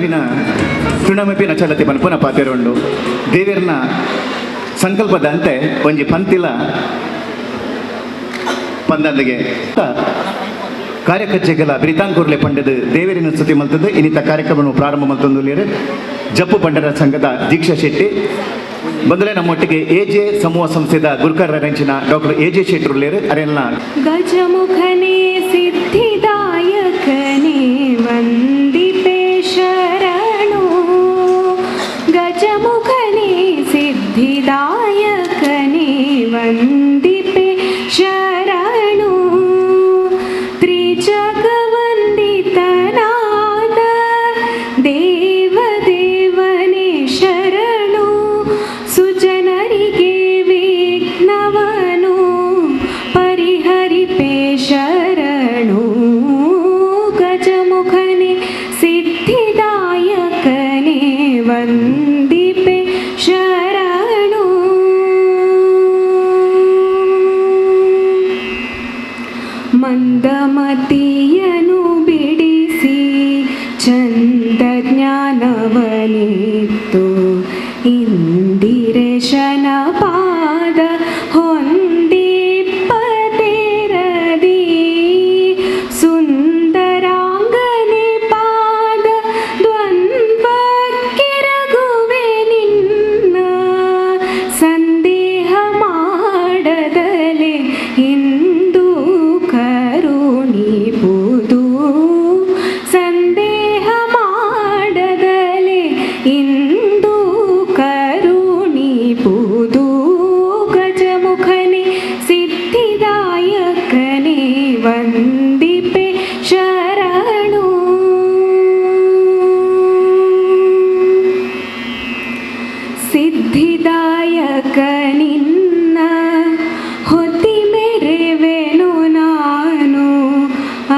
ವಿನ ತೃಣಮಪಿ ನಚಲತಿ ಪನ್ಪುನ ಪಾತೆರುಂಡು. ದೇವೆರ್ನ ಸಂಕಲ್ಪದಂತೆ ಒಂಜಿ ಪಂತಿಲ ಪಂದಂದಿಗೆ ಕಾರ್ಯಕರ್ತೆಗಳ ಬ್ರಿತಾಂಕೂರ್ಲೆ ಪಂಡದ ದೇವರಿನ ಸ್ತುತಿ ಮಲ್ತದ್ದು ಇನ್ನಿತ ಕಾರ್ಯಕ್ರಮವನ್ನು ಪ್ರಾರಂಭ ಮಲ್ತೊಂದುಲ್ಲೇರು ಜಪ್ಪು ಬಂಡರ ಸಂಘದ ದೀಕ್ಷಾ ಶೆಟ್ಟಿ ಬಂದಲೇ ನಮ್ಮೊಟ್ಟಿಗೆ ಎ ಜೆ ಸಮೂಹ ಸಂಸ್ಥೆದ ಗುರುಕರ್ ರಂಚಿನ ಡಾಕ್ಟರ್ ಎ ಜೆ ಶೆಟ್ಟರುಲ್ಲೇರು ಅರೆಲ್ಲ. ಗಜಮುಖನೇ ಸಿದ್ಧಿದಾಯಕನೇ ವಂದಿಪೆ ಶರಣು. ಗಜಮುಖನೇ ಸಿದ್ಧಿದಾಯಕನೇ ವಂದಿಪೆ ಶರಣು. ತ್ರಿಜಗವಂದಿತನಾದ ದೇವದೇವನೇ ಶರಣು. ಸುಜನರಿಗೆ ವಿಘ್ನವನು ಪರಿಹರಿಪೆ ಶರಣು. ಗಜಮುಖನೇ ಸಿದ್ಧಿದಾಯಕನೇ ವಂದಿಪೆ ಶರಣು. ಮಂದಮತಿಯನು ಬಿಡಿಸಿ ಚಂದ ಜ್ಞಾನವನಿತ್ತು ಇಂದಿರೇಶನ ಪಾದ ಹೊಂದಿಪ್ಪತೇರದಿ. ಸುಂದರಾಂಗನೆ ಪಾದ ದ್ವಂದ್ವಕ್ಕೆರಗುವೆ ನಿನ್ನ ಸಂದೇಹ ಮಾಡದಲೆ ಇಂದು ಕರುಣಿಪುದು. ಸಂದೇಹ ಮಾಡದಲೆ ಇಂದು ಕರುಣಿಪುದು. ಗಜಮುಖನೆ ಸಿದ್ಧಿದಾಯಕನೇ ವಂದಿಪೆ ಶರಣು. ಸಿದ್ಧಿದಾಯಕ ನಿನ್ನ ಹೊತ್ತಿ ಮೆರೆವೆನು ನಾನು.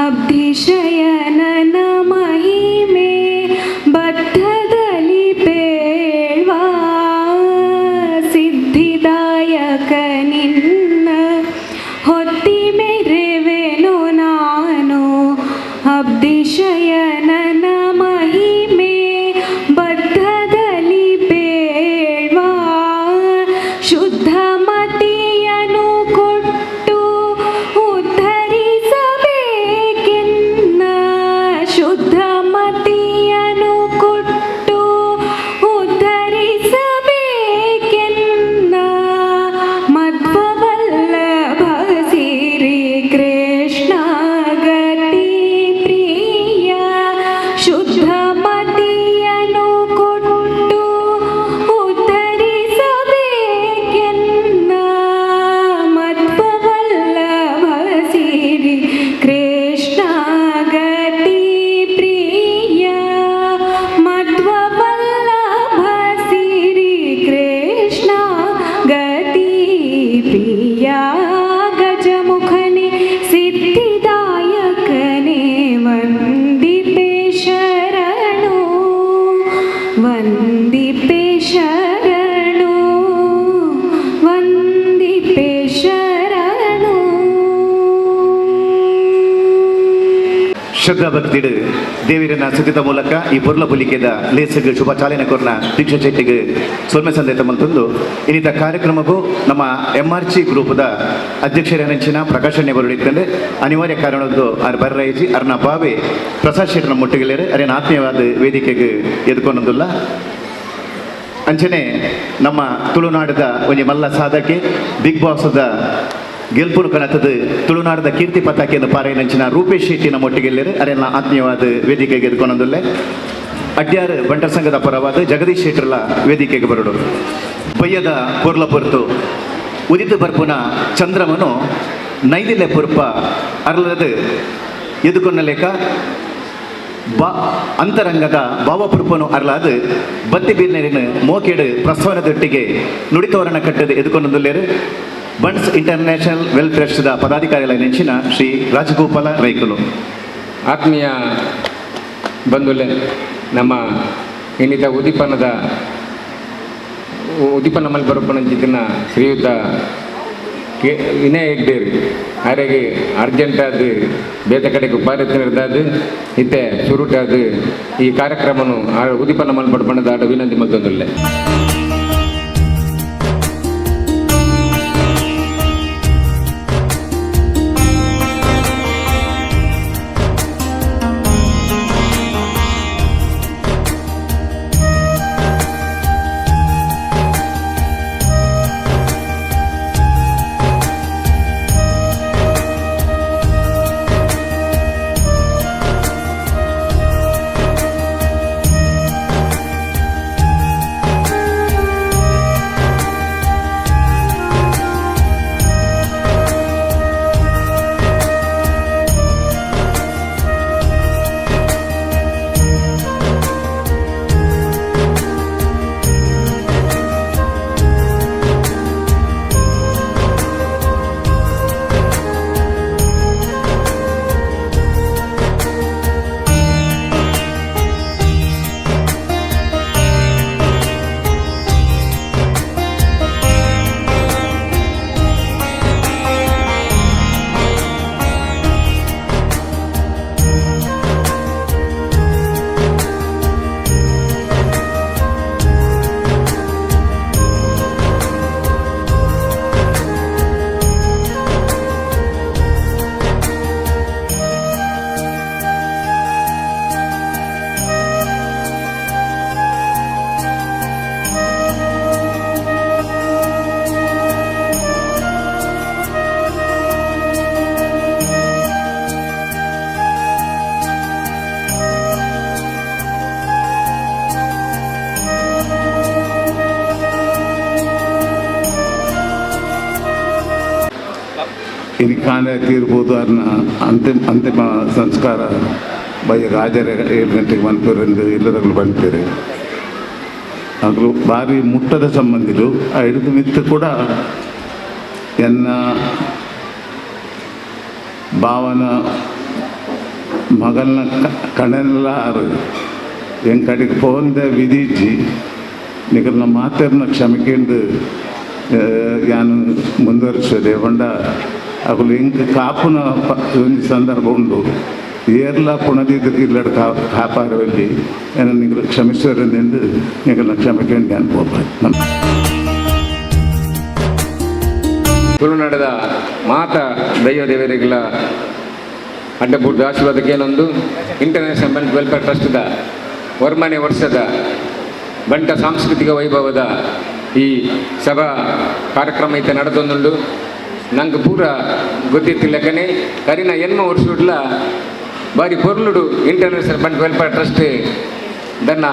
ಅಬ್ಧಿಶಯನನ ಮಹಿಮೆ ಬದ್ಧದಲ್ಲಿ ಪೇಳ್ವಾ. ಸಿದ್ಧಿದಾಯಕ ನಿನ್ನ ಹೊತ್ತಿ ಮೆರೆವೆನು ನಾನು. ಅಬ್ಧಿಶಯನನ ಮಹಿಮೆ ಬದ್ಧದಲ್ಲಿ ಪೇಳ್ವಾ. ಶುದ್ಧ ಮತಿಯನು ಕೊಟ್ಟು ಉದ್ಧರಿಸಬೇಕೆನ್ನ. ಶುದ್ಧ ಮತಿಯನು ಕೊಟ್ಟು ಉದ್ಧರಿಸಬೇಕೆನ್ನ. ಮಧ್ವವಲ್ಲಭ ಸಿರಿ ಕೃಷ್ಣ ಗತಿ ಪ್ರಿಯ. ಶುದ್ಧ ಮತಿಯನು ಕೊಟ್ಟು ಉದ್ಧರಿಸಬೇಕೆನ್ನ. ಮಧ್ವವಲ್ಲಭ ಸಿರಿ ಕೃಷ್ಣ ಗತಿ ಪ್ರಿಯ. ಮಧ್ವವಲ್ಲಭ ಸಿರಿ ಕೃಷ್ಣ ಗತಿ ಪ್ರಿಯ. ಗಜಮುಖನೆ ಸಿದ್ಧಿದಾಯಕನೇ ವಂದಿಪೆ ಶರಣು. ವಂದಿಪೆ ಶರಣು. ವಂದಿಪೆ ಶರಣು. ಶ್ರದ್ಧಾ ಭಕ್ತಿಡು ದೇವಿರನ ಸುತಿತ ಮೂಲಕ ಈ ಪೊರ್ಲ ಪುಲಿಕೆದ ಲೇಸಗ್ ಶುಭ ಚಾಲನೆ ಕೊರ್ನ ದೀಕ್ಷಾ ಶೆಟ್ಟಿಗೆ ಸೊಲ್ಮೆ ಸಂದೇತ ಮಲ್ತೊಂದು ಇನ್ನಿತ ಕಾರ್ಯಕ್ರಮಕ್ಕೂ ನಮ್ಮ ಎಂ ಆರ್ ಜಿ ಗ್ರೂಪ್ದ ಅಧ್ಯಕ್ಷರ ಪ್ರಕಾಶ್ ಬರುಡಿತ್ತಂದೆ ಅನಿವಾರ್ಯ ಕಾರಣದ್ದು ಅರ್ ಬರ್ರೈಜಿ. ಅರ್ನ ಬಾವೆ ಪ್ರಸಾದ್ ಶೆಟ್ಟನ ಮುಟ್ಟಿಗೆಲೇರು ಅರೇನ ಆತ್ಮೀಯವಾದ ವೇದಿಕೆಗೆ ಎದ್ಕೊಂಡೊಂದುಲ್ಲ. ಅಂಚನೆ ನಮ್ಮ ತುಳುನಾಡದ ಒಂಜಿ ಮಲ್ಲ ಸಾಧಕೆ, ಬಿಗ್ ಬಾಸ್ದ ಗೆಲ್ಪುನು ಕಣತದ ತುಳುನಾಡದ ಕೀರ್ತಿ ಪತಾಕೆಯನ್ನು ಪಾರೈನಂಚಿನ ರೂಪೇಶ್ ಶೆಟ್ಟಿ ನಮ್ಮ ಒಟ್ಟಿಗೆಲ್ಲೇರು ಅರೆಲ್ಲ ಆತ್ಮೀಯವಾದ ವೇದಿಕೆಗೆ ಎದ್ಕೊಂಡೊಂದುಲ್ಲೆ. ಅಡ್ಯಾರ್ ಬಂಟರ ಸಂಘದ ಪರವಾದ ಜಗದೀಶ್ ಶೆಟ್ಟರ್ಲ ವೇದಿಕೆಗೆ ಬರಡು. ಬಯ್ಯದ ಪೊರ್ಲ ಪೊರ್ತು ಉದಿತು ಬರ್ಪುನ ಚಂದ್ರಮನು ನೈದಿಲೆ ಪುರ್ಪ ಅರ್ಲದ ಎದುಕೊನ್ನ ಲೇಖ ಬಾ ಅಂತರಂಗದ ಭಾವಪುರ್ಪನು ಅರ್ಲಾದ ಬತ್ತಿ ಬೀರ್ನರಿನ ಮೋಕೆಡು ಪ್ರಸ್ತಾವನದೊಟ್ಟಿಗೆ ನುಡಿತೋರಣ ಕಟ್ಟದ ಎದುಕೊಂಡೊಂದುಲ್ಲೇರು ಬಂಟ್ಸ್ ಇಂಟರ್ನ್ಯಾಷನಲ್ ವೆಲ್ಫೇರ್ ಟ್ರಸ್ಟ್ದ ಪದಾಧಿಕಾರಿಗಳ ನೆಂಚಿನ ಶ್ರೀ ರಾಜಗೋಪಾಲ ರೈಕುಲು. ಆತ್ಮೀಯ ಬಂಧುಲೆ, ನಮ್ಮ ಇನ್ನಿತ ಉದ್ದೀಪನದ ಉದ್ದೀಪನ ಮಲ್ ಬರಪ್ಪನಂಚಿತ್ತಿನ ಶ್ರೀಯುತ K Vinaya ಹೆಗ್ಡೇರು ಆರೆಗೆ urgent ಆದ ಬೇತೆ ಕಡೆಗೆ ಪಾರೆತ್ತಿನದಾದ ಇತ್ತೆ ಸುರುಟಾದ ಈ ಕಾರ್ಯಕ್ರಮನು ಉದಿಪನ ಮಲ್ಪಡ್ ಬಣ್ಣದ ಆಡ ವಿನಂತಿ ಮಲ್ತೊಂದುಲ್ಲೆ. ಇನಿ ಕಾಂಡೆ ತೀರ್ಬೋದು ಅನ್ನ ಅಂತಿಮ ಅಂತಿಮ ಸಂಸ್ಕಾರ ಬಯ್ಯ ರಾಜರ 7 ಗಂಟೆಗೆ ಮನ್ಪೇರೆಂದು ಎಲ್ಲರಲ್ಲೂ ಬಂತೀರಿ. ಆಗಲೂ ಭಾರಿ ಮುಟ್ಟದ ಸಂಬಂಧಿಲು ಆ ಹಿಡಿದು ಮಿತ್ತು ಕೂಡ ಎನ್ನ ಭಾವನ ಮಗನ ಕಣೆಲ್ಲ ಆರು ಎನ್ ಕಡೆಗೆ ಪೋಂದೆ ವಿಧಿಜಿ ನಿಗಲ್ನ ಮಾತೆರ್ನ ಕ್ಷಮಿಕೆಂದು ಯಾನು ಮುಂದುವರಿಸದೆ ಪಂಡ ಅಕುಲು ಇಂಕ್ ಕಾಪುನ ಒಂಜಿ ಸಂದರ್ಭ ಉಂಡು ಏರ್ಲ ಪುಣದಿದ್ದು ಇಲ್ಲಡ್ ಕಾಪಾರವಲ್ಲಿ ಏನ ನಿಗಲು ಕ್ಷಮಿಸುವರೆಂದು ನಿಗಲ್ನ ಕ್ಷಮಿಕೆಂದು ಯಾನು ಪೋಪ. ತುಳುನಾಡದ ಮಾತ ದೈವ ದೇವರಿಗಳ ಅಡ್ಡಪೂರ್ತಿ ಆಶೀರ್ವಾದಕ್ಕೆ ಏನೊಂದು ಇಂಟರ್ನ್ಯಾಷನಲ್ ಬಂಟ್ ವೆಲ್ಫೇರ್ ಟ್ರಸ್ಟ್ದ ವರ್ಮನೆ ವರ್ಷದ ಬಂಟ ಸಾಂಸ್ಕೃತಿಕ ವೈಭವದ ಈ ಸಭಾ ಕಾರ್ಯಕ್ರಮ ಈತ ನಡೆದೊಂದುಂಡು. ನಂಗೆ ಪೂರ ಗೊತ್ತಿತ್ತಿಲ್ಲಕನೆ ಕರಿನ ಎನ್ಮ ವರ್ಷುಡ್ಲ ಬಾರಿ ಪೊರ್ಲುಡು international Bant welfare trust ದನ್ನ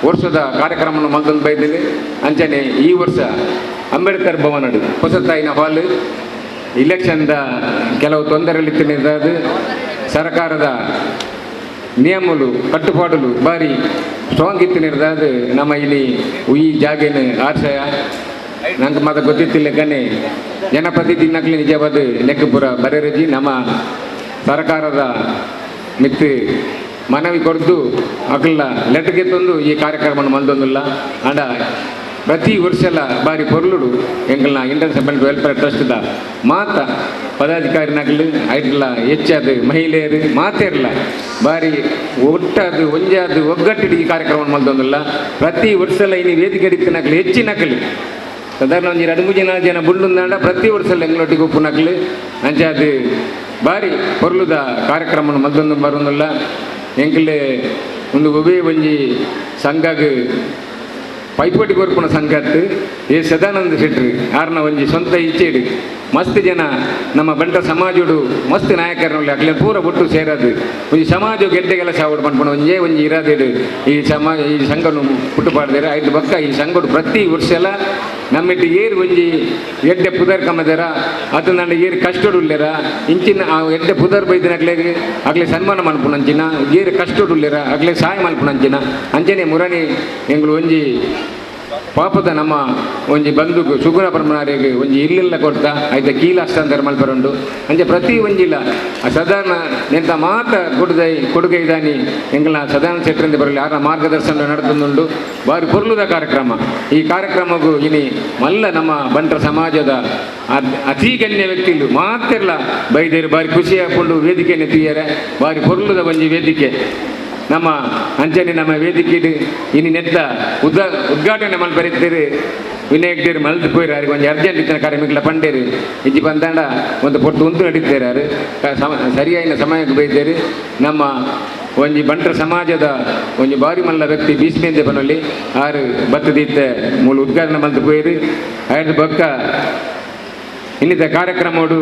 ವರ್ಷದ ಕಾರ್ಯಕ್ರಮವನ್ನು ಮಲ್ತೊಂದು ಬೈದಿನಿ. ಅಂಚನೆ ಈ ವರ್ಷ ಅಂಬೇಡ್ಕರ್ ಭವನಡು ಹೊಸತಾಯಿನ ಹಾಲ್ ಇಲೆಕ್ಷನ್ದ ಕೆಲವು ತೊಂದರೆಗಳಿತ್ತು. ಸರ್ಕಾರದ ನಿಯಮಗಳು ಕಟ್ಟುಪಾಡುಲು ಬಾರಿ ಸ್ಟ್ರಾಂಗ್ ಇತ್ತಿನಿರ್ದಾದು ನಮ್ಮ ಇಲ್ಲಿ ಈ ಜಾಗೇನು ಆಶಯ ನಂಗೆ ಮಾತ ಗೊತ್ತಿತ್ತಿಲ್ಲ ಕಣೆ ಜನಪ್ರತಿನಿಧಿನಕ್ಲಿ ನಿಜವಾದ ಲೆಕ್ಕಪುರ ಬರೆರಜಿ ನಮ್ಮ ಸರ್ಕಾರದ ಮಿತ್ತು ಮನವಿ ಕೊಡ್ದು ಅಕಲ್ಲ ಲೆಟರ್ಗೆ ತಂದು ಈ ಕಾರ್ಯಕ್ರಮವನ್ನು ಮಲ್ದೊಂದಿಲ್ಲ. ಅಂಡ ಪ್ರತಿ ವರ್ಷಲ ಬಾರಿ ಪೊರ್ಲುಡು ಎಂಕಲ್ನ ಇಂಟರ್ನ್ಯಾಷನಲ್ ವೆಲ್ಫೇರ್ ಟ್ರಸ್ಟ್ದ ಮಾತ ಪದಾಧಿಕಾರಿನಾಗಲಿ ಐಟ್ಲ ಹೆಚ್ಚಾದ ಮಹಿಳೆಯರು ಮಾತೇರ್ಲ ಬಾರಿ ಒಟ್ಟಾದ ಒಂಜಾದ ಒಗ್ಗಟ್ಟಿಡು ಈ ಕಾರ್ಯಕ್ರಮ ಮಲ್ದೊಂದಿಲ್ಲ. ಪ್ರತಿ ವರ್ಷಲ ಇನಿ ವೇದಿಕೆ ನಕಲಿ ಹೆಚ್ಚಿನಕಲಿ ಸಾಧಾರಣ ಒಂಜಿ 2 3 4 ಜನ ಬುಂಡುಂದಾಂಡ ಪ್ರತಿ ವರ್ಷಲ ಎಂಗ್ಲೊಟ್ಟಿಗೆ ಉಪ್ಪು ನಕಲಿ ಅಂಚಾದ ಬಾರಿ ಪೊರ್ಲುದ ಕಾರ್ಯಕ್ರಮವನ್ನು ಮಲ್ದೊಂದು ಬರೋದಿಲ್ಲ. ಎಂಕಲೆ ಒಂದು ಒಬ್ಬೇ ಒಂಜಿ ಸಂಘಗ್ ಪೈಪೋಟಿ ಕೊರ್ಪುನ ಸಂಘತ್ತು ಎ ಸದಾನಂದ ಶೆಟ್ರು ಆರ್ನ ಒಂಜಿ ಸ್ವಂತ ಇಚ್ಛೆಡು ಮಸ್ತ್ ಜನ ನಮ್ಮ ಬಂಟ ಸಮಾಜೋಡು ಮಸ್ತ್ ನಾಯಕರನಲ್ಲಿ ಅಕ್ಲೆ ಪೂರ ಒಟ್ಟು ಸೇರದು ಒಂಜಿ ಸಮಾಜ ಗೆಡ್ಡೆ ಕೆಲಸ ಆವಡು ಪನ್ಪುನ ಒಂಜೇ ಒಂಜಿ ಇರಾದೇಡು ಈ ಸಮಾಜ ಈ ಸಂಘನು ಪುಟ್ಟು ಪಾಡ್ದೇರು. ಐದು ಬಕ್ಕ ಈ ಸಂಘಡು ಪ್ರತಿ ವರ್ಷಲ ನಮ್ಮಿಟ್ಟು ಏರು ಒಂಜಿ ಎಡ್ಡೆ ಪುದರ್ ಕಮ್ಮದೇರ ಅದು ನನ್ನ ಏರು ಕಷ್ಟಡು ಉಲ್ಲೇರ ಇಂಚಿನ ಆ ಎಡ್ಡೆ ಪುದರ್ ಬೈದಿನ ಅಕ್ಲೆಗ್ ಅಕ್ಲೆ ಸನ್ಮಾನ ಮನ್ಪುನಂಚಿನ ಏರು ಕಷ್ಟಡು ಉಲ್ಲೇರ ಅಕ್ಲೆ ಸಹಾಯ ಮನ್ಪುನಂಚಿನ ಅಂಚನೆ ಮುರಣಿ ಎಂಗಳು ಒಂಜಿ ಪಾಪದ ನಮ್ಮ ಒಂಜಿ ಬಂಧುಗು ಸುಗುಣ ಪರಮನಾರಿಗೆ ಒಂಜಿ ಇಲ್ಲೆಲ್ಲ ಕೊಡ್ತಾ ಆಯ್ತ ಕೀಲ ಹಸ್ತಾಂತರ ಮಲ್ಪರುಂಡು ಅಂಚೆ ಪ್ರತಿ ಒಂಜಿಲ್ಲ ಸಾಧಾರಣ ನೆಂತ ಮಾತ ಕೊಡುದೈ ಕೊಡುಗೆ ಇದಾನಿ ಎಂಗಲ ಸದಾನಂದ ಶೆಟ್ಟರಿಂದ ಬರಲಿ ಆರ ಮಾರ್ಗದರ್ಶನ ನಡೆದುಂಡು ಬಾರಿ ಪೊರ್ಲುದ ಕಾರ್ಯಕ್ರಮ. ಈ ಕಾರ್ಯಕ್ರಮಕ್ಕೂ ಇನಿ ಮಲ್ಲ ನಮ್ಮ ಬಂಟರ ಸಮಾಜದ ಅತಿ ಗಣ್ಯ ವ್ಯಕ್ತಿಲು ಮಾತಿರ್ಲ ಬೈದೇರು ಬಾರಿ ಖುಷಿ ಹಾಕೊಂಡು ವೇದಿಕೆಯನ್ನು ತೀಯರೆ ಬಾರಿ ಪೊರ್ಲುದ ಒಂಜಿ ವೇದಿಕೆ ನಮ್ಮ ಅಂಚನೆ ನಮ್ಮ ವೇದಿಕೆ ಇನಿ ನೆತ್ತ ಉದ್ಘಾಟನೆ ಮಲ್ಪರಿದ್ದೀರಿ ವಿನಾಯಕ್ ಡೇರು ಮಲ್ದು ಪೋಯಿರು ಅವ್ರಿಗೆ ಒಂಜಿ ಅರ್ಜೆಂಟ್ ಇತ್ತಿನ ಕಾರ್ಯಕ್ರಮ ಪಂಡೇರು ಇಜ್ಜಿ ಬಂದಾಂಡ ಒಂದು ಪೊಟ್ಟು ಉಂತು ನಡೀತಾರೆ ಯಾರು ಸರಿಯಾಯಿನ ಸಮಯಕ್ಕೆ ಬೈದೇರು ನಮ್ಮ ಒಂಜಿ ಬಂಟರ ಸಮಾಜದ ಒಂಜಿ ಬಾರಿ ಮಲ್ಲ ವ್ಯಕ್ತಿ ಭೀಷ್ಮೇಂದ್ರ ಬನಲ್ಲಿ ಆರು ಬತ್ತದೀತೆ ಮೂಲ ಉದ್ಘಾಟನೆ ಮಲ್ದು ಪೋಯಿರು ಆಯ್ತು ಬೊಕ್ಕ ಇನ್ನಿತ ಕಾರ್ಯಕ್ರಮೋಡು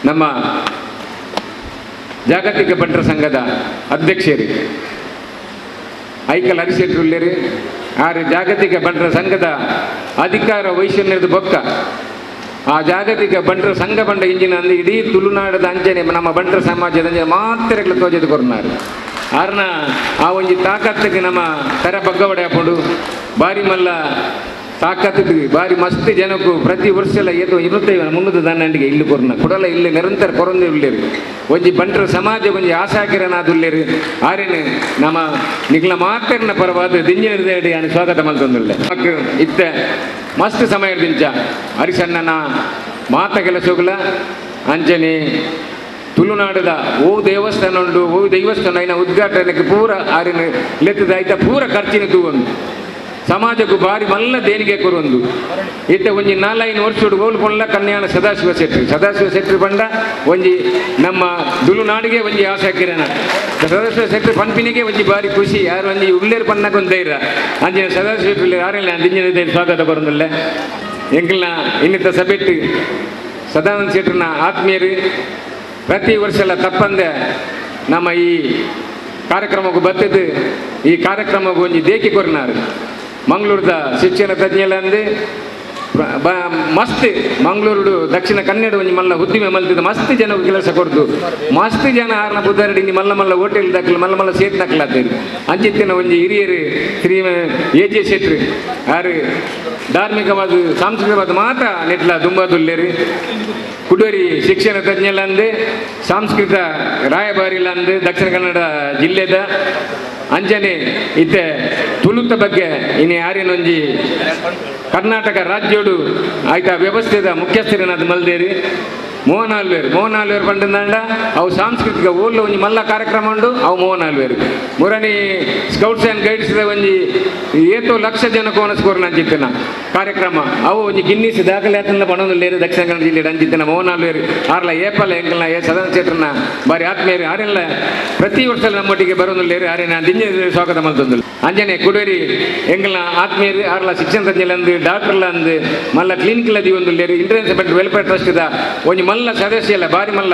ನಮ್ಮ ಜಾಗತಿಕ ಬಂಟರ ಸಂಘದ ಅಧ್ಯಕ್ಷರು ಐಕಲ್ ಹರಿಶೆಟ್ಟರುಳ್ಳೇರು ಆರು ಜಾಗತಿಕ ಬಂಟರ ಸಂಘದ ಅಧಿಕಾರ ವೈಷಮ್ಯದ ಬೊಕ್ಕ ಆ ಜಾಗತಿಕ ಬಂಟರ ಸಂಘ ಬಂಡ ಇಂಜಿನ ಅಂದು ಇಡೀ ತುಳುನಾಡದ ಅಂಚನೆ ನಮ್ಮ ಬಂಟರ ಸಮಾಜದ ಅಂಚನೆ ಮಾತ್ರ ತೋಜದ ಕೊರ್ನಾರು ಆರ್ನ ಆ ಒಂಜಿ ತಾಕತ್ತಿಗೆ ನಮ್ಮ ತರ ಬಗ್ಗವಡೆ ಹಾಕೊಂಡು ಬಾರಿ ಮಲ್ಲ ತಾಕತ್ತಿಗೆ ಬಾರಿ ಮಸ್ತ್ ಜನಕ್ಕೂ ಪ್ರತಿ ವರ್ಷ ಎಲ್ಲ ಏತೋ 25 300 ದಾನಂಡಿಗೆ ಇಲ್ಲಿ ಕೊರ್ನ ಕುಡಲ ಇಲ್ಲಿ ನಿರಂತರ ಕೊರಂದು ಉಳ್ಳೇರು ಒಂಜಿ ಬಂಟರ ಸಮಾಜ ಒಂಜಿ ಆಶಾಕಿರನಾದುಲ್ಲೇರು ಆರೇನು ನಮ್ಮ ನಿಗ್ಲ ಮಾತರ್ನ ಪರವಾದ ದಿಂಜಿನ ಹೃದಯ ಸ್ವಾಗತ ಮಲ್ತೊಂದುಲ್ಲೆ ಇತ್ತೆ ಮಸ್ತ್ ಸಮಯ ದಿಂಚ ಹರಿಸಣ್ಣನ ಮಾತ ಕೆಲಸಗಳ ಅಂಚನೆ ತುಳುನಾಡದ ಓ ದೇವಸ್ಥಾನ ಉಂಡು ಓ ದೇವಸ್ಥಾನ ಐನ ಉದ್ಘಾಟನೆಗೆ ಪೂರ ಆರಿನ ಲೆತ್ತದ ಐತ ಪೂರ ಖರ್ಚಿನ ತೂವೊಂದು ಸಮಾಜಕ್ಕೂ ಬಾರಿ ಮಲ್ಲ ದೇಣಿಗೆ ಕೊರೊಂದು ಇತ್ತೆ ಒಂಜಿ 4-5 ವರ್ಷಡು ಓಲು ಪೊಲ್ಲ ಕನ್ಯಾಣ ಸದಾಶಿವ ಶೆಟ್ಟಿ ಸದಾಶಿವ ಶೆಟ್ಟಿ ಪಂಡ ಒಂಜಿ ನಮ್ಮ ತುಳುನಾಡಿಗೆ ಒಂಜಿ ಆಶಾ ಕಿರಣ ಸದಾಶಿವ ಶೆಟ್ಟಿ ಪನ್ಪಿನಿಗೆ ಒಂಜಿ ಬಾರಿ ಖುಷಿ ಯಾರು ಒಂಜಿ ಉಳ್ಳೇರು ಪನ್ನಕ ಒಂದು ಧೈರ್ಯ ಅಂಚಿನ ಸದಾಶಿವ ಶೆಟ್ಟಿ ಯಾರೆಲ್ಲ ದಿಂಜಿನ ಸ್ವಾಗತ ಬರೋದಿಲ್ಲ ಎಂಕಲ್ನ ಇನ್ನಿತ ಸಭೆಟ್ಟು ಸದಾನಂದ ಶೆಟ್ಟರ್ನ ಆತ್ಮೀಯರು ಪ್ರತಿ ವರ್ಷ ಎಲ್ಲ ತಪ್ಪಂದೆ ನಮ್ಮ ಈ ಕಾರ್ಯಕ್ರಮಕ್ಕೂ ಬತ್ತಿದ್ದು ಈ ಕಾರ್ಯಕ್ರಮಕ್ಕೂ ಒಂಜಿ ದೇಕಿ ಕೊರ್ನಾರು ಮಂಗಳೂರದ ಶಿಕ್ಷಣ ತಜ್ಞೆಲಂದು ಮಸ್ತ್ ಮಂಗಳೂರು ದಕ್ಷಿಣ ಕನ್ನಡ ಒಂಜಿ ಮಲ್ಲ ಉದ್ದಿಮೆ ಮಲ್ತಿದ್ದು ಮಸ್ತ್ ಜನ ಕೆಲಸ ಕೊಡ್ದು ಮಸ್ತ್ ಜನ ಆರ್ನ ಬುದ್ಧರಡಿ ಇಲ್ಲಿ ಮಲ್ಲ ಮಲ್ಲ ಹೋಟೆಲ್ ದಾಖಲು ಮಲ್ಲ ಮಲ್ಲ ಸೇಟ್ ದಾಖಲಾತೀರಿ ಅಂಚಿತ್ತಿನ ಒಂಜಿ ಹಿರಿಯರು ಶ್ರೀ ಎ ಜೆ ಶೆಟ್ರು ಆರು ಧಾರ್ಮಿಕವಾದ ಸಾಂಸ್ಕೃತಿಕವಾದ ಮಾತ್ರ ನೆಟ್ಲ ದುಂಬಾದುಲ್ಲೇರು ಕುಡೋರಿ ಶಿಕ್ಷಣ ತಜ್ಞೆಲಂದು ಸಾಂಸ್ಕೃತಿಕ ರಾಯಭಾರಿಲಂದು ದಕ್ಷಿಣ ಕನ್ನಡ ಜಿಲ್ಲೆದ ಅಂಜನೆ ಇತ್ತೆ ತುಳುತ ಬಗ್ಗೆ ಇನ್ನು ಯಾರೇನೊಂಜಿ ಕರ್ನಾಟಕ ರಾಜ್ಯೋಡು ಆಯ್ತಾ ವ್ಯವಸ್ಥೆದ ಮುಖ್ಯಸ್ಥರೇನಾದ ಮಲ್ದೇರಿ ಮೋಹನ್ ಆಲ್ವೇರ್ ಮೋಹನ್ ಆಲ್ವೇರ್ ಪಂಡಂದಾಂಡ ಅವು ಸಾಂಸ್ಕೃತಿಕ ಊರ್ಲ ಒಂಜಿ ಮಲ್ಲ ಕಾರ್ಯಕ್ರಮ ಉಂಡು ಅವು ಮೋಹನ್ ಆಲ್ವೇರ್ ಮುರಣಿ scouts and guides ಒಂಜಿ ಏತೋ ಲಕ್ಷ ಜನ ಕೋನಸ್ಕೋರ್ನ ಅಂಚಿತ್ತಿನ ಕಾರ್ಯಕ್ರಮ ಅವು ಒಂಜಿ ಗಿನ್ನಿಸ್ ದಾಖಲೆ ಆತಂದ ಪಣೊಂದು ದಕ್ಷಿಣ ಕನ್ನಡ ಜಿಲ್ಲೆ ಅಂಚಿತ್ತಿನ ಮೋಹನ್ ಆಲ್ವೇರ್ ಆರ್ಲ ಏಪಲ ಎಂಕಲ್ನ ಏ ಸದನ ಶೆಟ್ಟರ್ನ ಬಾರಿ ಆತ್ಮೀಯರು ಆರೆಲ್ಲ ಪ್ರತಿ ವರ್ಷ ನಮ್ಮೊಟ್ಟಿಗೆ ಬರೋದಿಲ್ಲೇರು ಆರೇನ ದಿಂಜ ಸ್ವಾಗತ ಮಲ್ತೊಂದು ಅಂಜನೆ ಕುಡೇರಿ ಎಂಕಲ್ನ ಆತ್ಮೀಯರು ಆರ್ಲ ಶಿಕ್ಷಣ ತಜ್ಞಲಂದು ಡಾಕ್ಟರ್ಲ ಅಂದು ಮಲ್ಲ ಕ್ಲಿನಿಕ್ ಲದಿ ಒಂದು international welfare trust ಇದ ಒಂಜಿ ಮಲ್ಲ ಸದಸ್ಯ ಅಲ್ಲ ಬಾರಿ ಮಲ್ಲ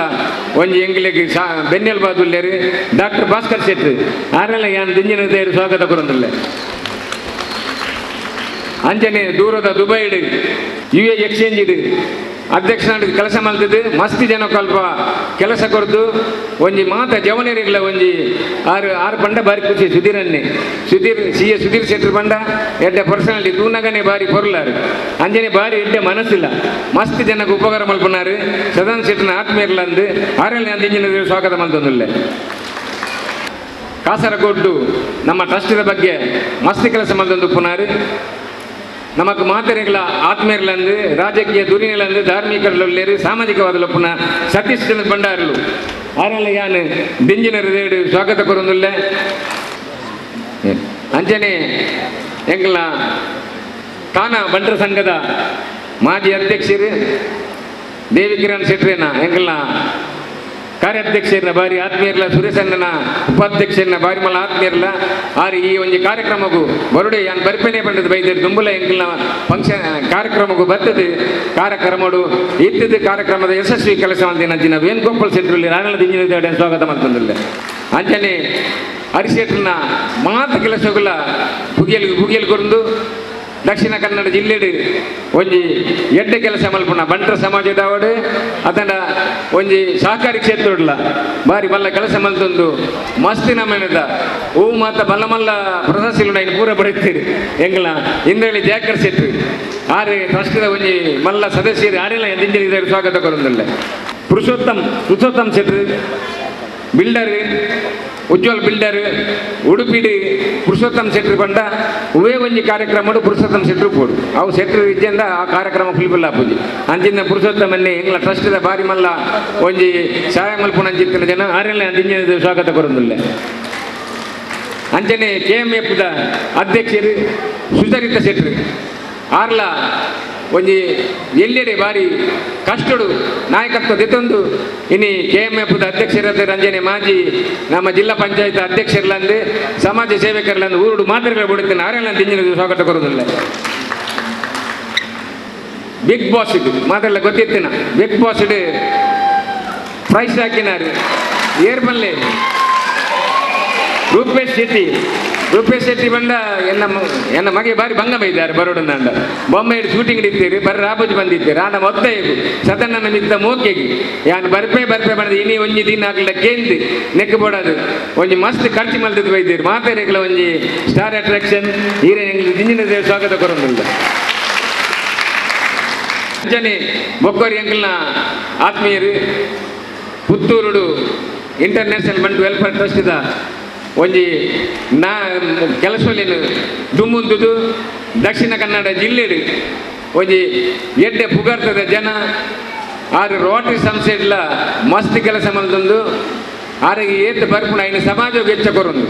ಒಂಜಿ ಎಂಗ್ಲಿಗೆ ಬೆನ್ನೆಲ್ ಬಾದುಲ್ಲೇರು ಡಾಕ್ಟರ್ ಭಾಸ್ಕರ್ ಶೆಟ್ಟಿ ಆರೆಲ್ಲ ಯಾನ್ ದಿಂಜಿನ ಸ್ವಾಗತ ಕೊರೊಂದುಲ್ಲೆ. ಅಂಜನೆ ದೂರದ ದುಬೈಡ್ U A exchange ಇಡು ಅಧ್ಯಕ್ಷ ಕೆಲಸ ಮಲ್ತಿದ್ದು ಮಸ್ತ್ ಜನ ಕಲ್ಪ ಕೆಲಸ ಕೊರ್ದು ಒಂಜಿ ಮಾತ ಜವನರಿಗಳ ಒಂಜಿ ಆರು ಆರು ಪಂಡ ಬಾರಿ ಖುಷಿ ಸುಧೀರನ್ನೇ ಸುಧೀರ್ ಸಿ ಎ ಸುಧೀರ್ ಶೆಟ್ಟರ್ ಪಂಡ ಎಡ್ಡೆ ಪರ್ಸನಾಲಿಟಿ ತೂನಗನೆ ಬಾರಿ ಪೊರ್ಲಾರು ಅಂಜನೆ ಬಾರಿ ಎಡ್ಡೆ ಮನಸ್ಸಿಲ್ಲ ಮಸ್ತ್ ಜನಕ್ಕೆ ಉಪಕಾರ ಮಲ್ಪನಾರು ಸದಾನ್ ಶೆಟ್ಟರ್ನ ಆತ್ಮೀಯರ್ಲ ಅಂದು ಆರಲ್ಲಿ ಅಂದಿನ ಸ್ವಾಗತ ಮಲ್ತೊಂದುಲ್ಲೆ. ಕಾಸರಗೋಡು ನಮ್ಮ ಟ್ರಸ್ಟಿದ ಬಗ್ಗೆ ಮಸ್ತ್ ಕೆಲಸ ಮಲ್ತೊಂದು ಪುನಾರು ನಮಕ್ ಮಾತೆರೆಗಳ ಆತ್ಮೀಯರ್ಲಂದು ರಾಜಕೀಯ ಧುರೀಣರಂದು ಧಾರ್ಮಿಕರಲ್ಲೇರು ಸಾಮಾಜಿಕವಾದ ಲೊಪ್ಪುನ ಸತೀಶ್ ಚಂದ್ರ ಭಂಡಾರಲು ಆರೆಲ್ಲ ಯಾನ್ ದಿಂಜಿನ ಹೃದಯಡು ಸ್ವಾಗತ ಕೊರೊಂದುಲ್ಲೆ. ಅಂಚನೆ ಎಂಕಲ್ನ ತಾನ ಬಂಟರ ಸಂಘದ ಮಾಜಿ ಅಧ್ಯಕ್ಷರು ದೇವಿಕಿರಣ್ ಶೆಟ್ರೇನ ಎಂಕಲ್ನ ಕಾರ್ಯಾಧ್ಯಕ್ಷರನ್ನ ಬಾರಿ ಆತ್ಮೀಯರ್ಲ ಸುರೇಶಣ್ಣನ ಉಪಾಧ್ಯಕ್ಷರನ್ನ ಬಾರಿ ಮಲ್ಲ ಆತ್ಮೀಯರ್ಲ ಆರು ಈ ಒಂಜಿ ಕಾರ್ಯಕ್ರಮಕ್ಕೂ ಬರುಡೆ ಯಾನ್ ಬರ್ಪೆನೆ ಪಂಡದ ಬೈದೇರು ದುಂಬುಲ ಎಂಕಲ್ನ ಫಂಕ್ಷನ್ ಕಾರ್ಯಕ್ರಮಕ್ಕೂ ಬರ್ತದೆ ಕಾರ್ಯಕ್ರಮಡು ಇತ್ತಿದ್ದು ಕಾರ್ಯಕ್ರಮದ ಯಶಸ್ವಿ ಕೆಲಸ ಅಂದಿನ ವೇಣುಗೋಪಾಲ್ ಶೆಟ್ಟರಲ್ಲಿ ರಾಣಲ ದಿಂಜಿನ ಸ್ವಾಗತ ಮಾಡ್ತಂದಿಲ್ಲ. ಅಂಚನೆ ಹರಿಶೆಟ್ಟರ್ನ ಮಾತು ಕೆಲಸಗಳ ಪುಗಿಯಲ್ ಪುಗಿಯಲ್ ಕೊರಂದು ದಕ್ಷಿಣ ಕನ್ನಡ ಜಿಲ್ಲೆಡು ಒಂಜಿ ಎಡ್ಡೆ ಕೆಲಸ ಮಲ್ಪುನ ಬಂಟರ ಸಮಾಜದವಡು ಅದನ್ನ ಒಂಜಿ ಸಹಕಾರಿ ಕ್ಷೇತ್ರ ಬಾರಿ ಬಲ್ಲ ಕೆಲಸ ಮಲ್ತೊಂದು ಮಸ್ತಿ ನಮನದ ಹೂ ಮಾತ ಬಲ್ಲ ಮಲ್ಲ ಪ್ರಶಸ್ತಿಗಳು ಐನು ಪೂರ ಬರೀತೀರಿ ಎಂಗ್ಲ ಇಂದ್ರಳಿ ಜಯಾಕರ್ ಶೆಟ್ಟಿ ಆರೆ ಟ್ರಸ್ಟ್ದ ಒಂಜಿ ಮಲ್ಲ ಸದಸ್ಯರು ಆರೆಲ್ಲ ದಿಂಜಲಿದ್ದಾರೆ ಸ್ವಾಗತ ಕೊರೊಂದುಲ್ಲೆ ಪುರುಷೋತ್ತಮ್ ಪುರುಷೋತ್ತಮ್ ಶೆಟ್ರು ಬಿಲ್ಡರ್ ಉಜ್ವಲ್ ಬಿಲ್ಡರ್ ಉಡುಪಿಡಿ ಪುರುಷೋತ್ತಮ್ ಶೆಟ್ರು ಪಂಡ ಉವೇ ಒಂಜಿ ಕಾರ್ಯಕ್ರಮ ಪುರುಷೋತ್ತಮ್ ಶೆಟ್ರು ಪೋಡು ಅವು ಶೆಟ್ರು ಇಜ್ಜಂದ ಆ ಕಾರ್ಯಕ್ರಮ ಫುಲ್ಫಿಲ್ ಆಪುಜಿ ಅಂಚಿನ ಪುರುಷೋತ್ತಮನ್ನೇ ಎಂಗ್ಲ ಟ್ರಸ್ಟ್ದ ಬಾರಿ ಮಲ್ಲ ಒಂಜಿ ಸಹಾಯ ಮಲ್ಪುನ ಅಂಚಿತ್ತಿನ ಜನ ಆರೆಲ್ಲ ದಿಂಜಿನ ಸ್ವಾಗತ ಕೊರೊಂದುಲ್ಲೆ ಅಂಚನೆ K M F the ಅಧ್ಯಕ್ಷರು ಸುಚರಿತ ಶೆಟ್ರು ಆರ್ಲ ಒಂಜಿ ಎಲ್ಲೆಡೆ ಬಾರಿ ಕಷ್ಟಡು ನಾಯಕತ್ವ ದೆತ್ತೊಂದು ಇನಿ K M F the ಅಧ್ಯಕ್ಷರಾದ ರಂಜನೆ ಮಾಜಿ ನಮ್ಮ ಜಿಲ್ಲಾ ಪಂಚಾಯತ್ ಅಧ್ಯಕ್ಷರ್ಲಂದು ಸಮಾಜ ಸೇವಕರ್ಲಂದು ಊರುಡು ಮಾತ್ರೆಗಳ ಬಿಡುತ್ತೇನೆ ಆರೆಲ್ಲ ದಿಂಜಿನ ಸ್ವಾಗತ ಕೊರೋದಿಲ್ಲ. ಬಿಗ್ ಬಾಸ್ ಇದು ಮಾತೆಲ್ಲ ಗೊತ್ತಿತ್ತಿನ ಬಿಗ್ ಬಾಸ್ ಇಡು ಪ್ರೈಸ್ ಹಾಕಿನಾರು ಏರ್ಮಲ್ಲೆ ರೂಪೇಶ್ ಶೆಟ್ಟಿ ರೂಪೇಶ್ ಶೆಟ್ಟಿ ಬಂಡ ಎನ್ನ ಎನ್ನ ಮಗೆ ಬಾರಿ ಭಂಗ ಬೈದಾರೆ ಬರೋಡಂದ ಬೊಂಬೆ ಶೂಟಿಂಗ್ ಇಡ್ತೀರಿ ಬರ್ರ ರಾಬುಜ್ ಬಂದಿದ್ದೀರಿ ಆನ ಮೊತ್ತ ಸದನನ ಮಿತ್ತ ಮೋಕೆಗೆ ಯಾನ್ ಬರ್ಪೆ ಬರ್ಪೆ ಬಂದ ಇನಿ ಒಂಜಿ ದಿನ ಆಗ್ಲ ಕೇಂದ್ ನೆಕ್ ಬೋಡದು ಒಂಜಿ ಮಸ್ತ್ ಖರ್ಚು ಮಲ್ತದ್ದು ಬೈದ್ದೀರಿ ಮಾತೆರೆಗ್ಲ ಒಂಜಿ ಸ್ಟಾರ್ ಅಟ್ರಾಕ್ಷನ್ ಹೀರೆ ದಿಂಜಿನ ದೇವ್ ಸ್ವಾಗತ ಕೊರೊಂದುಲ್ಲ. ಅಂಚನೆ ಬೊಕ್ಕೋರಿ ಎಂಕಲ್ನ ಆತ್ಮೀಯರು ಪುತ್ತೂರುಡು ಇಂಟರ್ನ್ಯಾಷನಲ್ ಬಂಟು ವೆಲ್ಫೇರ್ ಟ್ರಸ್ಟ್ ಇದ ಒಂಜಿ ನಾ ಕೆಲಸೊಲಿನ ದುಮ್ಮುಂದುದು ದಕ್ಷಿಣ ಕನ್ನಡ ಜಿಲ್ಲೆಡು ಒಂಜಿ ಎಡ್ಡೆ ಪುಗರ್ತದ ಜನ ಆರು ರೋಟರಿ ಸಂಸ್ಥೆ ಇಡ್ಲ ಮಸ್ತ್ ಕೆಲಸ ಮಲ್ತೊಂದು ಆರಿಗೆ ಏತ್ ಬರ್ಪುಣ ಐನ ಸಮಾಜಕ್ಕೆ ಹೆಚ್ಚ ಕೊರೊಂದು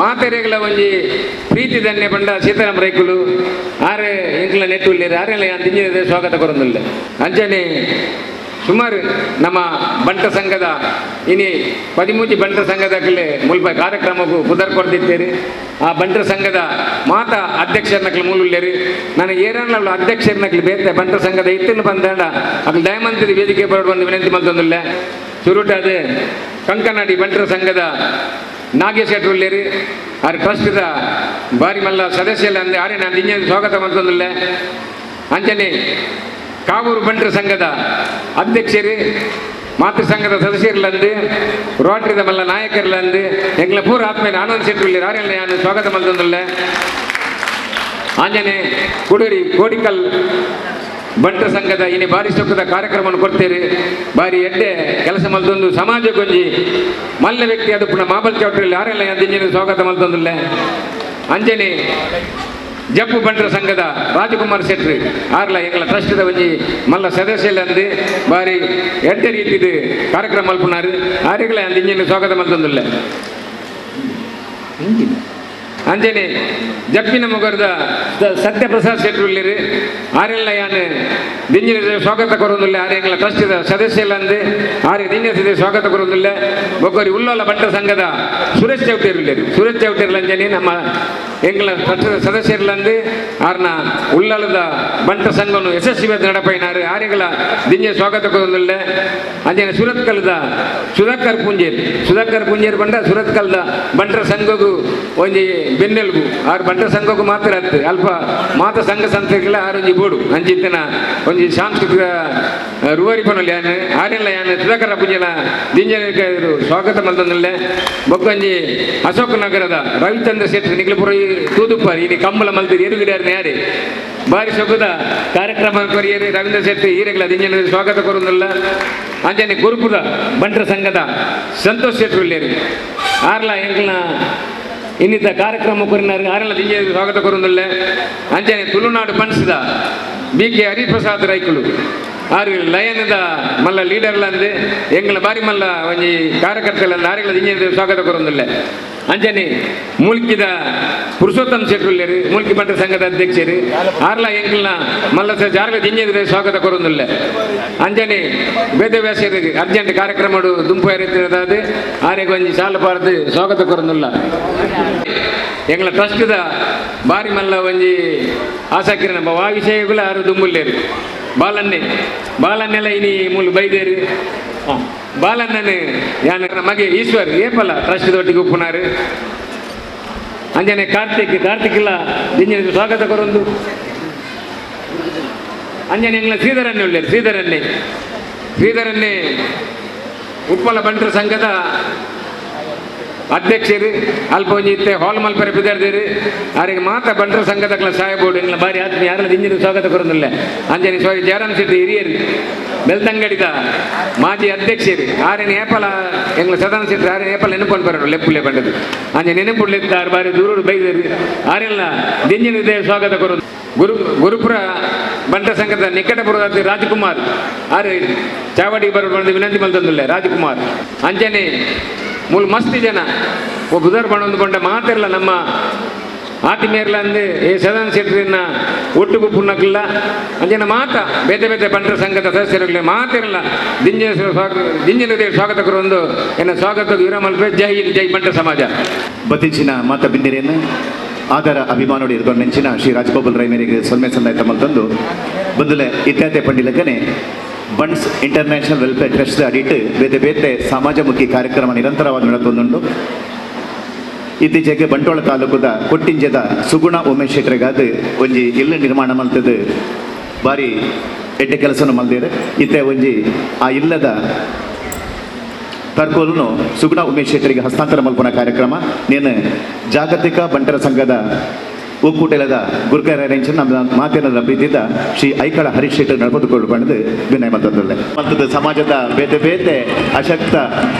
ಮಾತೆರೆಗಳ ಒಂಜಿ ಪ್ರೀತಿ ಧನ್ಯ ಪಂಡ ಸೀತಾರಾಮ ರೈಕುಲು ಆರೆ ಎಂಕ್ಲ ನೆಟ್ಟುಲ್ಲೇರು ಆರೆಲ್ಲ ದಿಂಜಿನ ಸ್ವಾಗತ ಕೊರೊಂದುಲ್ಲೆ. ಅಂಚನೆ ಸುಮಾರು ನಮ್ಮ ಬಂಟ ಸಂಘದ ಇನಿ ಪದಿಮೂಜಿ ಬಂಟರ ಸಂಘದಾಗಲೇ ಮುಲ್ಪ ಕಾರ್ಯಕ್ರಮಕ್ಕೂ ಪುದರ್ ಕೊಡ್ತಿದ್ದೇರಿ. ಆ ಬಂಟರ ಸಂಘದ ಮಾತ ಅಧ್ಯಕ್ಷರನಕ್ಲು ಮೂಲುಲ್ಲೇರಿ ನಾನು ಏರನ್ಲ ಅಧ್ಯಕ್ಷರನಕ್ಲು ಬೇತೆ ಬಂಟರ ಸಂಘದ ಇತ್ತಿನ ಬಂದಾಂಡ ಅಕ್ಲು ದಯಮಂತ್ರಿ ವೇದಿಕೆ ಬರೋಡು ಒಂದು ವಿನಂತಿ ಮಲ್ತೊಂದುಲ್ಲೆ. ಸುರುಟ ಅದೇ ಕಂಕನಾಡಿ ಬಂಟರ ಸಂಘದ ನಾಗೇಶ್ ಶೆಟ್ರು ಉಲ್ಲೇರಿ ಆರ್ ಟ್ರಸ್ಟ್ದ ಬಾರಿ ಮಲ್ಲ ಸದಸ್ಯಲ್ಲ ಅಂದೆ ಆರೆ ನಾನು ದಿಂಜ ಸ್ವಾಗತ ಮಲ್ತೊಂದುಲ್ಲೆ. ಅಂಚನೆ ಕಾವೂರು ಬಂಟರ ಸಂಘದ ಅಧ್ಯಕ್ಷರು ಮಾತೃ ಸಂಘದ ಸದಸ್ಯರ್ಲಂದು ರೋಟರಿದ ಮಲ್ಲ ನಾಯಕರ್ಲಂದು ಎಂಗ್ಲ ಪೂರ ಆತ್ಮೇಲೆ ಆನಂದ್ ಶೆಟ್ರು ಆರೆಲ್ಲ ನಾನು ಸ್ವಾಗತ ಮಲ್ತೊಂದುಲ್ಲೆ. ಆಂಜನೆ ಕುಡೂರಿ ಕೋಡಿಕಲ್ ಬಂಟರ ಸಂಘದ ಇನಿ ಬಾರಿ ಸೊಕ್ಕದ ಕಾರ್ಯಕ್ರಮವನ್ನು ಕೊಡ್ತೀರಿ ಬಾರಿ ಎಡ್ಡೆ ಕೆಲಸ ಮಲ್ತೊಂದು ಸಮಾಜಕ್ಕೊಂಜಿ ಮಲ್ಲ ವ್ಯಕ್ತಿ ಅದು ಪುನಃ ಮಾಬಲ್ ಚೌಟ್ರಿಯಲ್ಲಿ ಆರೆಲ್ಲ ದಿಂಜಿನ ಸ್ವಾಗತ ಮಲ್ತೊಂದುಲ್ಲೆ. ಅಂಜನೆ ಜಪ್ಪು ಬಂಟರ ಸಂಘದ ರಾಜಕುಮಾರ್ ಶೆಟ್ರು ಆರ್ಲ ಎಂಗ್ಲ ಟ್ರಸ್ಟ್ದ ಒಂಜಿ ಮಲ್ಲ ಸದಸ್ಯಲಂದು ಬಾರಿ ಎಡ್ಡೆ ರೀತಿದು ಕಾರ್ಯಕ್ರಮ ಮಲ್ಪುನಾರು ಆರೆಗ್ಲ ಇಂಜಿನ ಸ್ವಾಗತ ಮಲ್ತೊಂದುಲ್ಲೆ. ಅಂಜನೆ ಜಪ್ಪಿನ ಮೊಗರ್ದ ಸತ್ಯಪ್ರಸಾದ್ ಶೆಟ್ರು ಉಲ್ಲೇರು ಆರೆಲ್ಲ ಯಾನ್ ದಿಂಜಿನ ಸ್ವಾಗತ ಕೊರೊಂದುಲ್ಲೆ. ಆರೆ ಎಂಗ್ಲ ಟ್ರಸ್ಟ್ದ ಸದಸ್ಯಲಂದು ಆರೆ ದಿಂಜಿನ ಸ್ವಾಗತ ಕೊರೊಂದುಲ್ಲೆ. ಬೊಕ್ಕರಿ ಉಲ್ಲೋಲ ಬಂಟರ ಸಂಘದ ಸುರೇಶ್ ಚೌಟೇರು ಉಲ್ಲೇರು ಸುರೇಶ್ ಚೌಟೇರು ಅಂಜನೆ ನಮ್ಮ ಎಂಗ್ಲ ಟ್ರಸ್ಟ್ದ ಸದಸ್ಯರ್ಲಂದು ಆರ್ನ ಉಳ್ಳಾಲದ ಬಂಟ ಸಂಘವನ್ನು ಯಶಸ್ವಿಯಾದ ನಡಪೈನಾರು ಆರೆಗಳ ದಿಂಜ ಸ್ವಾಗತ ಕೊರೊಂದುಲ್ಲೆ. ಅಂಜನೆ ಸುರತ್ಕಲ್ದ ಸುಧಾಕರ್ ಪೂಂಜೇರ್ ಸುಧಾಕರ್ ಪೂಂಜೇರ್ ಬಂಡ ಸುರತ್ಕಲ್ದ ಬಂಟರ ಸಂಘಗೂ ಒಂಜಿ ಬೆನ್ನೆಲುಬು ಆರು ಬಂಟರ ಸಂಘಕ್ಕೂ ಮಾತ್ರ ಅತ್ತು ಅಲ್ಪ ಮಾತ ಸಂಘ ಸಂಸ್ಥೆಗಳ ಆರೊಂಜಿ ಬೋಡು ಅಂಚಿತ್ತಿನ ಒಂಜಿ ಸಾಂಸ್ಕೃತಿಕ ರೂವಾರಿ ಪನೊಲಿ ಯಾನ್ ಆರೆಲ್ಲ ಯಾನ್ ಸುಧಾಕರ ಪೂಂಜನ ದಿಂಜ ಸ್ವಾಗತ ಮಲ್ತೊಂದುಲ್ಲೆ. ಬೊಕ್ಕೊಂಜಿ ಅಶೋಕ ನಗರದ ರವಿಚಂದ್ರ ಶೆಟ್ಟಿ ನಿಗ್ಲಪುರ ತೂದುಪ್ಪಾರಿ ಇನಿ ಕಂಬಳ ಮಲ್ತಿರಿ ಎರುಗಿಡಾರ್ನ ಯಾರೇ ಬಾರಿ ಸೊಗದ ಕಾರ್ಯಕ್ರಮ ಕೊರಿಯರು ರವೀಂದ್ರ ಶೆಟ್ಟಿ ಈರೆಗಳ ದಿಂಜನ ಸ್ವಾಗತ ಕೊರೊಂದುಲ್ಲ. ಅಂಚನೆ ಗುರುಪುರ ಬಂಟರ ಸಂಘದ ಸಂತೋಷ್ ಶೆಟ್ಟಿ ಉಲ್ಲೇರು ಆರ್ಲ ಎಂಕ್ಲನ ಇನ್ನಿತ ಕಾರ್ಯಕ್ರಮ ಕೊರಿನಾರು ಆರೆಲ್ಲ ದಿಂಜ ಸ್ವಾಗತ ಕೊರೊಂದುಲ್ಲೆ. ಅಂಚನೆ ತುಳುನಾಡು ಬನ್ಸದ ಬಿ ಕೆ ಹರಿಪ್ರಸಾದ್ ರೈಕುಲು ಆರು ಲಯನದ ಮಲ್ಲ ಲೀಡರ್ಲಂದು ಎಂಗ್ಲ ಬಾರಿ ಮಲ್ಲ ಒಂಜಿ ಕಾರ್ಯಕರ್ತಲಂದು ಆರೆಗಳ ದಿಂಜ ಸ್ವಾಗತ ಕೊರೊಂದುಲ್ಲೆ. ಅಂಚನೆ ಮೂಲ್ಕಿದ ಪುರುಷೋತ್ತಮ್ ಶೆಟ್ರು ಉಲ್ಲೇರು ಮೂಲ್ಕಿ ಬಂಟರ ಸಂಘದ ಅಧ್ಯಕ್ಷರು ಆರ್ಲ ಎಂಕ್ಲನ ಮಲ್ಲ ಜಾರ್ಲ ದಿಂಜ ಸ್ವಾಗತ ಕೊರೊಂದುಲ್ಲೆ. ಅಂಚನೆ ವೇದವ್ಯಾಸರು ಅರ್ಜೆಂಟ್ ಕಾರ್ಯಕ್ರಮ ದುಂಪು ಇರುತ್ತದೆ ಆರೆಗೆ ಒಂಜಿ ಸಾಲು ಪಾರ್ದು ಸ್ವಾಗತ ಕೊರೊಂದುಲ್ಲ. ಎಂಗ್ಲ ಟ್ರಸ್ಟ್ದ ಬಾರಿ ಮಲ್ಲ ಒಂಜಿ ಆಸಕ್ತಿರ ನಮ್ಮ ವಾ ವಿಷಯಗಳು ಆರು ದುಂಬುಲ್ಲೇರು ಬಾಲನ್ನೆ ಬಾಲನ್ನೆಲ್ಲ ಇನಿ ಮೂಲು ಬೈದೇರು ಬಾಲಣ್ಣನ ಯಾನ ಮಗೆ ಈಶ್ವರ್ ಏಪಲ ಟ್ರಸ್ಟ್ ದೊಟ್ಟಿಗೆ ಉಪ್ಪುನಾರು. ಅಂಜನೆ ಕಾರ್ತಿಕ್ ಕಾರ್ತಿಕ್ ಇಲ್ಲ ದಿಂಜಿನ ಸ್ವಾಗತ ಕೊರೊಂದು. ಅಂಜನೆ ಎಂಗ್ಲ ಶ್ರೀಧರನ್ನೇ ಉಳ್ಳೇರು ಶ್ರೀಧರನ್ನೇ ಶ್ರೀಧರನ್ನೇ ಉಪ್ಪಲ ಬಂಟರ ಸಂಘದ ಅಧ್ಯಕ್ಷರು ಅಲ್ಪ ಒಂಜಿ ಇತ್ತೆ ಹಾಲ್ ಮಲ್ಪರೆ ಬಿದಾರ್ದೇರು ಆರಿಗೆ ಮಾತ ಬಂಟರ ಸಂಘದ ಸಹಾಯ ಬೋರ್ಡು ಎಂಗ್ಲ ಬಾರಿ ಆತ್ಮೀಯ ಯಾರಲ್ಲ ಇಂಜಿನ ಸ್ವಾಗತ ಕೊರೊಂದಿಲ್ಲ. ಅಂಜನಿ ಸ್ವಾಮಿ ಜಯರಾಮ್ ಶೆಟ್ಟಿ ಹಿರಿಯರು ಬೆಳ್ತಂಗಡಿದ ಮಾಜಿ ಅಧ್ಯಕ್ಷರು ಆರೇನು ಏಪಲ ಎಂಗ್ಲ ಸದಾನಂದ ಶೆಟ್ಟಿ ಆರೇನು ಏಪಲ ನೆನಪು ಬರೋಣ ಲೆಪ್ಪುಲೆ ಬಂಡದು ಅಂಜೆ ನೆನಪುಡ್ಲಿದ್ದಾರು ಬಾರಿ ದೂರ ಬೈದರು ಆರೆಲ್ಲ ದಿಂಜಿನ ಸ್ವಾಗತ ಕೊರೋದು. ಗುರುಪುರ ಬಂಟ ಸಂಘದ ನಿಕಟಪುರದ ರಾಜ್ಕುಮಾರ್ ಆರು ಚಾವಡಿ ಬರೋ ವಿನಂತಿ ಮಲ್ತಂದಿಲ್ಲ ರಾಜ್ಕುಮಾರ್. ಅಂಜನೆ ಮೂಲ ಮಸ್ತ್ ಜನ ಬುಧರ್ ಬಣ್ಣೊಂದು ಕೊಂಡ ಮಾತಿರಲ್ಲ ನಮ್ಮ ಆತಿಮೇರ್ಲ ಅಂದು ಏ ಸದಾನಂದ ಶೆಟ್ಟರಿನ ಒಟ್ಟುಗು ಪುಣ್ಣಕ್ಕಿಲ್ಲ. ಅಂಜನ ಮಾತ ಬೇತೆ ಬೇತೆ ಬಂಟರ ಸಂಘದ ಸದಸ್ಯರುಗಳೇ ಮಾತಿರಲ್ಲ ದಿಂಜಿನ ದಿಂಜಿನ ಸ್ವಾಗತಕರು ಒಂದು ಎನ್ನ ಸ್ವಾಗತ ವಿರಮಲ್ಪೆ. ಜೈ ಹಿಂದ್, ಜೈ ಬಂಟರ ಸಮಾಜ. ಬತ್ತಿಂಚಿನ ಮಾತ ಬಿಂದಿರೇನು ಆದರ ಅಭಿಮಾನೋಡಿ ಇರ್ಕೊಂಡು ನೆಂಚಿನ ಶ್ರೀ ರಾಜಗೋಪಾಲ್ ರೈ ಮೇರೆಗೆ ಸೊನ್ನೆ ಸಂದಾಯ್ತ ಮಲ್ತಂದು ಬಂದುಲೆ ಇತ್ಯಾತೆ ಪಂಡಿಲಕ್ಕನೆ buns international welfare trust ಅಡಿಟ್ಟು ಬೇತೆ ಬೇತೆ ಸಮಾಜಮುಖಿ ಕಾರ್ಯಕ್ರಮ ನಿರಂತರವಾಗಿ ನಡೆದುಂಟು. ಇತ್ತೀಚೆಗೆ ಬಂಟ್ವಾಳ ತಾಲೂಕುದ ಕೊಟ್ಟಿಂಜದ ಸುಗುಣ ಉಮೇಶ್ ಶೆಟ್ಟರಿಗಾದ ಒಂಜಿ ಇಲ್ಲು ನಿರ್ಮಾಣ ಮಲ್ತದ್ದು ಬಾರಿ ಎಡ್ಡೆ ಕೆಲಸನು ಮಲ್ದೇರು. ಇತ್ತೆ ಒಂಜಿ ಆ ಇಲ್ಲದ ತರ್ಕೋಲುನು ಸುಗುಣ ಉಮೇಶ್ ಶೆಟ್ಟರಿಗೆ ಹಸ್ತಾಂತರ ಮಲ್ಪುನ ಕಾರ್ಯಕ್ರಮ ನೇನು ಜಾಗತಿಕ ಬಂಟರ ಸಂಘದ ಒಕ್ಕೂಟದ ಗುರುಕರ ನಮ್ಮ ಮಾತಿನ ಪ್ರೀತಿದ್ದ ಶ್ರೀ ಐಕಳ ಹರೀಶ್ ಶೆಟ್ಟರ್ ನಡ್ಪದುಕೊಂಡು ಬಂದು ವಿನಯ ಮಲ್ತಂದುಲ್ಲೆ. ಮತ್ತು ಸಮಾಜದ ಬೇತೆ ಬೇತೆ ಅಶಕ್ತ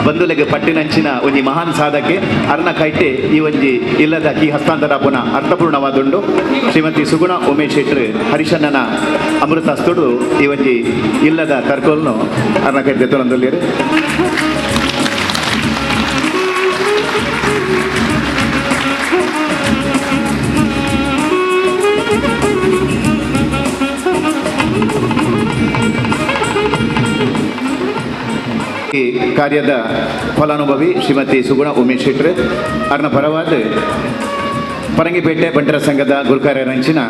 ಬಂಧುಲೆಗೆ ಪಟ್ಟಿನಂಚಿನ ಒಂಜಿ ಮಹಾನ್ ಸಾಧಕೆ ಅರ್ಣ ಕೈಟೆ ಈ ಒಂಜಿ ಇಲ್ಲದ ಈ ಹಸ್ತಾಂತರ ಪುನಃ ಅರ್ಥಪೂರ್ಣವಾದುಂಡು. ಶ್ರೀಮತಿ ಸುಗುಣ ಉಮೇಶ್ ಶೆಟ್ಟರ್ ಹರಿಶಣ್ಣನ ಅಮೃತಾಸ್ತುಡು ಈ ಒಂಜಿ ಇಲ್ಲದ ತರ್ಕೋಲ್ನು ಅರ್ಣ ಕೈಟೆ ತೊಂದೊಲ್ಲೇರು. ಈ ಕಾರ್ಯದ ಫಲಾನುಭವಿ ಶ್ರೀಮತಿ ಸುಗುಣ ಉಮೇಶ್ ಶೆಟ್ಟರ್ ಅರ್ನ ಪರವಾದ ಪರಂಗಿಪೇಟೆ ಬಂಟರ ಸಂಘದ ಗುರುಕಾರ್ಯರಂಚಿನ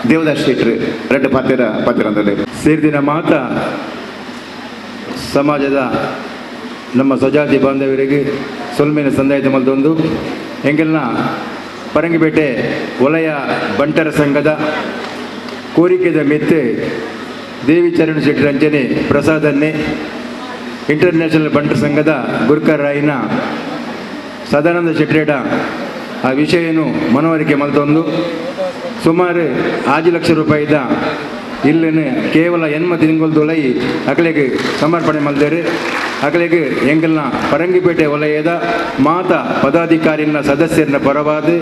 ದೇವದಾಸ್ ಶೆಟ್ಟರ್ ರೆಡ್ಡ ಪಾತ್ರ ಪಾತ್ರರಂದಲ್ಲಿ ಸೇರಿದಿನ ಮಾತ ಸಮಾಜದ ನಮ್ಮ ಸ್ವಜಾತಿ ಬಾಂಧವರಿಗೆ ಸೊಲ್ಮೆನ ಸಂದಾಯದ ಮಲ್ದೊಂದು ಎಂಗೆಲ್ನ ಪರಂಗಿಪೇಟೆ ವಲಯ ಬಂಟರ ಸಂಘದ ಕೋರಿಕೆದ ಮೆತ್ತೆ ದೇವಿ ಚರಣ ಶೆಟ್ಟರ್ ಅಂಚನೆ ಪ್ರಸಾದನ್ನೇ ಇಂಟರ್ನ್ಯಾಷನಲ್ ಬಂಟರ ಸಂಘದ ಗುರ್ಕರ್ ರಾಯಿನ ಸದಾನಂದ ಶೆಟ್ಟರೇಡ ಆ ವಿಷಯನು ಮನವರಿಕೆ ಮಲ್ತೊಂದು ಸುಮಾರು 5 ಲಕ್ಷ ರೂಪಾಯಿದ ಇಲ್ಲನೆ ಕೇವಲ 80 ತಿಂಗಳದೊಳೈ ಅಕಲೆಗೆ ಸಮರ್ಪಣೆ ಮಲ್ದೇರು. ಅಕಲೆಗೆ ಎಂಗಲ್ನ ಪರಂಗಿಪೇಟೆ ವಲಯದ ಮಾತ ಪದಾಧಿಕಾರಿನ ಸದಸ್ಯರನ್ನ ಪರವಾದ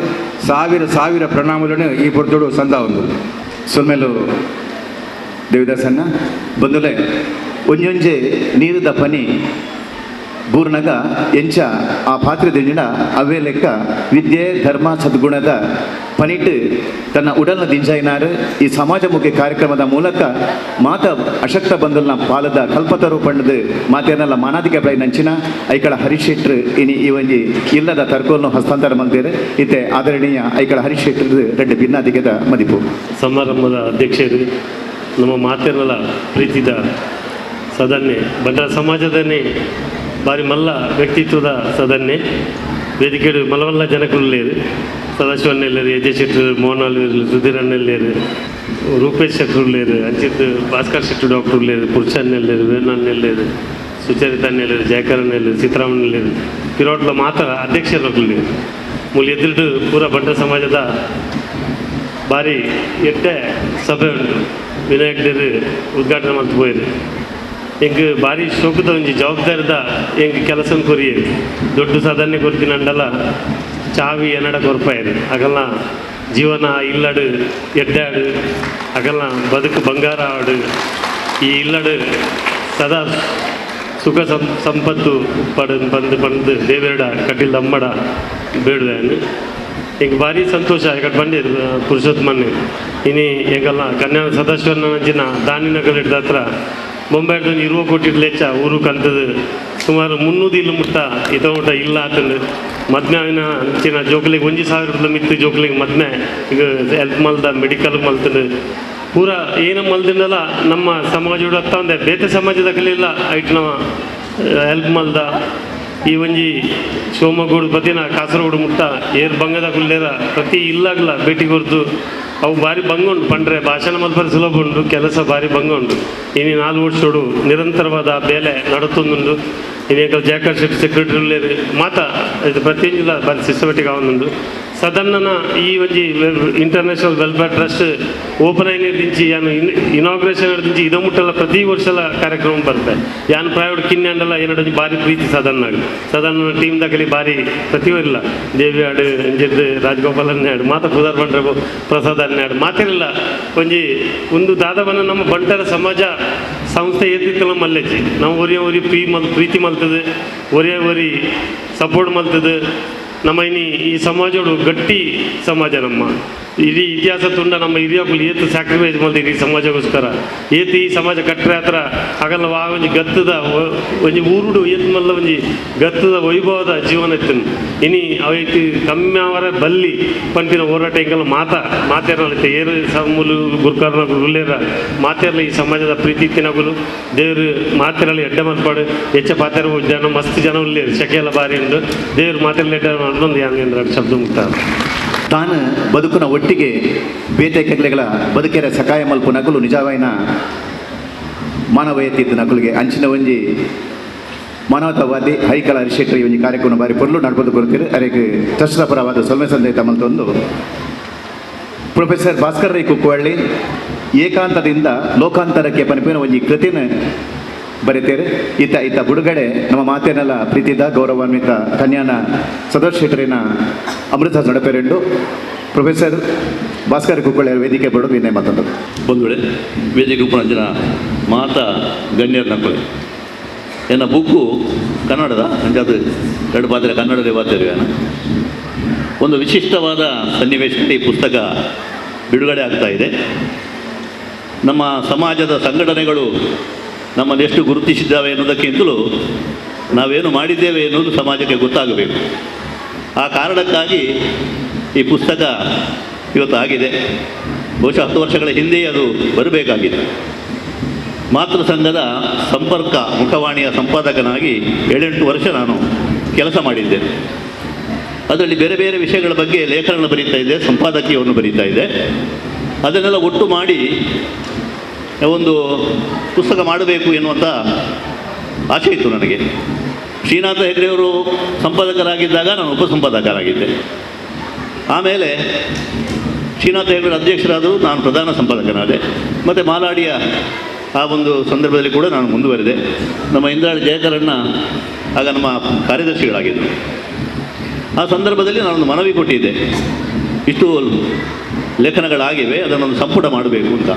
ಸಾವಿರ ಸಾವಿರ ಪ್ರಣಾಮಗಳನ್ನು ಈ ಪೊರ್ತುಡು ಸಂದ ಒಂದು ಸೊಲ್ಮೇಲು ದೇವಿದಾಸನ್ನ ಬಂದುಲೆ ಒಂಜೊಂಜೆ ನೀರುದ ಪನಿ ಬೂರ್ನಗ ಎಂಚ ಆ ಪಾತ್ರೆ ದಿಂಜಿನ ಅವೇ ಲೆಕ್ಕ ವಿದ್ಯೆ ಧರ್ಮ ಸದ್ಗುಣದ ಪನಿಟ್ಟು ತನ್ನ ಉಡಲ್ನ ದಿಂಜಾಯಿನಾರು ಈ ಸಮಾಜಮುಖಿ ಕಾರ್ಯಕ್ರಮದ ಮೂಲಕ ಮಾತ ಅಶಕ್ತ ಬಂಧುಲ್ನ ಪಾಲದ ಕಲ್ಪತರು ಪಂಡದು ಮಾತೇನಲ್ಲ ಮಾನಾದಿಕೆ ಪ್ರೈ ನಂಚಿನ ಐಕಳ ಹರೀಶ್ ಶೆಟ್ರು ಇನಿ ಈ ಒಂಜಿ ಇಲ್ಲದ ತರ್ಕೋಲ್ನು ಹಸ್ತಾಂತರ ಮಲ್ದೇರು. ಇತ್ತೆ ಆದರಣೀಯ ಐಕಳ ಹರೀಶ್ ಶೆಟ್ಟರ್ ರೆಡ್ಡಿ ಭಿನ್ನಾದಿಗೆದ ಮದಿಪು. ಸಮಾರಂಭದ ಅಧ್ಯಕ್ಷರು ನಮ್ಮ ಮಾತೇನಲ್ಲ ಪ್ರೀತಿದ ಸದನ್ನೆ ಬಂಟರ ಸಮಾಜದನ್ನೇ ಬಾರಿ ಮಲ್ಲ ವ್ಯಕ್ತಿತ್ವದ ಸದನ್ನೆ ವೇದಿಕೆ ಮಲವಲ್ಲ ಜನಕುಲ್ಲೇರು ಸದಾಶಿವಣ್ಣೆಲ್ಲೇರು, ಎಜೆ ಶೆಟ್ಟರು, ಮೋಹನ್ ಆಲ್ವೇರು, ಸುಧೀರ್ ಅಣ್ಣೆಲ್ಲೇರು, ರೂಪೇಶ್ ಶೆಟ್ಟರು, ಅಂಚಿತ್ ಭಾಸ್ಕರ್ ಶೆಟ್ಟರು ಡಾಕ್ಟರ್ ಉಳ್ಳೇರು, ಪುರುಷ ಅಣ್ಣೆಲ್ಲೇರು, ವೇಣಣ್ಣೆಲ್ಲೇರು, ಸುಚರಿತ ಅಣ್ಣೆಲ್ಲೇರು, ಜಯಕರ್ ಅಣ್ಣೆಲ್ಲೇರು, ಸೀತಾರಾಮಣ್ಣೆಲ್ಲೇರು, ಪಿರೋಟ್ಲ ಮಾತ್ರ ಅಧ್ಯಕ್ಷರು ಮೂಲ ಎದುರು ಪೂರ ಬಂಟರ ಸಮಾಜದ ಬಾರಿ ಎಟ್ಟೆ ಸಭೆ ಉಂಟು. ವಿನಾಯಕರು ಉದ್ಘಾಟನೆ ಮಲ್ತು ಪೋಯಿರು. ಎಂಕ್ ಭಾರಿ ಶೋಕದ ಒಂಜಿ ಜವಾಬ್ದಾರಿದ ಎಂಕ್ ಕೆಲಸ ಕೊರಿಯೇರು. ದೊಡ್ಡ ಸಾಧನೆ ಕೊರ್ತಿನಂಡಲ ಚಾವಿ ಎನ್ನಡ ಕೊರ್ಪಾಯರು. ಅಗಲ್ನ ಜೀವನ ಇಲ್ಲಡು ಎಡ್ಡಾಡು, ಅಗಲ್ನ ಬದುಕು ಬಂಗಾರ ಆಡು, ಈ ಇಲ್ಲಡು ಸದಾ ಸುಖ ಸಂಪತ್ತು ಪಡ ಬಂದು ಬಂದು ದೇವರಡ ಕಟ್ಟಿಲ್ ಅಮ್ಮಡ ಬೇಡುವೇನು. ಎಂಕ್ ಭಾರಿ ಸಂತೋಷ ಎಕಡೆ ಬಂಡಿ ಪುರುಷೋತ್ತಮನ್ನೇ ಇನಿ ಎಂಕಲ್ನ ಕನ್ಯಾ ಸದಾಶಿವನ ದಾನಿನಗರ ಹಿಡ್ದ ಹತ್ರ ಬೊಂಬಾಯ್ದು 20 ಕೋಟಿ ಲೆಚ್ಚ ಊರು ಕಂತದ್ದು ಸುಮಾರು 300 ಇಲ್ಲು ಮುಟ್ಟ ಇತ ಮುಟ್ಟ ಇಲ್ಲ ಆತಂದು ಮದ್ಮೆ ಆಯ್ನ ಅಂಚಿನ ಜೋಕ್ಲಿಗೆ 1,000 ರೂಪಾಯಿ ಮಿತ್ತು ಜೋಕ್ಲಿಗೆ ಮದ್ಮೆ ಈಗ ಹೆಲ್ತ್ ಮಲ್ದ ಮೆಡಿಕಲ್ ಮಲ್ತಂದು ಪೂರ ಏನು ಮಲ್ದಿಂದಲ್ಲ ನಮ್ಮ ಸಮಾಜ ಹತ್ತ ಒಂದೆ ಬೇತೆ ಸಮಾಜದ ಕಲಿಲ್ಲ ಐಟ್ ನಮ್ಮ ಹೆಲ್ಪ್ ಮಲ್ದ ಈ ಒಂಜಿ ಶಿವಮೊಗ್ಗಡು ಬತ್ತಿನ ಕಾಸರಗೋಡು ಮುಟ್ಟ ಏರ್ ಬಂಗದ ಕುಲ್ಲೇರ ಪ್ರತಿ ಇಲ್ಲಾಗ್ಲ ಭೇಟಿ ಕೊರ್ದು ಅವು ಭಾರಿ ಭಂಗ ಉಂಟು ಪಂಡ್ರೆ ಭಾಷಣ ಮಲ್ಪರೆ ಸುಲಭ ಉಂಟು, ಕೆಲಸ ಭಾರಿ ಭಂಗ ಉಂಟು. ಇನಿ 4 ವರ್ಷೋಡು ನಿರಂತರವಾದ ಬೇಲೆ ನಡತೊಂದುಂಡು. ಇನಿ ಜಯಕರ್ ಶೆಟ್ಟಿ ಸೆಕ್ರೆಟರಿ ಮಾತ ಇದು ಪ್ರತಿಯೊಂಜಿಲ ಬಾರಿ ಸಿಸ್ಟಮೆಟಿಕ್ ಆವೊಂದುಂಡು. ಸದನ್ನನ ಈ ಒಂಜಿ international welfare trust open అయినదించి ಯಾನು ಇನಾಗ್ರೇಷನ್ ಹಿಡ್ದಿಂಚಿ ಇದ ಮುಟ್ಟಲ್ಲ ಪ್ರತಿ ವರ್ಷಲ ಕಾರ್ಯಕ್ರಮ ಬರುತ್ತೆ. ಯಾನ್ ಪ್ರಾಯೋಡ್ ಕಿನ್ಯಾಂಡಲ ಏನೊಂಜಿ ಬಾರಿ ಪ್ರೀತಿ ಸದನ್ನಾಗ ಸದನ್ನ ಟೀಮ್ ದಕಲಿ ಬಾರಿ ಪ್ರತಿಯೊರಿಲ್ಲ ದೇವಿ ಆಡು ಅಂಜಿರ್ದು ರಾಜಗೋಪಾಲ್ ಅನ್ಯಾಡು ಮಾತ ಪುದಾರ್ ಬಂಡ್ರೆ ಪ್ರಸಾದ್ ಅನ್ಯಾಡು ಮಾತಿರಲ್ಲ ಒಂಜಿ ಒಂದು ದಾದವನ ನಮ್ಮ ಬಂಟರ ಸಮಾಜ ಸಂಸ್ಥೆ ಏತಿತ್ತಲ ಮಲ್ಲೆಚ್ಚಿ ನಾವು ಒರಿಯ ಒರಿ ಪ್ರೀತಿ ಮಲ್ತದೆ, ಒರಿಯ ಒರಿ ಸಪೋರ್ಟ್ ಮಲ್ತದೆ. ನಮ್ಮ ಇನಿ ಈ ಸಮಾಜೋಡು ಗಟ್ಟಿ ಸಮಾಜ ನಮ್ಮ ಇಡೀ ಇತಿಹಾಸ ತುಂಡ ನಮ್ಮ ಹಿರಿಯಕುಲು ಏತು ಸ್ಯಾಕ್ರಿಫೈಸ್ ಮಲ್ತೀರಿ ಈ ಸಮಾಜಕ್ಕೋಸ್ಕರ, ಏತು ಈ ಸಮಾಜ ಕಟ್ಟರೆ ಹತ್ರ ಆಗಲ್ಲ ಆ ಒಂಜಿ ಗತ್ತದ ಒಂಜಿ ಊರುಡು ಏತು ಮಲ್ಲ ಒಂಜಿ ಗತ್ತದ ವೈಭವದ ಜೀವನ ಇತ್ತು. ಇನಿ ಅವೈತಿ ಕಮ್ಮಿ ಅವರ ಬಲ್ಲಿ ಪಂಪಿನ ಹೋರಾಟ ಎಂಕಲ್ಲ ಮಾತೇರಲ್ಲ ಏರು ಸಮೂಲು ಗುರ್ಕಾರ್ನಗುಲು ಉಲ್ಲೇರ ಮಾತೇರಲ್ಲ ಈ ಸಮಾಜದ ಪ್ರೀತಿ ತಿನಗುಲು ದೇವರು ಮಾತಿರಲ್ಲ ಎಡ್ಡೆ ಮಲ್ಪಾಡು ಹೆಚ್ಚ ಪಾತೆರ ಜನ ಮಸ್ತ್ ಜನ ಉಲ್ಲೇರು ಶಕೆಲ್ಲ ಬಾರಿ ಉಂಡು ದೇವರು ಮಾತಿರಲ್ಲ ಎಡ್ಡೆ ಮಾಡ್ಬಂದು ಯಾನ್ ಶಬ್ದ ಮುಕ್ತ. ತಾನು ಬದುಕುನ ಒಟ್ಟಿಗೆ ಬೇತೆ ಕೆಗ್ಲೆಗಳ ಬದುಕೆರ ಸಕಾಯ ಮಲ್ಪು ನಕಲು ನಿಜವಾಯಿನ ಮಾನವಯತಿತ್ತು ನಕುಲಿಗೆ ಅಂಚಿನ ಒಂಜಿ ಮಾನವತಾವಾದಿ ಹೈಕಳ ಹರಿಶೆಟ್ಟರಿ ಒಂಜಿ ಕಾರ್ಯಕ್ರಮ ಬಾರಿ ಪೊರ್ಲು ನಡ್ಬೋದು ಕೊಡ್ತೀರಿ. ಅರೆಗೆ ಟ್ರಸ್ಟ್ನ ಪರವಾದ ಸೊಲ್ಮೆ ಸಂದೇಶ ಮಲ್ತೊಂದು ಪ್ರೊಫೆಸರ್ ಭಾಸ್ಕರ್ ರೈ ಕುಕ್ಕುವಳ್ಳಿ ಏಕಾಂತದಿಂದ ಲೋಕಾಂತರಕ್ಕೆ ಪನಿಪಿನ ಒಂಜಿ ಕೃತಿನ ಬರೀತೇವೆ. ಈತ ಈತ ಬುಡುಗಡೆ ನಮ್ಮ ಮಾತೇನೆಲ್ಲ ಪ್ರೀತಿದ ಗೌರವಾನ್ವಿತ ಕನ್ಯಾನ ಸದೋಷ್ ಶೆಟ್ಟರಿನ ಅಮೃತ ನಡಪೇರೆಂಡು ಪ್ರೊಫೆಸರ್ ಭಾಸ್ಕರ್ ಕುಕ್ಕುವಳ್ಳಿ ವೇದಿಕೆ ಬರೋದು ವಿನಯ ಮಾತಾಡೋದು. ಒಂದು ವೇಳೆ ವೇದಿಕೆ ಉಪನಂಜನ ಮಾತಾ ಗಣ್ಯರ ನಕ್ಕಳೆ ಎನ್ನ ಬುಕ್ಕು ಕನ್ನಡದ ಅಂಜಾದು ಎರಡು ಪಾತ್ರೆ ಕನ್ನಡದೇ ಪಾತ್ರೆ ಒಂದು ವಿಶಿಷ್ಟವಾದ ಸನ್ನಿವೇಶದಲ್ಲಿ ಈ ಪುಸ್ತಕ ಬಿಡುಗಡೆ ಆಗ್ತಾ ಇದೆ. ನಮ್ಮ ಸಮಾಜದ ಸಂಘಟನೆಗಳು ನಮ್ಮನ್ನು ಎಷ್ಟು ಗುರುತಿಸಿದ್ದಾವೆ ಎನ್ನುವುದಕ್ಕಿಂತಲೂ ನಾವೇನು ಮಾಡಿದ್ದೇವೆ ಎನ್ನುವುದು ಸಮಾಜಕ್ಕೆ ಗೊತ್ತಾಗಬೇಕು. ಆ ಕಾರಣಕ್ಕಾಗಿ ಈ ಪುಸ್ತಕ ಇವತ್ತು ಆಗಿದೆ. ಬಹುಶಃ 10 ವರ್ಷಗಳ ಹಿಂದೆಯೇ ಅದು ಬರಬೇಕಾಗಿದೆ. ಮಾತೃ ಸಂಘದ ಸಂಪರ್ಕ ಮುಖವಾಣಿಯ ಸಂಪಾದಕನಾಗಿ 7-8 ವರ್ಷ ನಾನು ಕೆಲಸ ಮಾಡಿದ್ದೇನೆ. ಅದರಲ್ಲಿ ಬೇರೆ ಬೇರೆ ವಿಷಯಗಳ ಬಗ್ಗೆ ಲೇಖನಗಳನ್ನು ಬರೀತಾ ಇದ್ದೆ, ಸಂಪಾದಕೀಯವನ್ನು ಬರೀತಾ ಇದ್ದೆ. ಅದನ್ನೆಲ್ಲ ಒಟ್ಟು ಮಾಡಿ ಒಂದು ಪುಸ್ತಕ ಮಾಡಬೇಕು ಎನ್ನುವಂಥ ಆಸೆ ಇತ್ತು ನನಗೆ. ಶ್ರೀನಾಥ ಹೆಗಡೆಯವರು ಸಂಪಾದಕರಾಗಿದ್ದಾಗ ನಾನು ಉಪಸಂಪಾದಕರಾಗಿದ್ದೆ. ಆಮೇಲೆ ಶ್ರೀನಾಥ ಹೆಗಡೆ ಅಧ್ಯಕ್ಷರಾದರು, ನಾನು ಪ್ರಧಾನ ಸಂಪಾದಕನಾದೆ. ಮತ್ತು ಮಾಲಾಡಿಯ ಆ ಒಂದು ಸಂದರ್ಭದಲ್ಲಿ ಕೂಡ ನಾನು ಮುಂದುವರೆದೆ. ನಮ್ಮ ಇಂದ್ರಾಳಿ ಜಯಕರಣ್ಣ ಆಗ ನಮ್ಮ ಕಾರ್ಯದರ್ಶಿಗಳಾಗಿದ್ದರು. ಆ ಸಂದರ್ಭದಲ್ಲಿ ನಾನೊಂದು ಮನವಿ ಕೊಟ್ಟಿದ್ದೆ, ಇಷ್ಟು ಲೇಖನಗಳಾಗಿವೆ, ಅದನ್ನೊಂದು ಸಂಪುಟ ಮಾಡಬೇಕು ಅಂತ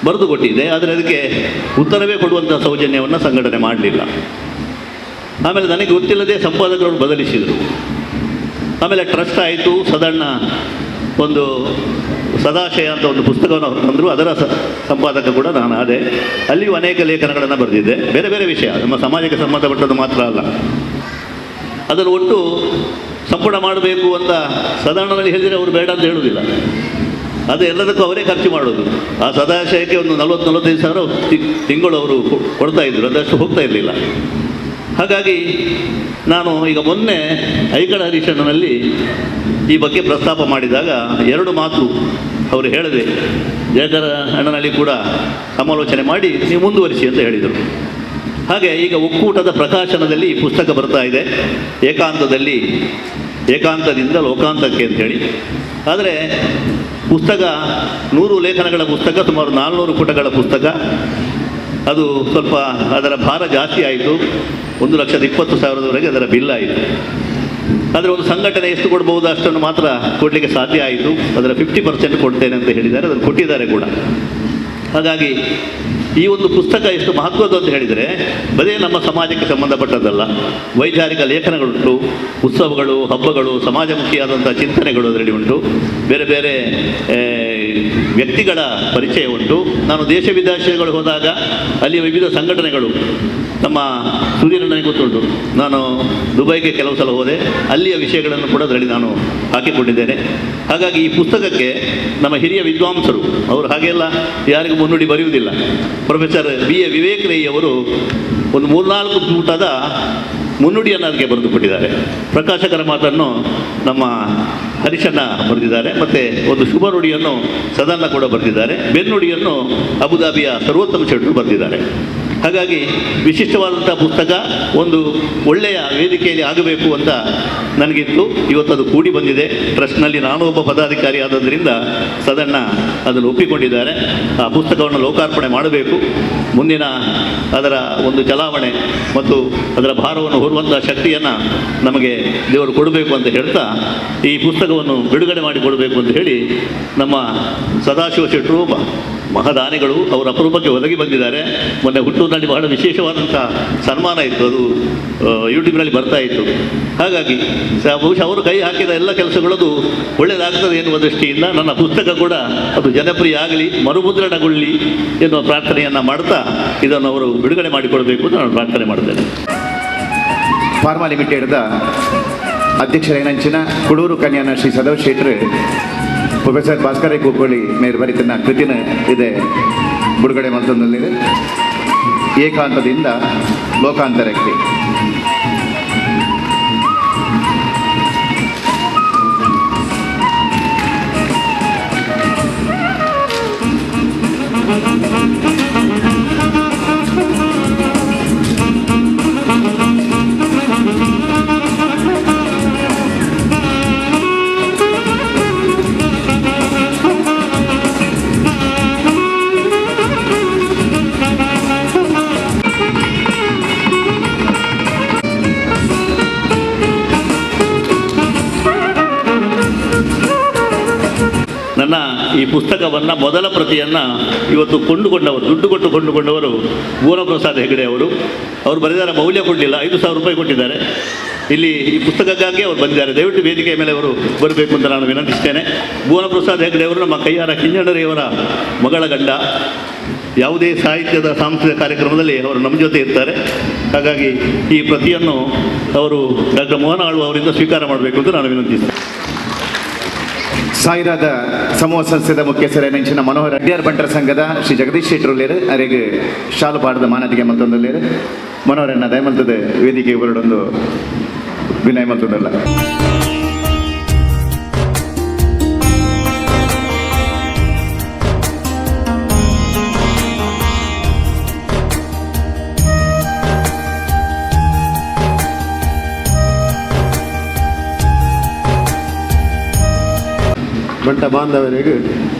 ಬರೆದು ಕೊಟ್ಟಿದ್ದೆ. ಆದರೆ ಅದಕ್ಕೆ ಉತ್ತರವೇ ಕೊಡುವಂಥ ಸೌಜನ್ಯವನ್ನು ಸಂಘಟನೆ ಮಾಡಲಿಲ್ಲ. ಆಮೇಲೆ ನನಗೆ ಗೊತ್ತಿಲ್ಲದೆ ಸಂಪಾದಕರು ಬದಲಿಸಿದರು. ಆಮೇಲೆ ಟ್ರಸ್ಟ್ ಆಯಿತು. ಸದಣ್ಣ ಒಂದು ಸದಾಶಯ ಅಂತ ಒಂದು ಪುಸ್ತಕವನ್ನು ಹೊರತಂದರು. ಅದರ ಸಂಪಾದಕ ಕೂಡ ನಾನು ಆದೆ. ಅಲ್ಲಿಯೂ ಅನೇಕ ಲೇಖನಗಳನ್ನು ಬರೆದಿದ್ದೆ, ಬೇರೆ ಬೇರೆ ವಿಷಯ, ನಮ್ಮ ಸಮಾಜಕ್ಕೆ ಸಂಬಂಧಪಟ್ಟದ್ದು ಮಾತ್ರ ಅಲ್ಲ. ಅದನ್ನು ಒಟ್ಟು ಸಂಪುಟ ಮಾಡಬೇಕು ಅಂತ ಸದಾಣ್ಣನಲ್ಲಿ ಹೇಳಿದರೆ ಅವರು ಬೇಡ ಅಂತ ಹೇಳುವುದಿಲ್ಲ. ಅದು ಎಲ್ಲದಕ್ಕೂ ಅವರೇ ಖರ್ಚು ಮಾಡೋದು. ಆ ಸದಾಶಯಕ್ಕೆ ಒಂದು 40-45 ಸಾವಿರ ತಿಂಗಳು ಅವರು ಕೊಡ್ತಾಯಿದ್ರು, ಅದಷ್ಟು ಹೋಗ್ತಾ ಇರಲಿಲ್ಲ. ಹಾಗಾಗಿ ನಾನು ಈಗ ಮೊನ್ನೆ ಐಕಳ ಹರೀಶಣ್ಣನಲ್ಲಿ ಈ ಬಗ್ಗೆ ಪ್ರಸ್ತಾಪ ಮಾಡಿದಾಗ 2 ಮಾತು ಅವರು ಹೇಳಿದೆ. ಜಯಕರ ಅಣ್ಣನಲ್ಲಿ ಕೂಡ ಸಮಾಲೋಚನೆ ಮಾಡಿ ನೀವು ಮುಂದುವರಿಸಿ ಅಂತ ಹೇಳಿದರು. ಹಾಗೆ ಈಗ ಒಕ್ಕೂಟದ ಪ್ರಕಾಶನದಲ್ಲಿ ಈ ಪುಸ್ತಕ ಬರ್ತಾ ಇದೆ, ಏಕಾಂತದಿಂದ ಲೋಕಾಂತಕ್ಕೆ ಅಂಥೇಳಿ. ಆದರೆ ಪುಸ್ತಕ 100 ಲೇಖನಗಳ ಪುಸ್ತಕ, ಸುಮಾರು 400 ಪುಟಗಳ ಪುಸ್ತಕ. ಅದು ಸ್ವಲ್ಪ ಅದರ ಭಾರ ಜಾಸ್ತಿ ಆಯಿತು. 1,20,000ವರೆಗೆ ಅದರ ಬಿಲ್ ಆಯಿತು. ಆದರೆ ಒಂದು ಸಂಘಟನೆ ಎಷ್ಟು ಕೊಡ್ಬೋದು ಅಷ್ಟನ್ನು ಮಾತ್ರ ಕೊಡಲಿಕ್ಕೆ ಸಾಧ್ಯ ಆಯಿತು. ಅದರ 50% ಕೊಡ್ತೇನೆ ಅಂತ ಹೇಳಿದ್ದಾರೆ, ಅದನ್ನು ಕೊಟ್ಟಿದ್ದಾರೆ ಕೂಡ. ಹಾಗಾಗಿ ಈ ಒಂದು ಪುಸ್ತಕ ಎಷ್ಟು ಮಹತ್ವದ್ದು ಅಂತ ಹೇಳಿದರೆ, ಬರೀ ನಮ್ಮ ಸಮಾಜಕ್ಕೆ ಸಂಬಂಧಪಟ್ಟದ್ದಲ್ಲ, ವೈಚಾರಿಕ ಲೇಖನಗಳುಂಟು, ಉತ್ಸವಗಳು, ಹಬ್ಬಗಳು, ಸಮಾಜಮುಖಿಯಾದಂಥ ಚಿಂತನೆಗಳು ಅದರಲ್ಲಿ ಉಂಟು, ಬೇರೆ ಬೇರೆ ವ್ಯಕ್ತಿಗಳ ಪರಿಚಯ ಉಂಟು. ನಾನು ದೇಶ ವಿದೇಶಗಳು ಹೋದಾಗ ಅಲ್ಲಿಯ ವಿವಿಧ ಸಂಘಟನೆಗಳು, ನಮ್ಮ ಸುಧೀರಣ್ಣನಿಗೆ ಗೊತ್ತುಂಟು, ನಾನು ದುಬೈಗೆ ಕೆಲವು ಸಲ ಹೋದೆ, ಅಲ್ಲಿಯ ವಿಷಯಗಳನ್ನು ಕೂಡ ಅದರಲ್ಲಿ ನಾನು ಹಾಕಿಕೊಂಡಿದ್ದೇನೆ. ಹಾಗಾಗಿ ಈ ಪುಸ್ತಕಕ್ಕೆ ನಮ್ಮ ಹಿರಿಯ ವಿದ್ವಾಂಸರು, ಅವರು ಹಾಗೆಲ್ಲ ಯಾರಿಗೂ ಮುನ್ನುಡಿ ಬರೆಯುವುದಿಲ್ಲ, professor B A Vivek Rai ಅವರು ಒಂದು 3-4 ಪುಟದ ಮುನ್ನುಡಿಯನ್ನು ಅದಕ್ಕೆ ಬರೆದುಕೊಟ್ಟಿದ್ದಾರೆ. ಪ್ರಕಾಶಕರ ಮಾತನ್ನು ನಮ್ಮ ಹರಿಶಣ್ಣ ಬರೆದಿದ್ದಾರೆ, ಮತ್ತು ಒಂದು ಶುಭ ನುಡಿಯನ್ನು ಸದನ್ನ ಕೂಡ ಬರೆದಿದ್ದಾರೆ. ಬೆನ್ನುಡಿಯನ್ನು ಅಬುಧಾಬಿಯ ಸರ್ವೋತ್ತಮ ಶೆಟ್ಟರು ಬರೆದಿದ್ದಾರೆ. ಹಾಗಾಗಿ ವಿಶಿಷ್ಟವಾದಂಥ ಪುಸ್ತಕ ಒಂದು ಒಳ್ಳೆಯ ವೇದಿಕೆಯಲ್ಲಿ ಆಗಬೇಕು ಅಂತ ನನಗಿತ್ತು. ಇವತ್ತದು ಕೂಡಿ ಬಂದಿದೆ. ಟ್ರಸ್ಟ್ನಲ್ಲಿ ನಾನು ಒಬ್ಬ ಪದಾಧಿಕಾರಿ ಆದದ್ದರಿಂದ ಸದಣ್ಣ ಅದನ್ನು ಒಪ್ಪಿಕೊಂಡಿದ್ದಾರೆ. ಆ ಪುಸ್ತಕವನ್ನು ಲೋಕಾರ್ಪಣೆ ಮಾಡಬೇಕು. ಮುಂದಿನ ಅದರ ಒಂದು ಚಲಾವಣೆ ಮತ್ತು ಅದರ ಭಾರವನ್ನು ಹೊರುವಂಥ ಶಕ್ತಿಯನ್ನು ನಮಗೆ ದೇವರು ಕೊಡಬೇಕು ಅಂತ ಹೇಳ್ತಾ ಈ ಪುಸ್ತಕವನ್ನು ಬಿಡುಗಡೆ ಮಾಡಿಕೊಡಬೇಕು ಅಂತ ಹೇಳಿ ನಮ್ಮ ಸದಾಶಿವ ಶೆಟ್ಟರು ಮಹದಾನಿಗಳು ಅವರ ಅಪರೂಪಕ್ಕೆ ಒದಗಿ ಬಂದಿದ್ದಾರೆ. ಮೊನ್ನೆ ಹುಟ್ಟೂರಿನಲ್ಲಿ ಬಹಳ ವಿಶೇಷವಾದಂಥ ಸನ್ಮಾನ ಇತ್ತು, ಅದು ಯೂಟ್ಯೂಬ್ನಲ್ಲಿ ಬರ್ತಾ ಇತ್ತು. ಹಾಗಾಗಿ ಬಹುಶಃ ಅವರು ಕೈ ಹಾಕಿದ ಎಲ್ಲ ಕೆಲಸಗಳದು ಒಳ್ಳೆಯದಾಗ್ತದೆ ಎನ್ನುವ ದೃಷ್ಟಿಯಿಂದ ನನ್ನ ಪುಸ್ತಕ ಕೂಡ ಅದು ಜನಪ್ರಿಯ ಆಗಲಿ, ಮರುಮುದ್ರಣಗೊಳ್ಳಿ ಎನ್ನುವ ಪ್ರಾರ್ಥನೆಯನ್ನು ಮಾಡ್ತಾ ಇದನ್ನು ಅವರು ಬಿಡುಗಡೆ ಮಾಡಿಕೊಡಬೇಕು ಅಂತ ನಾನು ಪ್ರಾರ್ಥನೆ ಮಾಡ್ತೇನೆ. ಫಾರ್ಮಾ ಲಿಮಿಟೆಡ್ದ ಅಧ್ಯಕ್ಷರೇನಂಚಿನ ಕುಡೂರು ಕನ್ಯಾನ ಶ್ರೀ ಸದಾಶಿವ ಶೆಟ್ಟರು ಪ್ರೊಫೆಸರ್ ಭಾಸ್ಕರ ಕೂಕೊಳ್ಳಿ ಮೇರ್ ಬರಿತನ ಕೃತಿನ ಇದೆ ಬಿಡುಗಡೆ ಮಂತಂದಲ್ಲಿದೆ. ಏಕಾಂತದಿಂದ ಲೋಕಾಂತರಕ್ಕೆ. ನನ್ನ ಈ ಪುಸ್ತಕವನ್ನು ಮೊದಲ ಪ್ರತಿಯನ್ನು ಇವತ್ತು ಕೊಂಡುಕೊಂಡವರು, ದುಡ್ಡು ಕೊಟ್ಟು ಕೊಂಡುಕೊಂಡವರು ಭುವನಪ್ರಸಾದ್ ಹೆಗಡೆ ಅವರು. ಅವರು ಬರೆದಾರ ಮೌಲ್ಯ ಕೊಡಲಿಲ್ಲ, 5,000 ರೂಪಾಯಿ ಕೊಟ್ಟಿದ್ದಾರೆ. ಇಲ್ಲಿ ಈ ಪುಸ್ತಕಕ್ಕಾಗಿ ಅವರು ಬಂದಿದ್ದಾರೆ. ದಯವಿಟ್ಟು ವೇದಿಕೆಯ ಮೇಲೆ ಅವರು ಬರಬೇಕು ಅಂತ ನಾನು ವಿನಂತಿಸ್ತೇನೆ. ಭುವನಪ್ರಸಾದ್ ಹೆಗಡೆ ಅವರು ನಮ್ಮ ಕೈಯಾರ ಕಿಂಜಣ್ಣರೆಯವರ ಮಗಳ ಗಂಡ. ಯಾವುದೇ ಸಾಹಿತ್ಯದ ಸಾಂಸ್ಕೃತಿಕ ಕಾರ್ಯಕ್ರಮದಲ್ಲಿ ಅವರು ನಮ್ಮ ಜೊತೆ ಇರ್ತಾರೆ. ಹಾಗಾಗಿ ಈ ಪ್ರತಿಯನ್ನು ಅವರು ಡಾಕ್ಟರ್ ಮೋಹನ್ ಆಳ್ವ ಅವರಿಂದ ಸ್ವೀಕಾರ ಮಾಡಬೇಕು ಅಂತ ನಾನು ವಿನಂತಿಸ್ತೇನೆ. ಸಾಯಿರಾದ ಸಮೂಹ ಸಂಸ್ಥೆದ ಮುಖ್ಯಸ್ಥರ ಮನೋಹರ ಅಡ್ಯಾರ್ ಬಂಟರ ಸಂಘದ ಶ್ರೀ ಜಗದೀಶ್ ಶೆಟ್ಟರುಳ್ಳೇರು ಅರೆಗೆ ಶಾಲು ಪಾಡದ ಮಾನದಿಗೆ ಮತ್ತೊಂದುಳ್ಳೇರು ಮನೋಹರನ್ನ ದಯಮಂತದ ವೇದಿಕೆ ಬರಡೊಂದು ವಿನಯ ಮತ್ತೊಂದಲ್ಲ. ಬಂಟ ಬಾಂಧವರಿಗೆ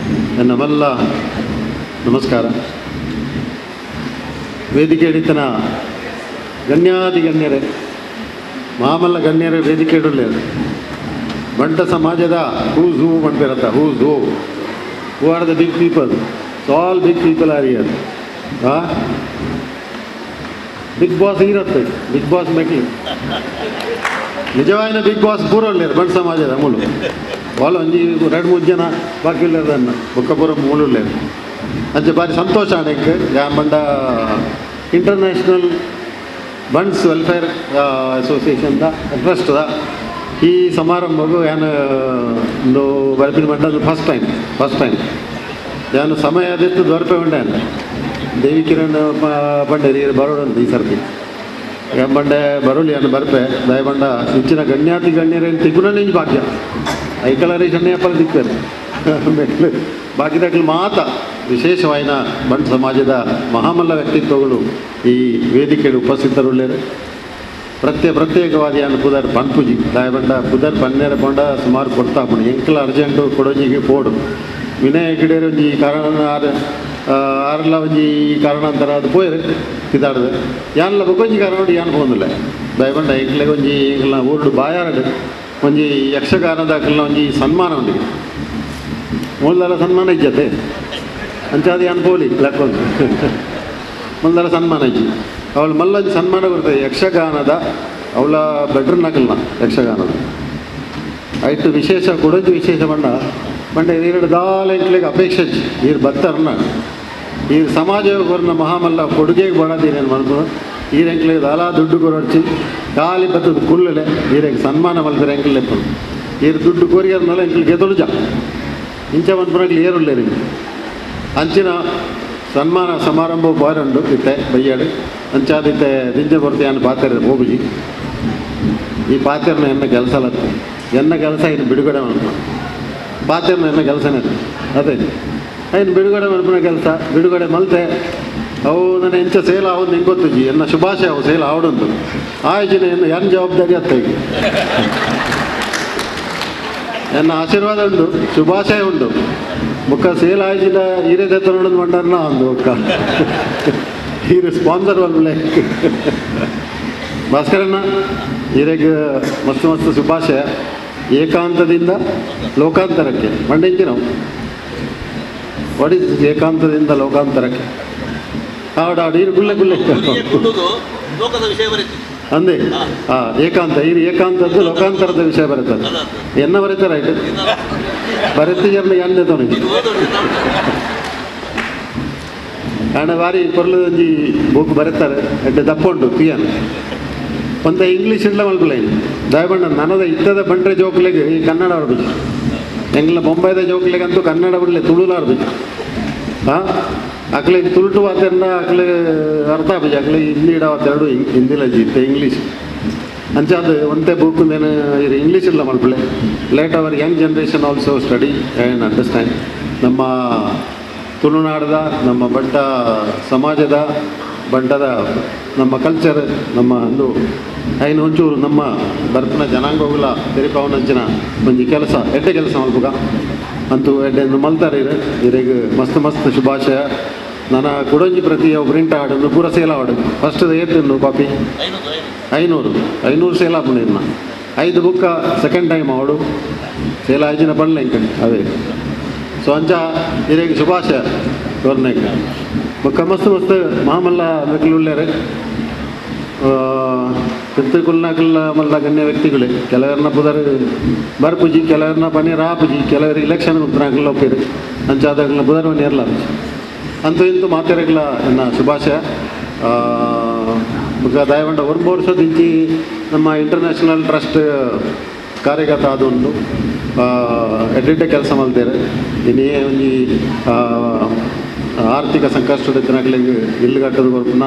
ನಮ್ಮೆಲ್ಲ ನಮಸ್ಕಾರ. ವೇದಿಕೆ ಹಿಡಿತನ ಗಣ್ಯಾದಿ ಗಣ್ಯರೇ, ಮಾಮಲ್ಲ ಗಣ್ಯರೇ ವೇದಿಕೆ ಇಡಲೇರು. ಬಂಟ ಸಮಾಜದ ಹೂಸ್ ಹೂ ಬಂಟಿರತ್ತ, who's who, who are the big people, all big people are here. Big boss ಇರತ್ತೆ, ಬಿಗ್ ಬಾಸ್ ಮೆಟ್ಲಿ ನಿಜವಾದ ಬಿಗ್ ಬಾಸ್ ಪೂರಲ್ಲೇರು ಬಂಟ ಸಮಾಜದ ಮೂಲು ವಾಲ ಒಂಜಿ ಎರಡು ಮೂರು ಜನ ಬಾಕಿ ಉಳ್ಳೇರು ಬೊಕ್ಕಪುರ ಮೂಳುಳ್ಳೇರು. ಅಂಚೆ ಭಾರಿ ಸಂತೋಷ ಆಣೆಕ್ ಯಾನ್ ಬಂಡ ಇಂಟರ್ನ್ಯಾಷನಲ್ ಬಂಟ್ಸ್ ವೆಲ್ಫೇರ್ ಅಸೋಸಿಯೇಷನ್ದ ಟ್ರಸ್ಟ್ದ ಈ ಸಮಾರಂಭಗೂ ಯಾನ್ ಒಂದು ಬರ್ಪಿನ ಬಂಡ ಫಸ್ಟ್ ಟೈಮ್ ಯಾನು ಸಮಯ ಅದಿತ್ತು ದೊರಪೆ ಉಂಡೆ ದೇವಿ ಕಿರಣ್ ಬಂಡೇರಿ ಬರೋಡಂತ ಈ ಸರ್ತಿ ಬಂಡೆ ಬರೋಲಿ ಅನ್ನು ಬರ್ಪೆ ದಯಬಂಡ ಇಂಚಿನ ಗಣ್ಯಾತಿ ಗಣ್ಯರೇನು ತಿಗುಣನೇ ಭಾಗ್ಯ ಐಕಳರಿ ಶಣ್ಣಯ್ಯಪ್ಪಲ ದಿಕ್ಕರು ಬಾಕಿದಾಗಲಿ ಮಾತ ವಿಶೇಷವಾಯಿನ ಬಂಟ್ ಸಮಾಜದ ಮಹಾಮಲ್ಲ ವ್ಯಕ್ತಿತ್ವಗಳು ಈ ವೇದಿಕೆಯಲ್ಲಿ ಉಪಸ್ಥಿತರುಳ್ಳೇರು. ಪ್ರತ್ಯೇಕವಾದ ಪುದರ್ ಪನ್ಪುಜಿ ದಯಬಂಡ ಪುದರ್ ಪನ್ನೇರ ಪಂಡ ಸುಮಾರು ಕೊಡ್ತಾಪುಣಿ ಎಂಕಲ ಅರ್ಜೆಂಟು ಕೊಡೋಜಿಗೆ ಪೋಡು ವಿನಯ ಗಿಡೇರು ಒಂಜಿ ಕಾರಣ ಆರ್ಲ ಒಂಜಿ ಕಾರಣಾಂತರ ಅದು ಪೋಯರು ಇದಾಡ್ದು ಯಾನ್ಲ ಬೊಕ್ಕೊಂಜಿ ಕಾರಣ ಯಾನ್ ಪೋಂದಿಲ್ಲ ದಯಬಂಡ ಎಂಕ್ಲೆಗ್ ಒಂಜಿ ಎಂಕಲ್ನ ಊರುಡು ಬಾಯಾರಡು ಒಂಜಿ ಯಕ್ಷಗಾನದ ಅಕಲ್ನ ಒಂಜಿ ಸನ್ಮಾನ ಒಂದಿಗೆ ಮೂಲದಲ್ಲ ಸನ್ಮಾನ ಇಜ್ಜತೆ ಅಂಚಾದ ಯಾನ್ ಪೋಲಿ ಲಕ್ಕೊಂದು ಮೊದಲ ಸನ್ಮಾನ ಇಜ್ಜಿ ಅವಳು ಮಲ್ಲೊಂಜಿ ಸನ್ಮಾನ ಬರ್ತದೆ ಯಕ್ಷಗಾನದ ಅವಳ ಬೆಡ್ರ್ ನಕಲ್ನ ಯಕ್ಷಗಾನದ ಐಟು ವಿಶೇಷ ಕೊಡೊಂಜಿ ವಿಶೇಷ ಬಣ್ಣ ಬಂಡ ಎರಡು ದಾಲ ಎಂಕ್ಲೆಗ್ ಅಪೇಕ್ಷೆ ಈರು ಬತ್ತರ್ನ ಈ ಸಮಾಜ ಕೊರ್ನ ಮಹಾಮಲ್ಲ ಕೊಡುಗೆಗೆ ಬಡದೀರೇನು ಮನ್ಪು ಈರೆಂಕ್ಲೆಗ್ ದಾಲ ದುಡ್ಡು ಕೊರಡ್ಚಿ ಖಾಲಿ ಬತ್ತದ ಕುಲ್ಲಲೆ ಈರೆಗ್ ಸನ್ಮಾನ ಮಲ್ಪೆರೆ ಎಂಕ್ಲೆ ಲೆಪ್ಪು ಈರು ದುಡ್ಡು ಕೊರಿಯರ್ನಲ್ಲ ಎಂಕ್ಲೆಗ್ ಎದುರುಜ ಇಂಚ ಮನ್ಪುನಕ್ಲೆ ಏರುಳ್ಳೇರಿ ಅಂಚಿನ ಸನ್ಮಾನ ಸಮಾರಂಭ ಬಾರುಂಡು ಇತ್ತೆ ಬಯ್ಯಾಡು ಅಂಚಾದಿತ್ತೆ ದಿಂಜ ಬರ್ತಿಯಾನ ಪಾತ್ರೆ ಹೋಗುಜಿ. ಈ ಪಾತೆರ್ನ ಎನ್ನ ಕೆಲಸ ಅಲ್ಲತ್ತೆ, ಎನ್ನ ಕೆಲಸ ಇನ್ನು ಬಿಡುಗಡೆ ಮಲ್ಪುನ ಪಾತೆರ್ನ ಎನ್ನ ಕೆಲಸನೇ ಅದೇ ಇನ್ನು ಬಿಡುಗಡೆ ಮಲ್ಪುನ ಕೆಲಸ ಬಿಡುಗಡೆ ಮಲ್ತೆ ಅವು ನನ್ನ ಎಂಚ ಸೇಲ್ ಆವುದು ನಿಂಗೆ ಗೊತ್ತುಜಿ ಎನ್ನ ಶುಭಾಶಯ ಅವು ಸೇಲ್ ಆವಡುಂಟು ಆಯೋಜನೆ ಎನ್ನ ಯಾನ್ ಜವಾಬ್ದಾರಿ ಅತ್ತ ಈಗ ಎನ್ನ ಆಶೀರ್ವಾದ ಉಂಟು ಶುಭಾಶಯ ಉಂಟು ಬೊಕ್ಕ ಸೇಲ್ ಆಯೋಜಿನ ಹಿರಿಯ ನೋಡೋದು ಮಂಡರ್ನ ಒಂದು ಬೊಕ್ಕ ಹೀರೆ ಸ್ಪಾನ್ಸರ್ ಮಲ್ಪಲೆ ಭಾಸ್ಕರಣ್ಣ ಹಿರೇಗೆ ಮಸ್ತ್ ಮಸ್ತ್ ಶುಭಾಶಯ. ಏಕಾಂತದಿಂದ ಲೋಕಾಂತರಕ್ಕೆ ಮಂಡೆಂಚಿ ನಾವು what is ಏಕಾಂತದಿಂದ ಲೋಕಾಂತರಕ್ಕೆ ಆಡ ಆಡು ಇರು ಗುಲ್ಲೆ ಗುಲ್ಲೆ ಲೋಕದ ವಿಷಯ ಬರುತ್ತೆ ಅಂದೆ ಹಾಂ ಏಕಾಂತ ಇರು ಏಕಾಂತದ್ದು ಲೋಕಾಂತರದ ವಿಷಯ ಬರುತ್ತದೆ ಎನ್ನ ಬರೀತಾರೆ ರೈಟ್ ಬರೆತಿಜರ್ನ ಎಣ್ಣೆ ತೊಣಿ ಆಂಡ ಬಾರಿ ಪೊರ್ಲದೊಂಜಿ ಬುಕ್ ಬರೀತಾರೆ ಎಡ್ಡೆ ದಪ್ಪ ಉಂಟು ಪಿಯನ್ ಒಂತ ಇಂಗ್ಲೀಷ್ ಇಡ್ಲ ಮಲ್ಪುಲೈನ್ ದಯಬಣ್ಣ ನನದ ಇತ್ತದ ಬಂಟ್ರೆ ಜೋಕ್ಲೆಗ್ ಈ ಕನ್ನಡ ಆಡ್ಬೇಕು ಎಂಗ್ಲ ಬೊಂಬೈದ ಜೋಕ್ಲೆಗಂತೂ ಕನ್ನಡ ಬಿಡ್ಲೆ ತುಳುಲ ಆಡ್ಬೇಕು ಹಾಂ ಅಕ್ಲೆ ತುಳುಟು ವಾತೆರ್ನ ಅಕ್ಲೆ ಅರ್ಥ ಆಪುಜಿ ಅಕ್ಲೆ ಹಿಂದಿ ಇಡವತ್ತೆರಡು ಹಿಂದಿಲ ಇತ್ತೆ ಇಂಗ್ಲೀಷ್ ಅಂಚಾದ ಒಂತೆ ಬುಕ್ ಇಂಗ್ಲೀಷ್ ಇಲ್ಲ ಮಲ್ಪುಲೆ let our young generation also study and understand. ನಮ್ಮ ತುಳುನಾಡದ ನಮ್ಮ ಬಂಟ ಸಮಾಜದ ಬಂಟದ ನಮ್ಮ ಕಲ್ಚರ್ ನಮ್ಮ ಒಂದು ಐನು ಒಂಚೂರು ನಮ್ಮ ಬರ್ಪನ ಜನಾಂಗಗಳ ತೆರಿಪಾವನಂಚಿನ ಒಂಜಿ ಕೆಲಸ ಎಡ್ಡೆ ಕೆಲಸ ಮಲ್ಪುಗ ಅಂತೂ ಎಡ್ಡೆ ಮಲ್ತಾರೆ ಇರು ಇರೆಗ್ ಮಸ್ತ್ ಮಸ್ತ್ ಶುಭಾಶಯ. ನನ್ನ ಕುಡೊಂಜಿ ಪ್ರತಿ ಪ್ರಿಂಟ್ ಆಡೋದು ಪೂರ ಸೇಲ್ ಆಡು ಫಸ್ಟ್ ಏತನ್ನು ಕಾಪಿ 500 500 ಸೇಲ್ ಆಪುಂಡು ಇನ್ನ 5 ಬುಕ್ಕ ಸೆಕೆಂಡ್ ಟೈಮ್ ಆವಡು ಸೇಲ್ ಆಯ್ಜಿನ ಪನ್ಲೆ ಇಂಕ ಅವೇ ಸೊ ಅಂಚ ಇರೆಗ್ ಶುಭಾಶಯ ಗೌರ್ನೆಗ್ ಬೊಕ್ಕ ಮಸ್ತ್ ಮಸ್ತ್ ಮಾಮಲ್ಲ ಮೆಕ್ಲುಳ್ಳೇರು ತಿರ್ತುಕುಲ್ನಾಕಲ್ಲ ಮಲ್ಲ ಗಣ್ಯ ವ್ಯಕ್ತಿಗಳೇ ಕೆಲವರನ್ನ ಪುದರ್ ಬರ್ಪುಜಿ ಕೆಲವರನ್ನ ಪನ್ನೀರ್ ಆಪುಜಿ ಕೆಲವರು ಇಲೆಕ್ಷನ್ ಉತ್ತರಾಕಲ್ಲ ಒಪ್ಪಿರು ಅಂಚಾದಾಗಲ ಪುದರ್ ನೇರ್ಲ ಅಂತೂ ಇಂತೂ ಮಾತೆರೆಗ್ಲ ಎನ್ನ ಶುಭಾಶಯ. ಬೊಕ್ಕ ದಯವಂಡ ಒಂದು ವರ್ಷದಿಂಚಿ ನಮ್ಮ ಇಂಟರ್ನ್ಯಾಷನಲ್ ಟ್ರಸ್ಟ್ ಕಾರ್ಯಗತ ಆದುಂಡು ಎಡ್ಡೆಡ್ಡೆ ಕೆಲಸ ಮಲ್ತೇರೆ ಇನ್ನೇ ಒಂಜಿ ಆರ್ಥಿಕ ಸಂಕಷ್ಟದ ತಿನಕ್ಲೆಗ್ ಇಲ್ಲು ಕಟ್ಟದ ಕೊರ್ಪುನ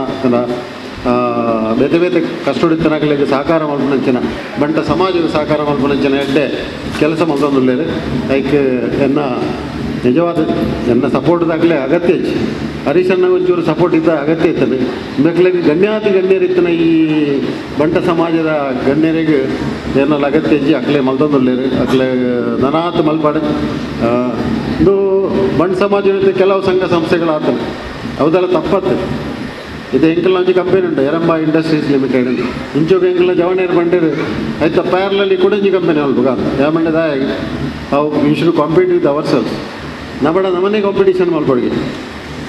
ಬೇತೆ ಬೇತೆ ಕಷ್ಟದ ತಿನಕ್ಲೆಗ್ ಸಹಕಾರ ಮಲ್ಪುನಂಚಿನ ಬಂಟ ಸಮಾಜದ ಸಹಕಾರ ಮಲ್ಪುನಂಚಿನ ಎಡ್ಡೆ ಕೆಲಸ ಮಲ್ತೊಂದುಲ್ಲೆರ್ ಐಕ್ ಎನ್ನ ನಿಜವಾದ ಎನ್ನ ಸಪೋರ್ಟ್ದಾಗಲೇ ಅಗತ್ಯ ಇಜ್ಜಿ ಹರೀಶಣ್ಣ ಒಂಚೂರು ಸಪೋರ್ಟ್ ಇದ್ದ ಅಗತ್ಯ ಇರ್ತದೆ ಮೆಕ್ಲೆಗ್ ಗಣ್ಯಾತಿ ಗಣ್ಯರಿತ್ತನ ಈ ಬಂಟ ಸಮಾಜದ ಗಣ್ಯರಿಗೆ ಏನೆಲ್ಲ ಅಗತ್ಯ ಇಜ್ಜಿ ಅಕ್ಲೆ ಮಲ್ತೊಂದುಲ್ಲೆರ್ ಅಕ್ಲೆ ನನಾತ್ ಮಲ್ಪಾಡು ಇದು ಬಂಟ ಸಮಾಜ ಕೆಲವು ಸಂಘ ಸಂಸ್ಥೆಗಳು ಹೌದಲ್ಲ ತಪ್ಪತ್ತು ಇದು ಎಂಕಲ್ನ ಒಂಜಿ ಕಂಪೆನಿ ಉಂಟು ಎರಂಬ ಇಂಡಸ್ಟ್ರೀಸ್ ಲಿಮಿಟೆಡ್ ಅಂತ ಇಂಚೋಗ ಎಂಕಲ್ನ ಜವಣೇರು ಬಂಡೇರು ಆಯ್ತಾ ಪ್ಯಾರ್ಲಲ್ಲಿ ಕೂಡ ಒಂಜಿ ಕಂಪೆನಿ ಅಲ್ಪ ಯಾಮಂಡೆ ದಾಯ ಅವು you should compete with our selves ನಮ್ಮಡ ನಮ್ಮನೆ ಕಾಂಪಿಟೇಷನ್ ಮಲ್ಪೊಡಿಗೆ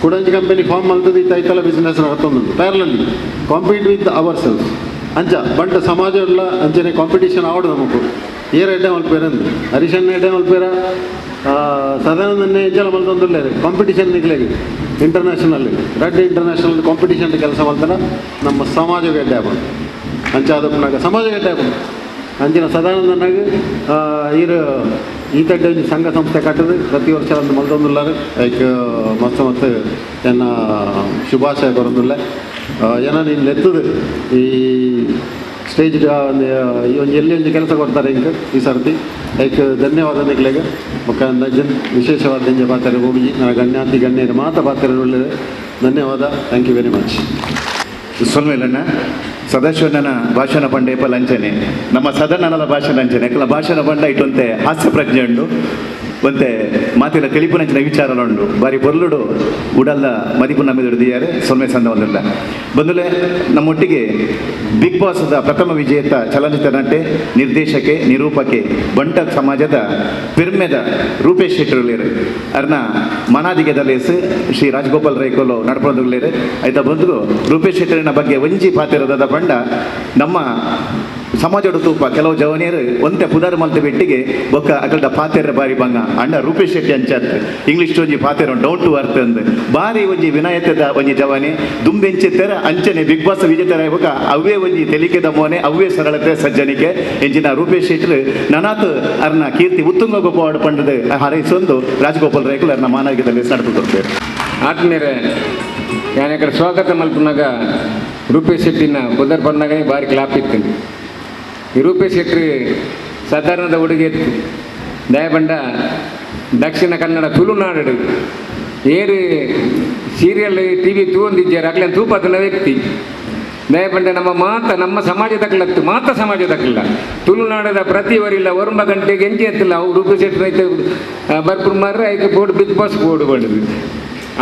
ಕುಡಂಜಿ ಕಂಪೆನಿ ಫಾರ್ಮ್ ಮಲ್ತದ ಇತ್ತ ಐತಲ ಬಿಸ್ನೆಸ್ ನಡತೊಂದುಂಡು parallelly compete with our selves ಅಂಚ ಬಂಟ ಸಮಾಜ ಎಲ್ಲ ಅಂಚನೆ ಕಾಂಪಿಟೇಷನ್ ಆವಡು ನಮಕು ಏರ್ ಎಡ್ಡೆ ಮಲ್ಪೇರಂದು ಹರೀಶಣ್ಣ ಎಡ್ಡೆ ಮಲ್ಪೇರ ಸದಾನಂದನ್ನೇ ಎಂಚಲ ಮಲ್ತೊಂದುಲ್ಲೇರು ಕಾಂಪಿಟೇಷನ್ ನಿಕ್ಲೆಗ್ ಇಂಟರ್ನ್ಯಾಷನಲ್ ರಡ್ಡ್ ಇಂಟರ್ನ್ಯಾಷನಲ್ ಕಾಂಪಿಟೇಷನ್ ಕೆಲಸ ಮಲ್ತನ ನಮ್ಮ ಸಮಾಜಕ್ಕೆ ಎಡ್ಡೆ ಆಪುಂಡು ಅಂಚ ಆದಪ್ಪನಾಗ ಸಮಾಜಕ್ಕೆ ಎಡ್ಡೆ ಆಪುಂಡು ಅಂಚಿನ ಸದಾನಂದನಾಗ ಈರು ಈ ತಡ್ಡೆ ಒಂಜಿ ಸಂಘ ಸಂಸ್ಥೆ ಕಟ್ಟದು ಪ್ರತಿ ವರ್ಷ ಒಂದು ಮಲ್ತೊಂದುಲ್ಲಾರು ಐಕ್ ಮಸ್ತ್ ಮಸ್ತ್ ಎನ್ನ ಶುಭಾಶಯ ಕೊರೊಂದುಲ್ಲೆ ಏನ ನೀನು ಲೆತ್ತದು ಈ ಸ್ಟೇಜ್ ಈ ಒಂಜಿ ಎಲ್ಲಿ ಒಂಜಿ ಕೆಲಸ ಕೊಡ್ತಾರೆ ಇಂಕ್ ಈ ಸರ್ತಿ ಐಕ್ ಧನ್ಯವಾದ ನಿಕ್ಲೆಗ್ ಬೊಕ್ಕ ವಿಶೇಷವಾದ ಎಂಜ ಪಾತ್ರ ಹೋಗಿ ನನ್ನ ಗಣ್ಯಾತಿ ಗಣ್ಯರು ಮಾತ ಪಾತ್ರ ಒಳ್ಳೆಯದು ಧನ್ಯವಾದ. Thank you very much. ಸೊಲ್ಮೆಲಣ್ಣ ಸದಾಶಿವಣ್ಣನ ಭಾಷಣ ಪಂಡೇಪ ಲಂಚನೆ ನಮ್ಮ ಸದನದ ಭಾಷಣ ಅಂಚನೆ ಯಾಕಲ್ಲ ಭಾಷಣ ಪಂಡ ಇಟ್ಟಂತೆ ಹಾಸ್ಯ ಪ್ರಜ್ಞೆ ಉಂಡು ಒಂತೆ ಮಾತಿನ ತಿಳಿಪುನಂಚಿನ ವಿಚಾರ ಉಂಡು ಬಾರಿ ಬೊರ್ಲುಡು ಉಡಲ್ಲ ಮದಿಪು ನಮ್ಮೆದುಡಿದಿದ್ದಾರೆ ಸೊಲ್ಮೆ ಸಂದ ಒಂದಿಲ್ಲ ಬಂದುಲೆ ನಮ್ಮೊಟ್ಟಿಗೆ ಬಿಗ್ ಬಾಸ್ದ ಪ್ರಥಮ ವಿಜೇತ ಚಲನಚಿತ್ರ ನಟೆ ನಿರ್ದೇಶಕೆ ನಿರೂಪಕೆ ಬಂಟ ಸಮಾಜದ ಪೆರ್ಮೆದ ರೂಪೇಶ್ ಶೆಟ್ಟರುಲೇರು ಅರ್ನ ಮನಾದಿಗೆ ದಲೇಸ್ ಶ್ರೀ ರಾಜಗೋಪಾಲ್ ರೈಕೋಲು ನಡ್ಪೊಂದುಲ್ಲೇರು ಆಯ್ತಾ ಬಂದು ರೂಪೇಶ್ ಶೆಟ್ಟರಿನ ಬಗ್ಗೆ ಒಂಜಿ ಪಾತಿರದ ಬಂಡ ನಮ್ಮ ಸಮಾಜದ ತೂಪ ಕೆಲವು ಜವನಿಯರು ಒಂತೆ ಪುದಾರ್ ಮಲ್ತೆ ಬೆಟ್ಟಿಗೆ ಬೊಕ್ಕ ಅಕಲ್ದ ಪಾತೆರ ಬಾರಿ ಬಂಗ ಅಣ್ಣ ರೂಪೇಶ್ ಶೆಟ್ಟಿ ಅಂಚತ್ ಇಂಗ್ಲೀಷ್ ಒಂಜಿ ಪಾತೆರ ಡೌನ್ ಟು ಅರ್ತ್ ಅಂದ್ ಬಾರಿ ಒಂಜಿ ವಿನಾಯತದ ಒಂಜಿ ಜವಾನಿ ದುಂಬೆಂಚಿತ್ತರ ಅಂಚನೆ ಬಿಗ್ ಬಾಸ್ ವಿಜೇತರ ಬೊಕ್ಕ ಅವೇ ಒಂಜಿ ತೆಲಿಕೆದ ಮೋನೆ ಅವೇ ಸರಳತೆ ಸಜ್ಜನಿಕೆ ಎಂಚಿನ ರೂಪೇಶ್ ಶೆಟ್ಟರು ನನಾತ್ ಅರ್ನ ಕೀರ್ತಿ ಉತ್ತುಂಗ ಗೋಪಾಡ್ ಪಂಡದ ಹಾರೈಸೊಂದು ರಾಜಗೋಪಾಲ್ ರೈಕುಲ್ ಅರ್ನ ಮಾನಾಗಿದಲ್ಲಿ ನಡೆದು ಕೊಡ್ತೇವೆ. ಆತ್ಮೀಯರೇ, ಯಾನ್ ಕಡೆ ಸ್ವಾಗತ ಮಲ್ಪುನಾಗ ರೂಪೇಶ್ ಶೆಟ್ಟಿನ ಪುದರ್ ಪನ್ನಾಗನೇ ಬಾರಿ ಕ್ಲಾಪ್ ಇತ್ತು. ರೂಪೇಶ್ ಶೆಟ್ಟಿ ಸಾಧಾರಣದ ಹುಡುಗಿ ದಯಬಂಡ ದಕ್ಷಿಣ ಕನ್ನಡ ತುಳುನಾಡು ಏರು ಸೀರಿಯಲ್ ಟಿವಿ ತೂವೊಂದಿದ್ದಾರೆ ಅಕ್ಲೆ ತೂಪತನ ವ್ಯಕ್ತಿ. ದಯಪಂಡ ನಮ್ಮ ಮಾತ ನಮ್ಮ ಸಮಾಜದಕ್ಕಲತ್ತು ಮಾತ ಸಮಾಜದಕ್ಕಲ್ಲ ತುಳುನಾಡದ ಪ್ರತಿ ವರಿಲ್ಲ ಒರುಂಬ ಗಂಟೆಗೆ ಎಂಚಿ ಎತ್ತಿಲ್ಲ ಅವು ರೂಪೇಶ್ ಶೆಟ್ಟಿ ಐತೆ ಬರ್ಪುರ್ ಮಾರ್ರೆ ಐಕೆ ಬೋರ್ಡ್ ಬಿಗ್ ಬಾಸ್ ಬೋರ್ಡ್ ಬಂಡದು.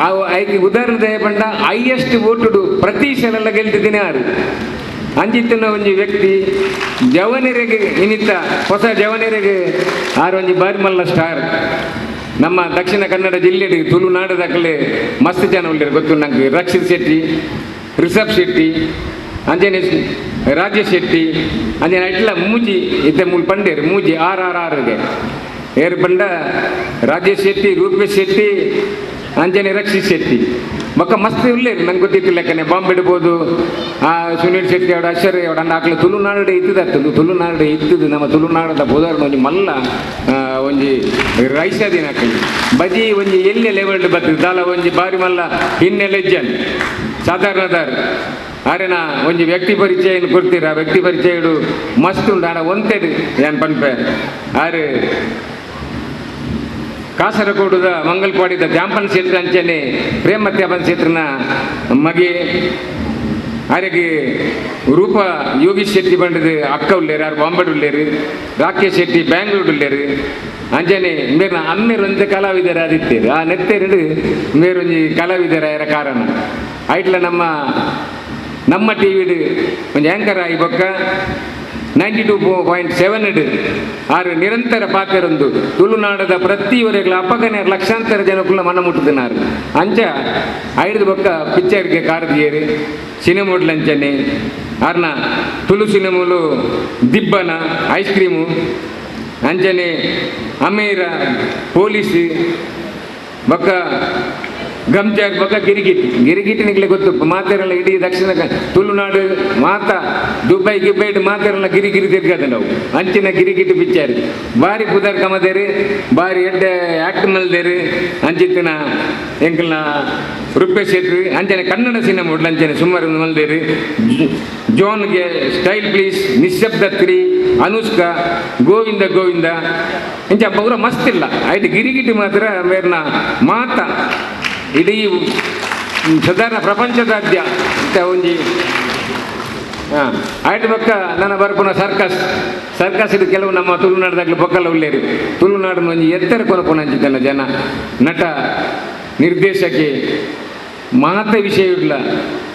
ಆ ಐಕೆ ಉದಾಹರಣೆ ದಯಪಂಡ ಹೈಯೆಸ್ಟ್ ಓಟುಡು ಪ್ರತಿ ಸಲ ಗೆಲ್ತಿದ್ದೀನಿ ಆರು ಅಂಜಿತ್ತಿನ ಒಂಜಿ ವ್ಯಕ್ತಿ ಜವನೆರೆಗೆ ಇನ್ನಿತ್ತ ಹೊಸ ಜವನೆರೆಗೆ ಆರು ಒಂಜಿ ಬಾರಿ ಮಲ್ಲ ಸ್ಟಾರ್. ನಮ್ಮ ದಕ್ಷಿಣ ಕನ್ನಡ ಜಿಲ್ಲೆಡು ತುಳುನಾಡದಕ್ಕಲೆ ಮಸ್ತ್ ಜನ ಉಳ್ಳೇರು ಗೊತ್ತು ನಂಗೆ. ರಕ್ಷಿತ್ ಶೆಟ್ಟಿ, ರಿಷಬ್ ಶೆಟ್ಟಿ, ಅಂಜನೆ ರಾಜೇಶ್ ಶೆಟ್ಟಿ, ಅಂಜನೆ ಇಟ್ಲ ಮೂಜಿ ಇತ್ತೆ ಮೂಲು ಪಂಡೇರು ಮೂಜಿ ಆರ್ ಆರ್ ಆರ್ಗೆ ಏರು ಪಂಡ ರಾಜೇಶ್ ಶೆಟ್ಟಿ, ರೂಪೇಶ್ ಶೆಟ್ಟಿ, ಅಂಜನೆ ರಕ್ಷಿತ್ ಶೆಟ್ಟಿ ಬೊಕ್ಕ ಮಸ್ತ್ ಉಳ್ಳೇರು ನಂಗೆ ಗೊತ್ತಿತ್ತು ಲೆಕ್ಕನೆ ಬಾಂಬೆ ಇಡ್ಬೋದು. ಆ ಸುನೀಲ್ ಶೆಟ್ಟಿ ಅವಡ ಅಶ್ವರ್ಯ ಅವಡ ಅಂಡ ಆಕ್ಲ ತುಳುನಾಡು ಇತ್ತದತ್ತದು ತುಳುನಾಡು ಇತ್ತದು ನಮ್ಮ ತುಳುನಾಡದ ಬೋದಾರ್ನ ಒಂಜಿ ಮಲ್ಲ ಒಂಜಿ ರೈಸ ದಿನ ಆಕಲಿ ಬಜಿ ಒಂಜಿ ಎಲ್ಲೆ ಲೆವೆಲ್ಡ್ ಬರ್ತದೆ ದಾಲ ಒಂಜಿ ಬಾರಿ ಮಲ್ಲ ಹಿನ್ನೆಲೆ ಜನ್ ಸಾಧಾರಣದಾರ್ ಆರೆನ ಒಂಜಿ ವ್ಯಕ್ತಿ ಪರಿಚಯ ಕೊಡ್ತೀರ. ಆ ವ್ಯಕ್ತಿ ಪರಿಚಯ ಮಸ್ತ್ ಉಂಡು ಆಡ ಒಂತೆಡ್ ಏನ್ ಪನ್ಪೆ ಆರು ಕಾಸರಗೋಡುದ ಮಂಗಲ್ಪಾಡಿದ ತ್ಯಾಂಪನ್ ಕ್ಷೇತ್ರ ಅಂಚನೆ ಪ್ರೇಮ ತ್ಯಾಂಪನ್ ಕ್ಷೇತ್ರನ ಮಗೆ ಆರೆಗೆ ರೂಪ ಯೋಗೀಶ್ ಶೆಟ್ಟಿ ಬಂಡದು ಅಕ್ಕ ಉಳ್ಳೇರು, ಆರು ಬಾಂಬೆ ಉಳ್ಳೇರು, ರಾಕೇಶ್ ಶೆಟ್ಟಿ ಬ್ಯಾಂಗ್ಳೂರ್ ಉಳ್ಳೇರು. ಅಂಚನೆ ಮೇರ್ನ ಅಮ್ಮೇರು ಒಂಜಿ ಕಲಾವಿದರ ಆದಿತ್ತೇರು ಆ ನೆತ್ತೆರಡು ಮೇರೊಂಜಿ ಕಲಾವಿದರ ಕಾರಣ ಐಟ್ಲ ನಮ್ಮ ನಮ್ಮ ಟಿ ವಿಡ್ ಒಂಜಿ ಆ್ಯಂಕರ್ ಆಯಿ ಬೊಕ್ಕ 92.7 ಆರು ನಿರಂತರ ಪಾತೆರೊಂದು ತುಳುನಾಡದ ಪ್ರತಿಯೊರೆಗಳ ಅಪಗನೆ ಲಕ್ಷಾಂತರ ಜನಕ್ಕುಲ್ಲ ಮನ ಮುಟ್ಟುದಿನಾರು ಅಂಚ ಐದು ಬೊಕ್ಕ ಪಿಕ್ಚರ್ಗೆ ಕಾರದಿಯರು ಸಿನಿಮೋಡ್ಲಂಚನೆ ಆರ್ನ ತುಳು ಸಿನಿಮೋಲು ದಿಬ್ಬನ ಐಸ್ ಕ್ರೀಮು ಅಂಚನೆ ಅಮೀರ ಪೊಲೀಸ್ ಬೊಕ್ಕ ಗಂಜಾರ್ ಬೊಕ್ಕ ಗಿರಿಗಿಟಿ ಗಿರಿಗಿಟಿ ನಿಗ್ಲೆ ಗೊತ್ತು ಮಾತೆರೆಲ್ಲ ಇಡೀ ದಕ್ಷಿಣ ತುಳುನಾಡು ಮಾತ ದುಬೈ ಗಿಬೈಡ್ ಮಾತೆರೆಲ್ಲ ಗಿರಿಗಿರಿ ತಿರ್ಗದ ನಾವು ಅಂಚಿನ ಗಿರಿಗಿಟಿ ಪಿಕ್ಚರ್ ಬಾರಿ ಪುದರ್ ಕಮದೇರು ಬಾರಿ ಎಡ್ಡೆ ಆಕ್ಟ್ ಮಲ್ದೇರು ಅಂಚಿತ್ತಿನ ಎಂಕಲ್ನ ರೂಪೇಶ್ ಶೆಟ್ಟಿ ಅಂಚನೆ ಕನ್ನಡ ಸಿನಿಮಾ ಅಂಚನೆ ಸುಮಾರು ಮಲ್ದೇರು ಜೋನ್ಗೆ ಸ್ಟೈಲ್ ಪ್ಲೀಸ್ ನಿಶಬ್ದ 3 ಅನುಷ್ಕಾ ಗೋವಿಂದ ಗೋವಿಂದ ಇಂಚ ಪೂರ ಮಸ್ತ್ ಇಲ್ಲ ಆಯ್ತು ಗಿರಿಗಿಟಿ ಮಾತ್ರ ಮೇರ್ನ ಮಾತ ಇಡೀ ಸಾಧಾರಣ ಪ್ರಪಂಚದಾದ್ಯ ಅಂತ ಒಂಜಿ ಹಾಂ ಆಯ್ತು ಬೊಕ್ಕ ನನ್ನ ಬರ್ಪುನ ಸರ್ಕಸ್ ಸರ್ಕಸ್ ಇದು ಕೆಲವು ನಮ್ಮ ತುಳುನಾಡದಾಗಲಿ ಬೊಕ್ಕಲ ಉಳ್ಳೇರು ತುಳುನಾಡಿನ ಒಂಜಿ ಎತ್ತರ ಕೊನಪುನ ಅಂಚಿದ್ದಲ್ಲ ಜನ ನಟ ನಿರ್ದೇಶಕಿ ಮಾತ ವಿಷಯ ಇಲ್ಲ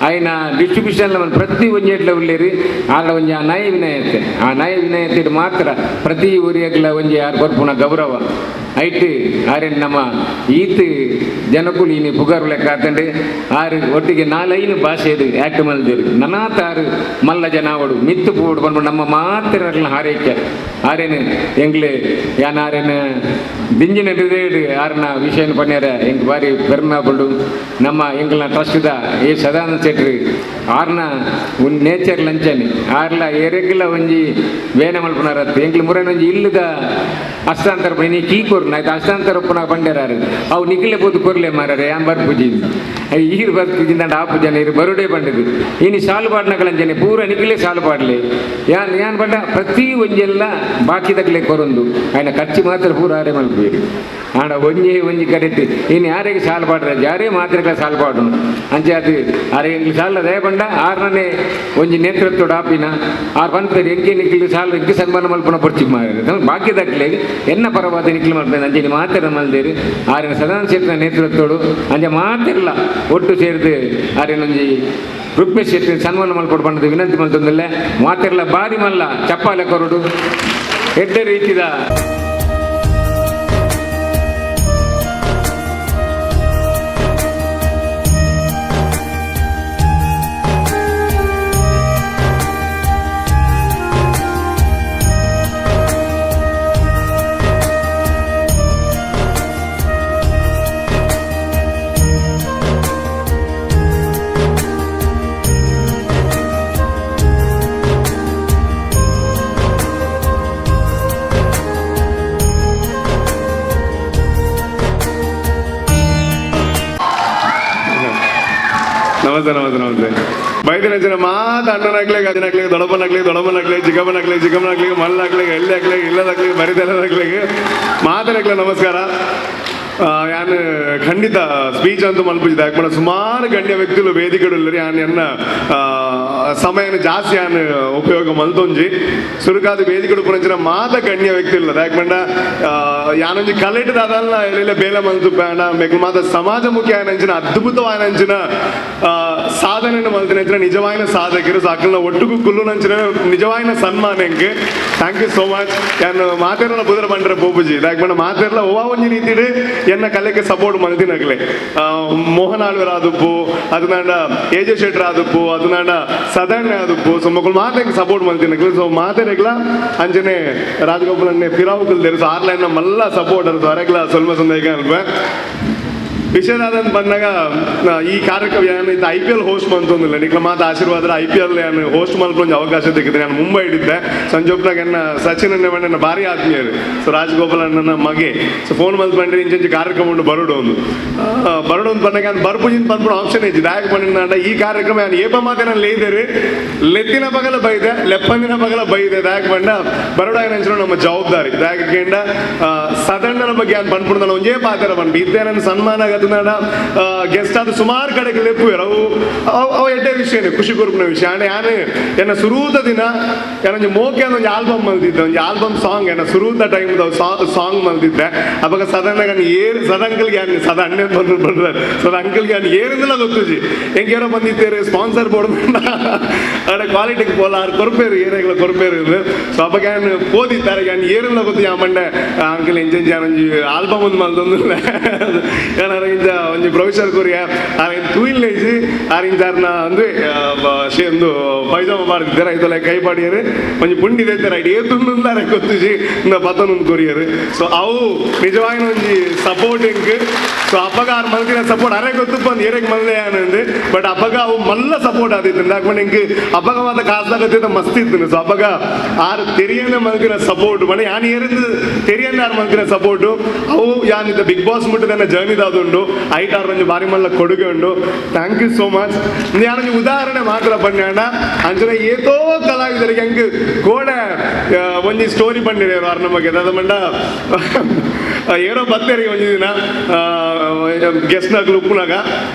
ಆಯ್ನ ಡಿಸ್ಟ್ರಿಬ್ಯೂಷನ್ ಪ್ರತಿ ಒಂಜಿ ಎಟ್ಲ ಉಳ್ಳೇರಿ ಆಡ ಒಂಜಿ ಆ ನಯ ವಿನಯತೆ ಆ ನಯ ವಿನಯತೆ ಮಾತ್ರ ಪ್ರತಿ ಊರಿಯಾಗ್ಲ ಒಂಜಿ ಆರು ಕೊರ್ಪುನ ಗೌರವ ಐಟ್ ಆರೆನ್ ನಮ್ಮ ಈತ್ ಜನಕುಲು ಇನಿ ಪುಗಾರು ಲೆಕ್ಕ ಆತಂಡೆ ಆರು ಒಟ್ಟಿಗೆ ನಾಲೈನು ಭಾಷೆ ಇದು ಆಕ್ಟ್ ಮಲ್ದಿರು ನನಾತ ಆರು ಮಲ್ಲ ಜನ ಅವಡು ಮಿತ್ತು ಪೋಡು ಬಂದು ನಮ್ಮ ಮಾತ್ರ ಹಾರೈಕೆ ಆರೇನು ಎಂಗ್ಲೆ ಯಾನ್ ಆರೇನು ದಿಂಜಿನ ಹೃದಯಡು ಆರನ ವಿಷಯನ ಪನ್ಯಾರ ಎಂಕ್ ಬಾರಿ ಪೆರ್ಮೆ ಆಪುಂಡು ನಮ್ಮ ಎಂಕ್ಲ್ನ ಟ್ರಸ್ಟ್ದ ಎ ಸದಾನಂದ ಶೆಟ್ರಿ ಆರ್ನ ಉನ್ ನೇಚರ್ ಲಂಚನೆ ಆರ್ಲ ಎರೆಗ್ಲ ಒಂಜಿ ಬೇನೆ ಮಲ್ಪುನಾರತ್ತು ಎಂಕ್ಲು ಮುರನ್ ಒಂಜಿ ಇಲ್ಲದ ಹಸ್ತಾಂತರ ನೀ ಕೀ ಕೊರ್ನ ಆಯ್ತು ಹಸ್ತಾಂತರ ಪುನಃ ಬಂಡೇರಾರು ಅವು ನಿಖಿಲೆ ಪೋದು ಕೊರ್ಲೆ ಮಾರಾರೆ ಯಾನ್ ಬರ್ಪುಜಿ ಈರು ಬರ್ಪುಜಿ ದಂಡ ಆಪು ಜನ ಇರು ಬರುಡೇ ಬಂಡಿದ್ದು ಇನಿ ಸಾಲು ಪಾಡ್ನಕಲಂಚನೆ ಪೂರ ನಿಖಿಲೆ ಸಾಲು ಪಾಡ್ಲೆ ಯಾನ್ ಯಾನ್ ಬಂಡ ಪ್ರತಿ ಒಂಜೆಲ್ಲ ಬಾಕಿ ತಗ್ಲೆ ಕೊರೊಂದು ಆಯ್ನ ಖರ್ಚು ಮಾತ್ರ ಪೂರ ಆರೆ ಮಲ್ಪುವೇರು ಆಂಡ ಒಂಜಿ ಒಂಜಿ ಕಡೆಟ್ ಇನ್ನು ಯಾರಿಗೆ ಸಾಲು ಪಾಡ್ರೆ ಯಾರೇ ಮಾತ್ರೆಗಳ ಸಾಲು ಪಾಡುನು ಅಂಚೆ ಅದು ಆರೆ ಎಂಗ್ಲು ಸಾಲ ದಯ ಬಂಡ ಆರ್ನನೇ ಒಂಜಿ ನೇತೃತ್ವದ ಆಪಿನ ಆರ್ ಪನ್ಪೇರು ಎಂಕೆ ನಿಖಿಲು ಸಾಲು ಎಂಕೆ ಸನ್ಮಾನ ಮಲ್ಪುನ ಪೊರ್ಚಿ ಮಾರೆ ಬಾಕಿ ದಕ್ಲೆ ಎನ್ನ ಪರವಾದ ನಿಖಿಲು ಮಲ್ಪೇನು ಅಂಚೆ ಮಾತ್ರ ಮಲ್ದೇರು ಆರಿನ ಸದಾನಂದ ಶೆಟ್ಟಿನ ನೇತೃತ್ವಡು ಅಂಚೆ ಮಾತಿಲ್ಲ ಒಟ್ಟು ಸೇರಿದು ಆರಿನೊಂಜಿ ರುಕ್ಮೇಶ್ ಶೆಟ್ಟಿ ಸನ್ಮಾನ ಮಲ್ಪೊಡು ಪಂಡದು ವಿನಂತಿ ಮಲ್ತೊಂದಿಲ್ಲ ಮಾತಿರ್ಲ ಬಾರಿ ಮಲ್ಲ ಚಪ್ಪಾಲೆ ಕೊರಡು ಎಡ್ಡೆ ರೀತಿದ. ನಮಸ್ತೆ ನಮಸ್ತೆ ನಮಸ್ತೆ. ಬೈದಿನ ಜನ ಮಾತ ಅಣ್ಣನಾಗ್ಲಿ, ಅಜ್ಜನಾಗ್ಲಿ, ದೊಡಪ್ಪನಾಗ್ಲಿ, ದೊಡಮ್ಮನಾಗ್ಲಿ, ಚಿಕ್ಕಮ್ಮನಾಗ್ಲಿ, ಚಿಕ್ಕಮ್ಮನಾಗ್ಲಿ, ಮಲ್ಲಾಗ್ಲಿ, ಎಲ್ಲಾಗ್ಲಿ, ಇಲ್ಲದಾಗ್ಲಿ, ಬರಿದೆಲ್ಲದಾಗ್ಲಿ ಮಾತನಾಗ್ಲಿ ನಮಸ್ಕಾರ. ಯಾನ್ ಖಂಡಿತ ಸ್ಪೀಚ್ ಅಂತೂ ಮಲ್ಪುಜಿದೆ. ಯಾಕಂದ್ರೆ ಸುಮಾರು ಗಣ್ಯ ವ್ಯಕ್ತಿಲು ವೇದಿಕೆಡು ಯಾನ್ ಎನ್ನ ಸಮಯನ ಜಾಸ್ತಿ ಯಾನ್ ಉಪಯೋಗ ಮಲ್ತೊಂಜಿ. ಸುರುಕಾದ ವೇದಿಕೆಡು ಪುರಂಚಿನ ಮಾತ ಗಣ್ಯ ವ್ಯಕ್ತಿ ಇಲ್ಲ. ಯಾಕಂಡ ಯಾನೊಂಜಿ ಕಲೆಟ್ ದಾದಲ್ಲ ಎಲ್ಲ ಬೇಲೆ ಮಲ್ತು ಬೇಡ ಮೆಗ್ಲು ಮಾತ ಸಮಾಜಮುಖಿ ಆಯನಂಚಿನ ಅದ್ಭುತವಾಯನಂಚಿನ ಸಾಧನೆಯನ್ನು ಮಲ್ತಿನಂಚಿನ ನಿಜವಾಯಿನ ಸಾಧಕರು ಸಾಕಲ್ನ ಒಟ್ಟುಗು ಕುಲ್ಲುನಂಚಿನ ನಿಜವಾಯಿನ ಸನ್ಮಾನ ಎಂಕ್. Thank you so much. ಯಾನ್ ಮಾತೆರ್ನ ಬುದರ ಬಂಡ್ರೆ ಪೋಪುಜಿ. ಯಾಕಂಡ ಮಾತೆರ್ಲ ಓವಾ ಒಂಜಿ ರೀತಿಡ್ ಎನ್ನ ಕಲೆಗೆ ಸಪೋರ್ಟ್ ಮಲ್ತಿನಗಲೆ. ಮೋಹನ್ ಆಳ್ವೆರ್ ಆದುಪ್ಪು, ಅದನಾಂಡ ಎಜೆ ಶೆಟ್ರ್ ಆದುಪ್ಪು, ಅದನಾಂಡ ಸದಣ್ಣ ಆದುಪ್ಪು. ಸೊ ಮಕ್ಕಳು ಮಾತೆಗೆ ಸಪೋರ್ಟ್ ಮಲ್ತಿನಗಲೆ. ಸೊ ಮಾತೆರೆಗ್ಲ ಅಂಚನೆ ರಾಜಗೋಪಾಲ್ ಅಣ್ಣೆ ಫಿರಾವುಕಲ್ದೇರು. ಸೊ ಆರ್ಲೈನ್ ಮಲ್ಲ ಸಪೋರ್ಟ್ ಅರ್ದು ಅರೆಗ್ಲ ಸ್ವಲ್ಪ ಸಂದೇಹ ಅಲ್ಪ ವಿಷಯದಾದಂತ ಬಂದಾಗ ಈ ಕಾರ್ಯಕ್ರಮ ಏನಿತ್ತು ಐಪಿಎಲ್ ಹೋಸ್ಟ್ ಮಂತೊಂದಿಲ್ಲ ನಿಕ್ಲ ಮಾತ ಆಶೀರ್ವಾದ ಐಪಿಎಲ್ ಏನು ಹೋಸ್ಟ್ ಮಲ್ಪೊಂದು ಅವಕಾಶ ಸಿಕ್ಕಿದ್ರೆ ನಾನು ಮುಂಬೈ ಇಟ್ಟಿದ್ದೆ. ಸಂಜೋಪ್ನಾಗ ಎನ್ನ ಸಚಿನ್ ಅಣ್ಣ ಭಾರಿ ಆತ್ಮೀಯರು. ಸೊ ರಾಜಗೋಪಾಲ್ ಅಣ್ಣನ ಮಗೆ. ಸೊ ಫೋನ್ ಮಲ್ತ್ ಬಂದ್ರೆ ಇಂಚಂಚಿ ಕಾರ್ಯಕ್ರಮ ಉಂಟು ಬರೋಡು ಒಂದು ಬರೋಡು ಅಂತ ಬಂದಾಗ ನಾನು ಬರ್ಪುಜಿನ ಬಂದ್ಬಿಡು ಆಪ್ಷನ್ ಐತಿ ದಾಯಕ ಬಂದ ಈ ಕಾರ್ಯಕ್ರಮ ನಾನು ಏಪ ಮಾತೆ ನಾನು ಲೇದೇರಿ ಲೆತ್ತಿನ ಪಗಲ ಬೈದೆ ಲೆಪ್ಪಂದಿನ ಪಗಲ ಬೈದೆ ದಾಯಕ ಬಂಡ ಬರೋಡ ಏನಂಚು ನಮ್ಮ ಜವಾಬ್ದಾರಿ ದಾಯಕ ಕೇಂಡ ಸದಣ್ಣನ ಬಗ್ಗೆ ನಾನು ಬಂದ್ಬಿಡ್ತಾನೆ ಒಂದೇ ಪಾತ್ರ ಬಂದು ಇದ್ದೆ ನನ್ನ ಸನ್ಮಾನ ಗೆಸ್ಟ್ ಆದ ಸುಮಾರು ಕಡೆಗೆ ಲೆಪ್ಪುವೆರ್ ಅವು ಅವು ಎಡ್ಡೆ ವಿಷಯನೇ ಖುಷಿ ಕೊರ್ಪಿನ ವಿಷಯ. ಅಂಡ್ ಯಾನು ಎನ್ನ ಸುರೂತ ದಿನ ಏನೊಂಜಿ ಮೋಕೆ ಅಂತ ಒಂಜಿ ಆಲ್ಬಮ್ ಮಲ್ದಿದ್ದೆ, ಒಂಜಿ ಆಲ್ಬಮ್ ಸಾಂಗ್ ಎನ್ನ ಸುರೂತ ಟೈಮ್ ಸಾಂಗ್ ಮಲ್ದಿದ್ದೆ. ಅವಾಗ ಸದಣ್ಣ ಏರ್ ಸದ ಅಂಕಲ್ಗೆ ಯಾನ್ ಸದ ಅಣ್ಣೆ ಬಂದು ಬಂದ್ರೆ ಸದ ಅಂಕಲ್ಗೆ ಯಾನ್ ಏರಿಂದಲ ಗೊತ್ತುಜಿ ಹೆಂಗೇನೋ ಬಂದಿದ್ದೇರೆ ಸ್ಪಾನ್ಸರ್ ಬೋರ್ಡ್ ಅಡೆ ಕ್ವಾಲಿಟಿಗೆ ಪೋಲ ಆರು ಕೊರ್ಪೇರು ಏರೆಗಳ ಕೊರ್ಪೇರು ಇದು. ಸೊ ಅವಾಗ ಯಾನ್ ಓದಿತ್ತಾರೆ ಯಾನ್ ಏರಿಂದಲ ಗೊತ್ತು ಯಾ ಮಂಡೆ ಅಂಕಲ್ ಎಂಜೆಂಜಿ ಯಾನೊಂಜಿ ಆಲ್ಬಮ್ ಒಂದು ಮಲ್ದೊಂದು ಏನಾರ ಇಂಚ ಒಂಜಿ ಪ್ರೊಫೆಸರ್ ಕೊರಿಯ ಆರ್ ತೂಯಿಲ್ಲೇಜಿ ಆರ್ ಇಂಚಾರ್ನ ಅಂದ್ರೆ ಒಂದು ಪೈಜಾಮ ಮಾಡಿದ್ದಾರೆ ಐತಲ್ಲ ಕೈ ಪಾಡಿಯರು ಒಂಜಿ ಪುಂಡಿ ದೇತಾರೆ ಐಟ್ ಏತುಂದಾರೆ ಗೊತ್ತುಜಿ ಪತ್ತನೊಂದು ಕೊರಿಯರು. ಸೊ ಅವು ನಿಜವಾಗಿನ ಒಂಜಿ ಸಪೋರ್ಟಿಂಗ್. ಸೊ ಅಪ್ಪಗ ಆರ್ ಮಲ್ತಿನ ಸಪೋರ್ಟ್ ಅರೆ ಗೊತ್ತಪ್ಪ ಒಂದು ಏರೆಗ್ ಮಲ್ಲೆ ಅನ್ನಂದು. ಬಟ್ ಅಪ್ಪಗ ಅವು ಮಲ್ಲ ಸಪೋರ್ಟ್ ಆದಿತ್ತು ಯಾಕಂದ್ರೆ ಹಿಂಗೆ ಅಪ್ಪಗ ಮಾತ ಕಾಸಾಗತ್ತಿದ್ದ ಮಸ್ತ್ ಇತ್ತು. ಸೊ ಅಪ್ಪಗ ಆರ್ ತೆರಿಯನ್ನ ಮಲ್ತಿನ ಸಪೋರ್ಟ್ ಮನೆ ಯಾನ್ ಏರಿಂದ ತೆರಿಯನ್ನ ಆರ್ ಮಲ್ತಿನ ಸಪೋರ್ಟು ಅವು ಯಾನಿದ್ದ ಬಿಗ್ ಬಾಸ್ ಮುಟ್ಟದನ್ನ ಜರ್ನಿ ದಾದುಂಡು ಐಟ್ ಆರ್ ಒಂಜಿ ಬಾರಿ ಮಲ್ಲ ಕೊಡುಗೆ ಉಂಡು. Thank you so much. ಯಾನೊಂಜಿ ಉದಾಹರಣೆ ಮಾತ್ರ ಬಣ್ಣ ಅಂಚನೆ ಏತೋ ಕಲಾವಿದರಿಗೆ ಹಂಗೆ ಕೋಡೆ ಒಂಜಿ ಸ್ಟೋರಿ ಬಂದಿರೋ ಆರ್ ನಮಗೆ ದಾದ ಮಂಡ ಏರೋ ಬತ್ತೇರಿ ಒಂಜಿ ದಿನ ಗೆಸ್ಟ್ನಾಗ್ಲು ಉಪ್ಪುನಾಗ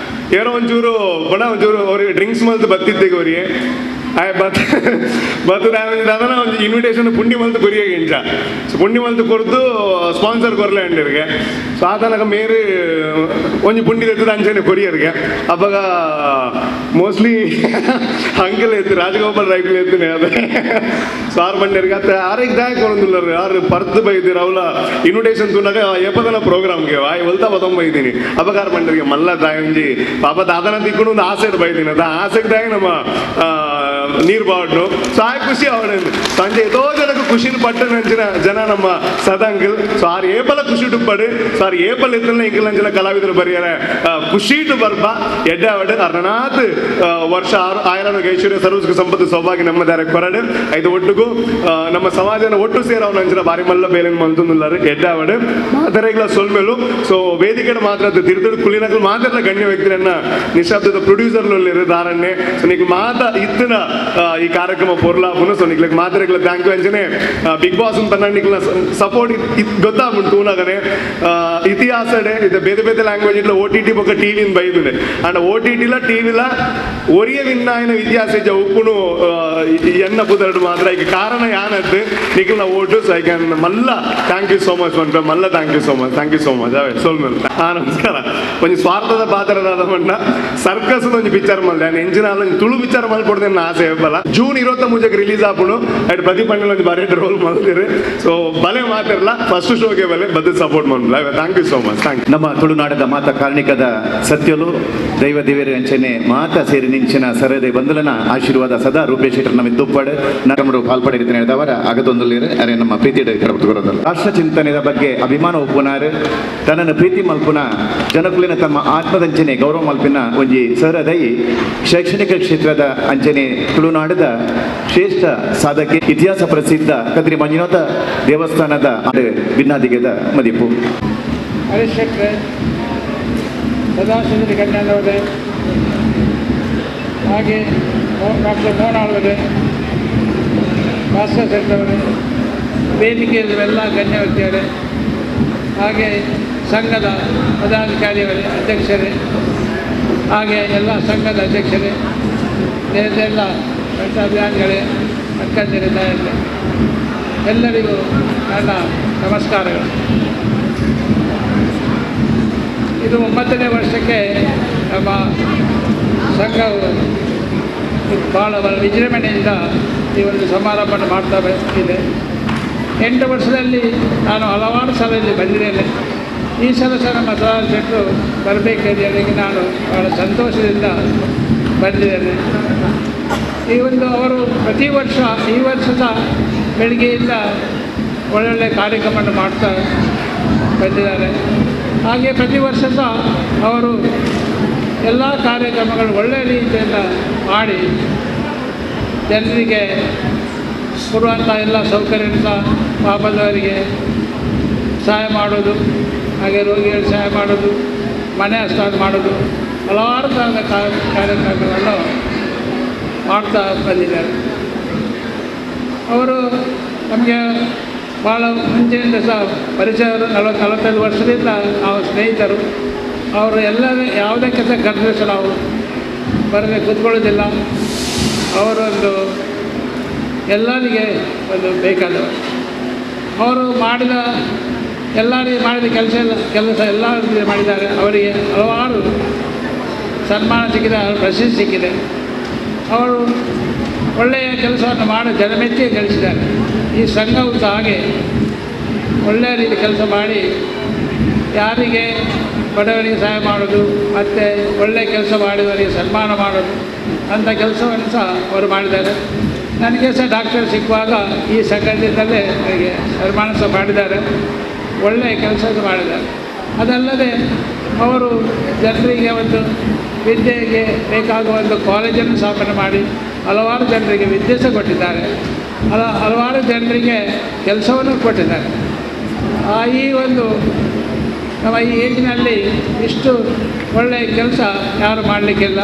ಏರೋ ಒಂಚೂರು ಬಣ ಒಂಚೂರು ಅವ್ರಿಗೆ ಡ್ರಿಂಕ್ಸ್ ಮಲ್ತು ಬತ್ತಿದ್ದೆ ಅವರಿಗೆ ಆಯ್ ಬತ್ ಬತ್ತದ ಅದನ್ನ ಒಂಜಿ ಇನ್ವಿಟೇಷನ್ ಪುಂಡಿ ಮಲ್ತು ಕೊರಿಯಾಗ ಇಂಚ. ಸೊ ಪುಂಡಿ ಮಲ್ತು ಕೊರ್ದು ಸ್ಪಾನ್ಸರ್ ಕೊರ್ಲೆ ಅಂಡಿರಿಗೆ. ಸೊ ಆತನಕ ಮೇರು ಒಂಜಿ ಪುಂಡಿ ತೆತ್ತದ ಅಂಚನೆ ಕೊರಿಯರ್ಗೆ. ಅಪ್ಪಗ ಮೋಸ್ಟ್ಲಿ ಅಂಕಲ್ ಎತ್ತು ರಾಜಗೋಪಾಲ್ ರೈಫಲ್ ಎತ್ತಿನ ಅದೇ ಸಾರ್ ಬಂಡಿರ್ಗೆ ಅತ್ತ ಆರಿಗೆ ದಾಯ ಕೊರೊಂದುಲ್ಲರು ಆರು ಪರ್ತ್ ಬೈದಿರ ಅವಲ ಇನ್ವಿಟೇಷನ್ ತುನಾಗ ಏಪದನ ಪ್ರೋಗ್ರಾಮ್ಗೆ ಆಯ್ ಒಲ್ತಾ ಬತ್ತೊಂಬೈದೀನಿ. ಅಪ್ಪಗ ಆರು ಬಂಡಿರ್ಗೆ ಮಲ್ಲ ದಾಯ ಒಂಜಿ ಪಾಪ ದಾದನ ತಿಕ್ಕೊಂಡು ಒಂದು ಆಸೆ ಬೈದಿನಿ ಅದ ಆಸೆಗೆ ದಾಯ ನಮ್ಮ ನೀರು ಬಾಡ್ನು. ಸೊ ಆ ಖುಷಿ ಅವಳು ಸಂಜೆ ಏತೋ ಜನಕ್ಕೆ ಖುಷಿನ ಪಟ್ಟ ನಂಚಿನ ಜನ ನಮ್ಮ ಸದಂಗಲ್. ಸೊ ಆರು ಏಪಲ ಖುಷಿ ಟುಪ್ಪಡು ಸೊ ಆರು ಏಪಲ್ ಎತ್ತಲ ಇಂಕಲ್ ಅಂಚಿನ ಕಲಾವಿದರು ಬರಿಯಾರ ಖುಷಿಟು ಬರ್ಪ ಎಡ್ಡೆ ಅವಡು ಅರ್ಣನಾಥ್ ವರ್ಷ ಆಯರನು ಐಶ್ವರ್ಯ ಸರ್ವಸ್ಕ ಸಂಪತ್ತು ಸೌಭಾಗ್ಯ ನಮ್ಮದಾರೆ ಕೊರಡು ಐದು ಒಟ್ಟುಗೂ ನಮ್ಮ ಸಮಾಜನ ಒಟ್ಟು ಸೇರವನ ಅಂಚಿನ ಬಾರಿ ಮಲ್ಲ ಬೇಲೆ ಮಂತುಂದುಲ್ಲಾರು ಎಡ್ಡೆ ಅವಡು ಮಾತರೆಗಳ ಸೊಲ್ಮೆಲು. ಸೊ ವೇದಿಕೆ ಮಾತ್ರ ತಿರುతుడు ಕುಲಿನಕಲು ಮಾತ್ರ ಗಣ್ಯ ವ್ಯಕ್ತಿಯನ್ನ ನಿಶಬ್ದದ ಪ್ರೊಡ್ಯೂಸರ್ಲು ದಾರನ್ನೇ. ಸೊ ನೀಕು ಮಾತ ಇತ್ತಿನ ಈ ಕಾರ್ಯಕ್ರಮ ಪೊರ್ಲಾಪುನು. ಸೊ ನಿಕ್ಲಕ್ ಮಾತ್ರೆಗಳ thank you ಅಂಚನೆ ಬಿಗ್ ಬಾಸ್ ಅಂತ ನಿಕ್ಲ ಸಪೋರ್ಟ್ ಗೊತ್ತಾಗುಂಟು ತೂನಗನೆ ಇತಿಹಾಸ ಇದು ಬೇರೆ ಬೇರೆ ಲ್ಯಾಂಗ್ವೇಜ್ ಇಟ್ಲ ಓ ಟಿ ಟಿ ಬೊಕ್ಕ ಟಿವಿ ಬೈದುನೆ ಅಂಡ್ ಓ ಟಿ ಟಿಲ ಟಿವಿಲ ಒರಿಯ ವಿನ್ನಾಯನ ಇತಿಹಾಸ ಇಜ್ಜ ಉಪ್ಪುನು ಎನ್ನ ಪುದರಡು ಮಾತ್ರ ಈಗ ಕಾರಣ ಯಾನದ್ದು ನಿಖಲ್ನ ಓಟು. ಸೊ I can Malla thank you so much ಮನ್ಪೆ ಮಲ್ಲ thank you so much, thank you so much. ಅವೇ ಸೋಲ್ಮೇಲೆ ನಮಸ್ಕಾರ. ಒಂಜಿ ಸ್ವಾರ್ಥದ ಪಾತ್ರದಾದ ಮಣ್ಣ ಸರ್ಕಸ್ ಒಂಜಿ ಪಿಕ್ಚರ್ ಮಲ್ದೆ ನಾನು ಎಂಜಿನ ಒಂಜಿ ತುಳು ಪಿಕ್ಚರ್ ಮಲ್ಪೊಡ್ದೆ ಆಸೆ ಬಲ ಜೂನ್ 23 ರಿಲೀಸ್ ಆಪುಣು ಅಂಡ್ ಪ್ರದೀಪ್ ಅಣ್ಣನ ಒಂಜಿ ಬಾರಿ ರೋಲ್ ಮಲ್ದಿರು. ಸೊ ಬಲೆ ಮಾತಿರಲ್ಲ ಫಸ್ಟ್ ಶೋಗೆ ಬಲೆ ಬದ್ದು ಸಪೋರ್ಟ್ ಮಾಡ್ಲ. Thank you so much, thank you. ನಮ್ಮ ತುಳುನಾಡದ ಮಾತ ಕಾರ್ಣಿಕದ ಸತ್ಯಲು ದೈವ ದೇವರ ಅಂಚನೆ ಮಾತ ಸೇರಿ ನಿಂಚಿನ ಸರದೆ ಬಂದಲನ ಆಶೀರ್ವಾದ ಸದಾ ರೂಪೇಶ್ ಶೆಟ್ಟರ್ ನಮ್ಮ ಇದ್ದುಪ್ಪಾಡು ನಮ್ಮರು ಪಾಲ್ಪಡಿರ್ತೀನಿ ಹೇಳಿದವರ ಅಗದೊಂದಲ್ಲಿರು ಅರೆ ನಮ್ಮ ಪ್ರೀತಿ ರಾಷ್ಟ್ರ ಚಿಂತನೆಯ ಬಗ್ಗೆ ಅಭಿಮಾನ ಒಪ್ಪುನಾರು ತನ್ನನ್ನು ಪ್ರೀತಿ ಮಲ್ಪುನ ಜನಕುಲಿನ ತಮ್ಮ ಆತ್ಮದಂಚನೆ ಗೌರವ ಮಲ್ಪಿನ ಒಂಜಿ ಸರದೈ ಶೈಕ್ಷಣಿಕ ಕ್ಷೇತ್ರದ ಅಂಚನೆ ತುಳುನಾಡದ ಶ್ರೇಷ್ಠ ಸಾಧಕಿ ಇತಿಹಾಸ ಪ್ರಸಿದ್ಧ ಕದ್ರಿ ಮಂಜುನಾಥ ದೇವಸ್ಥಾನದ ಭಿನ್ನಾದಿಗೆದ ಮದಿಪು. ಹರೀಶ್ ಶೆಟ್ರೆ, ಸದಾಶಿವ ಕಲ್ಯಾಣವರೇ, ಹಾಗೆ Doctor Mohan ಆಳ್ವರೇ, ಭಾಸ್ಕರ್ ಶೆಟ್ಟವರೇ, ವೇದಿಕೆಯಲ್ಲಿರುವ ಗಣ್ಯ ವ್ಯಕ್ತಿಯವರೇ, ಹಾಗೆ ಸಂಘದ ಪದಾಧಿಕಾರಿಯವರೇ, ಅಧ್ಯಕ್ಷರೇ, ಹಾಗೆ ಎಲ್ಲ ಸಂಘದ ಅಧ್ಯಕ್ಷರೇ, ಎಲ್ಲ ಅಭಿಯಾನಿಗಳೇ, ಅಕ್ಕಂದಿರೇ, ತಾಯಂದಿರೇ, ಎಲ್ಲರಿಗೂ ನನ್ನ ನಮಸ್ಕಾರಗಳು. ಇದು 9ನೇ ವರ್ಷಕ್ಕೆ ನಮ್ಮ ಸಂಘವು ಭಾಳ ವಿಜೃಂಭಣೆಯಿಂದ ಈ ಒಂದು ಸಮಾರಂಭವನ್ನು ಮಾಡ್ತಾ ಇದೆ. 8 ವರ್ಷದಲ್ಲಿ ನಾನು ಹಲವಾರು ಸಲ ಇಲ್ಲಿ ಬಂದಿದ್ದೇನೆ. ಈ ಸಲ ಸಹ ನಮ್ಮ ಸದಾನಂದ ಶೆಟ್ಟರು ಬರಬೇಕೆಂದು ಹೇಳಿ ನಾನು ಭಾಳ ಸಂತೋಷದಿಂದ ಬಂದಿದ್ದೇನೆ. ಈ ಒಂದು ಅವರು ಪ್ರತಿ ವರ್ಷ ಈ ವರ್ಷ ಸಹ ಬೆಳಗ್ಗೆಯಿಂದ ಒಳ್ಳೊಳ್ಳೆ ಕಾರ್ಯಕ್ರಮವನ್ನು ಮಾಡ್ತಾ ಬಂದಿದ್ದಾರೆ. ಹಾಗೆ ಪ್ರತಿ ವರ್ಷ ಸಹ ಅವರು ಎಲ್ಲ ಕಾರ್ಯಕ್ರಮಗಳು ಒಳ್ಳೆಯ ರೀತಿಯಿಂದ ಮಾಡಿ ಜನರಿಗೆ ಕೊಡುವಂಥ ಎಲ್ಲ ಸೌಕರ್ಯ ಸಹ ಪಾಪದವರಿಗೆ ಸಹಾಯ ಮಾಡೋದು, ಹಾಗೆ ರೋಗಿಗಳಿಗೆ ಸಹಾಯ ಮಾಡೋದು, ಮನೆ ಹಸ್ತಾಂತರ ಮಾಡೋದು, ಹಲವಾರು ಥರದ ಕಾರ್ಯಕ್ರಮಗಳನ್ನು ಮಾಡ್ತಾ ಬಂದಿದ್ದಾರೆ. ಅವರು ನಮಗೆ ಭಾಳ ಮುಂಚಿನಿಂದ ಸಹ ಪರಿಚಯರು, 40-45 ವರ್ಷದಿಂದ ನಾವು ಸ್ನೇಹಿತರು. ಅವರು ಎಲ್ಲ ಯಾವುದೇ ಕೆಲಸ ಕರೆದ್ರೆ ಸಹ ನಾವು ಬರದೆ ಕೂತ್ಕೊಳ್ಳೋದಿಲ್ಲ. ಅವರೊಂದು ಎಲ್ಲರಿಗೆ ಒಂದು ಬೇಕಾದವರು. ಅವರು ಮಾಡಿದ ಎಲ್ಲರಿಗೆ ಮಾಡಿದ ಕೆಲಸ ಎಲ್ಲ ಮಾಡಿದ್ದಾರೆ. ಅವರಿಗೆ ಹಲವಾರು ಸನ್ಮಾನ ಸಿಕ್ಕಿದೆ, ಅವರ ಪ್ರಶಸ್ತಿ ಸಿಕ್ಕಿದೆ. ಅವರು ಒಳ್ಳೆಯ ಕೆಲಸವನ್ನು ಮಾಡಿ ಜನಮೆಚ್ಚಿಗೆ ಗಳಿಸಿದ್ದಾರೆ. ಈ ಸಂಘವು ಸಹ ಹಾಗೆ ಒಳ್ಳೆಯ ರೀತಿ ಕೆಲಸ ಮಾಡಿ ಯಾರಿಗೆ ಬಡವರಿಗೆ ಸಹಾಯ ಮಾಡೋದು ಮತ್ತು ಒಳ್ಳೆಯ ಕೆಲಸ ಮಾಡಿದವರಿಗೆ ಸನ್ಮಾನ ಮಾಡೋದು ಅಂಥ ಕೆಲಸವನ್ನು ಸಹ ಅವರು ಮಾಡಿದ್ದಾರೆ. ನನಗೆ ಸಹ ಡಾಕ್ಟರ್ ಸಿಕ್ಕುವಾಗ ಈ ಸಂಘದಿಂದಲೇ ನನಗೆ ಸನ್ಮಾನ ಸಹ ಮಾಡಿದ್ದಾರೆ, ಒಳ್ಳೆಯ ಕೆಲಸ ಮಾಡಿದ್ದಾರೆ. ಅದಲ್ಲದೆ ಅವರು ಜನರಿಗೆ ಒಂದು ವಿದ್ಯೆಗೆ ಬೇಕಾಗುವ ಒಂದು ಕಾಲೇಜನ್ನು ಸ್ಥಾಪನೆ ಮಾಡಿ ಹಲವಾರು ಜನರಿಗೆ ವಿದ್ಯೆ ಸಹ ಕೊಟ್ಟಿದ್ದಾರೆ, ಹಲವಾರು ಜನರಿಗೆ ಕೆಲಸವನ್ನು ಕೊಟ್ಟಿದ್ದಾರೆ. ಈ ಒಂದು ನಮ್ಮ ಈ ಏಜಿನಲ್ಲಿ ಇಷ್ಟು ಒಳ್ಳೆಯ ಕೆಲಸ ಯಾರು ಮಾಡಲಿಕ್ಕಿಲ್ಲ.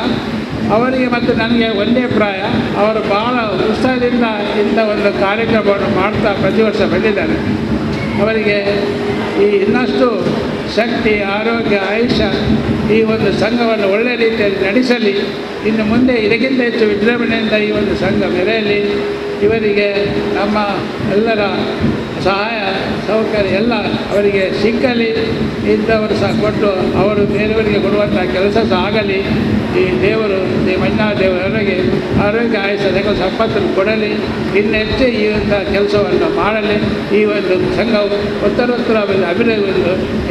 ಅವರಿಗೆ ಮತ್ತು ನನಗೆ ಒಂದೇ ಪ್ರಾಯ. ಅವರು ಭಾಳ ಉತ್ಸಾಹದಿಂದ ಇಂಥ ಒಂದು ಕಾರ್ಯಕ್ರಮವನ್ನು ಮಾಡ್ತಾ ಪ್ರತಿ ವರ್ಷ ಬಂದಿದ್ದಾರೆ. ಅವರಿಗೆ ಈ ಇನ್ನಷ್ಟು ಶಕ್ತಿ, ಆರೋಗ್ಯ, ಆಯುಷ್ಯ ಈ ಒಂದು ಸಂಘವನ್ನು ಒಳ್ಳೆಯ ರೀತಿಯಲ್ಲಿ ನಡೆಸಲಿ. ಇನ್ನು ಮುಂದೆ ಇದಕ್ಕಿಂತ ಹೆಚ್ಚು ವಿಜೃಂಭಣೆಯಿಂದ ಈ ಒಂದು ಸಂಘ ಮೆರೆಯಲಿ. ಇವರಿಗೆ ನಮ್ಮ ಎಲ್ಲರ ಸಹಾಯ ಸೌಕರ್ಯ ಎಲ್ಲ ಅವರಿಗೆ ಸಿಕ್ಕಲಿ. ಇಂಥವರು ಸಹ ಕೊಟ್ಟು ಅವರು ಬೇರೆಯವರಿಗೆ ಕೊಡುವಂಥ ಕೆಲಸ ಸಹ ಆಗಲಿ. ಈ ದೇವರು, ಈ ಮಂಜುನಾಥ ದೇವರವರಿಗೆ ಆರೋಗ್ಯ, ಆಯುಷ್ಯ, ಸಕಲ ಸಂಪತ್ತನ್ನು ಕೊಡಲಿ. ಇನ್ನು ಹೆಚ್ಚು ಈ ಒಂದು ಕೆಲಸವನ್ನು ಮಾಡಲಿ. ಈ ಒಂದು ಸಂಘವು ಉತ್ತರೋತ್ತರ ಅಭಿವೃದ್ಧಿ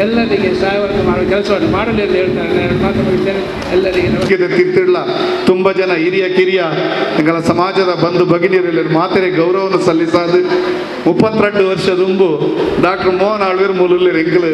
ಎಲ್ಲರಿಗೆ ಸಹಾಯವನ್ನು ಮಾಡುವ ಕೆಲಸವನ್ನು ಮಾಡಲಿ ಎಂದು ಹೇಳ್ತಾರೆ. ನಾನು ಮಾತು ಮುಗಿಸ್ತೇನೆ. ಎಲ್ಲರಿಗೆ ತಿರ್ತಿಡ್ಲ ತುಂಬ ಜನ ಹಿರಿಯ ಕಿರಿಯ ಎಂಗಳ ಸಮಾಜದ ಬಂಧು ಭಗಿನಿಯರಲ್ಲಿ ಮಾತೆರೆ ಗೌರವವನ್ನು ಸಲ್ಲಿಸಾದು 32 ವರ್ಷ ದುಂಬು ಡಾಕ್ಟರ್ ಮೋಹನ್ ಆಳ್ವೇರ್ ಮೂಲಲ್ಲಿ ಎಂಕಲ್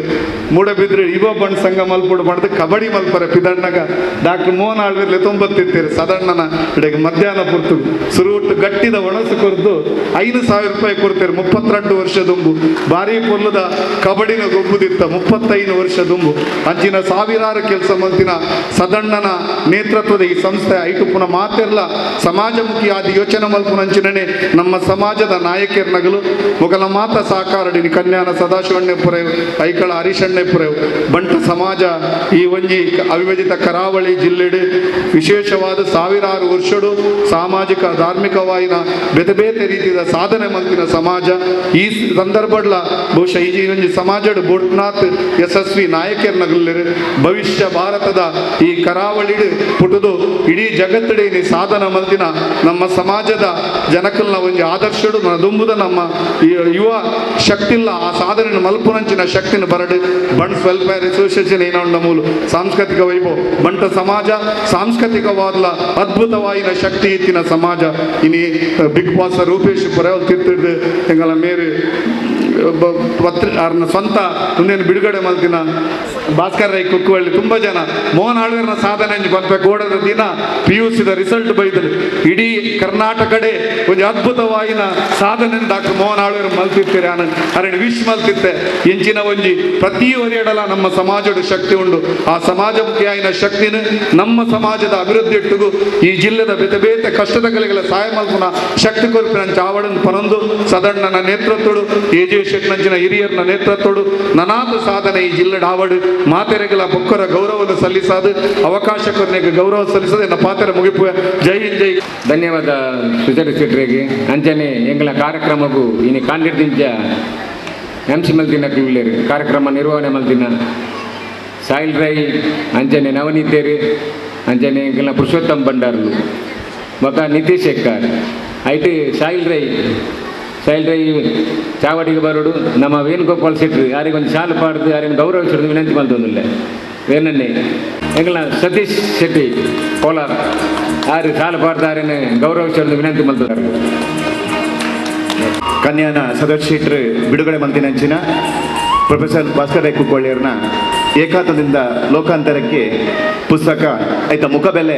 ಮೂಡಬಿದ್ರೆ ಯುವ ಬಂಡ್ ಸಂಘ ಮಲ್ಪುಡು ಮಾಡಿದ ಕಬಡ್ಡಿ ಮಲ್ಪರೆ ಪಿದಣ್ಣಗ ಡಾಕ್ಟರ್ ಮೋಹನ್ ಆಳ್ವೇರ್ಲೆ ತೊಂಬತ್ತಿತ್ತೀರಿ ಸದಣ್ಣನ ಇಡೀ ಮಧ್ಯಾಹ್ನ ಪುರ್ತು ಸುರುಟ್ಟು ಗಟ್ಟಿದ ಒಣಸು ಕೊರ್ದು 5,000 ರೂಪಾಯಿ ಕೊಡ್ತೀರಿ. 32 ವರ್ಷ ದುಂಬು ಭಾರಿ ಪೊಲ್ಲದ ಕಬಡ್ಡಿನ ಗೊಬ್ಬುದಿತ್ತ 35 ವರ್ಷ ದುಂಬು ಅಂಚಿನ ಸಾವಿರಾರು ಕೆಲಸ ಮಂತಿನ ಸದಣ್ಣನ ನೇತೃತ್ವದ ಈ ಸಂಸ್ಥೆ ಐಟು ಪುನಃ ಮಾತೆಲ್ಲ ಸಮಾಜಮುಖಿಯಾದ ಯೋಚನೆ ಮಲ್ಪುನಂಚಿನನೆ ನಮ್ಮ ಸಮಾಜದ ನಾಯಕರ್ನಗಲು ಮೊಗಲ ಮಾತ ಸಾಕಾರಡಿನಿ ಕನ್ಯಾನ ಸದಾಶಿವಣ್ಣಪುರೇವ್, ಐಕಳ ಹರೀಶಣ್ಣಪುರೇವ್ ಬಂಟ ಸಮಾಜ ಈ ಒಂಜಿ ಅವಿಭಜಿತ ಕರಾವಳಿ ಜಿಲ್ಲೆಡು ವಿಶೇಷವಾದ ಸಾವಿರಾರು ವರ್ಷಡು ಸಾಮಾಜಿಕ ಧಾರ್ಮಿಕವಾಯಿನ ಬೇತೆ ಬೇತೆ ರೀತಿಯ ಸಾಧನೆ ಮಂತಿನ ಸಮಾಜ. ಈ ಸಂದರ್ಭಡ್ಲ ಬಹುಶಃ ಈ ಒಂಜಿ ಸಮಾಜಡು ಬೋಟ್ನಾಥ್ ಯಶಸ್ವಿ ನಾಯಕರ್ನಗಲ್ಲೆರು ಭವಿಷ್ಯ ಭಾರತದ ಈ ಕರಾವಳಿಡು ಪುಟುದು ಇಡೀ ಜಗತ್ತಡೆ ಸಾಧನ ಮಂತಿನ ನಮ್ಮ ಸಮಾಜದ ಜನಕಲ್ನ ಒಂಜಿ ಆದರ್ಶಡು ದುಂಬುದ ನಮ್ಮ ಯುವ ಶಕ್ತಿಲ್ಲ ಆ ಸಾಧನೆ ಮಲ್ಪುನಂಚಿನ ಶಕ್ತಿನ ಬರಡು ಬಂಟ್ಸ್ ವೆಲ್ಫೇರ್ ಅಸೋಸಿಯೇಷನ್ ಏನೋ ಮೂಲು ಸಾಂಸ್ಕೃತಿಕ ವೈಭವ ಬಂಟ ಸಮಾಜ ಸಾಂಸ್ಕೃತಿಕವಾದ ಅದ್ಭುತವಾಯಿನ ಶಕ್ತಿ ಇತ್ತಿನ ಸಮಾಜ. ಇನಿ ಬಿಗ್ ಬಾಸ್ ರೂಪೇಶ್ ಪುರ ತಿರ್ತಿಡ್ದು ಎಂಗಲ ಮೇರು ಪತ್ರ ಅವ್ರನ್ನ ಸ್ವಂತ ಮುಂದೇನು ಬಿಡುಗಡೆ ಮಲ್ತಿನ ಭಾಸ್ಕರ್ ರೈ ಕುಕ್ಕುವಳ್ಳಿ ತುಂಬ ಜನ ಮೋಹನ್ ಆಳ್ವೇರ್ನ ಸಾಧನೆ ಪನ್ಪೆ ಗೋಡದ ದಿನ ಪಿ ಯು ಸಿದ ರಿಸಲ್ಟ್ ಬೈದರು ಇಡೀ ಕರ್ನಾಟಕಡೆ ಒಂದು ಅದ್ಭುತವಾಗಿನ ಸಾಧನೆ ಡಾಕ್ಟರ್ ಮೋಹನ್ ಆಳ್ವೇರ್ ಮಲ್ತಿರ್ತೀರಿ ಆನಂದ್ ಅರಣ್ಯ ವಿಶ್ ಮಲ್ತಿತ್ತೆ ಎಂಚಿನ ಒಂಜಿ ಪ್ರತಿ ಒರಿಯಡಲ ನಮ್ಮ ಸಮಾಜದ ಶಕ್ತಿ ಉಂಡು ಆ ಸಮಾಜಮುಖಿಯಾಯಿನ ಶಕ್ತಿನ ನಮ್ಮ ಸಮಾಜದ ಅಭಿವೃದ್ಧಿ ಇಟ್ಟುಗು ಈ ಜಿಲ್ಲೆದ ಬೇತೆ ಬೇತೆ ಕಷ್ಟದ ಕಲೆಗಳ ಸಹಾಯ ಮಲ್ಪುನ ಶಕ್ತಿ ಕೊಲ್ಪಿನ ಚಾವಡನ್ ಪನೊಂದು ಸದಣ್ಣನ ನೇತೃತ್ವಡು ಎ ಜೆ ಶೆಟ್ನಂಚಿನ ಹಿರಿಯರ್ನ ನೇತೃತ್ವಡು ನನಾದ ಸಾಧನೆ ಈ ಜಿಲ್ಲೆ ಡಾವಡು ಮಾತೆರೆಗಳ ಬೊಕ್ಕರ ಗೌರವವನ್ನು ಸಲ್ಲಿಸಾದು ಅವಕಾಶಕ್ಕೊನೆಗೆ ಗೌರವ ಸಲ್ಲಿಸದೆ ನನ್ನ ಪಾತ್ರೆ ಮುಗಿಪು. ಜೈ ಹಿಂದ್ ಜೈ. ಧನ್ಯವಾದ ಸುಚರಿ ಶೆಟ್ರಿಗೆ. ಅಂಚನೆ ಎಂಗಳ ಕಾರ್ಯಕ್ರಮಕ್ಕೂ ಇನಿ ಕಾಂಡಿಡ್ದಿಂಚ ಎಂ ಸಿ ಮಲ್ತಿನ ಕ್ಲೂಲೇರು ಕಾರ್ಯಕ್ರಮ ನಿರ್ವಹಣೆ ಮಲ್ತಿನ ಸಾಯಿಲ್ ರೈ ಅಂಚನೆ ನವನೀತೇರು ಅಂಚನೆ ಎಂಕಲ್ನ ಪುರುಷೋತ್ತಮ್ ಭಂಡಾರ್ಲು ಬೊಕ್ಕ ನಿತೀಶ್ ಶೆಕ್ಕಾರ್ ಐಟ್ ಸಾಯಿಲ್ ರೈ ಸಾಯಿಲ್ ರೈ ಚಾವಡಿಗೆ ಬರೋಡು ನಮ್ಮ ವೇಣುಗೋಪಾಲ್ ಶೆಟ್ರು ಯಾರಿಗೆ ಒಂದು ಶಾಲು ಪಾಡ್ದು ಯಾರಿಗೆ ಗೌರವಿಸಿದ್ರು ವಿನಂತಿ ಮಲ್ತೊಂದಿಲ್ಲ ವೇಣನ್ನೇ ಎಂಕಲ್ನ ಸತೀಶ್ ಶೆಟ್ಟಿ ಕೋಲಾರ ಯಾರು ಶಾಲು ಪಾಡ್ದಾರನ್ನು ಗೌರವಿಸಿದ್ರು ವಿನಂತಿ ಮಲ್ತಾರೆ. ಕನ್ಯಾನ ಸದಸ್ಯ ಶೆಟ್ರು ಬಿಡುಗಡೆ ಮಂತಿನಂಚಿನ ಪ್ರೊಫೆಸರ್ ಭಾಸ್ಕರ್ ರೈ ಕುಕ್ಕೊಳ್ಳಿಯವ್ರನ್ನ ಏಕಾಂತದಿಂದ ಲೋಕಾಂತರಕ್ಕೆ ಪುಸ್ತಕ ಆಯ್ತ ಮುಖಬೆಲೆ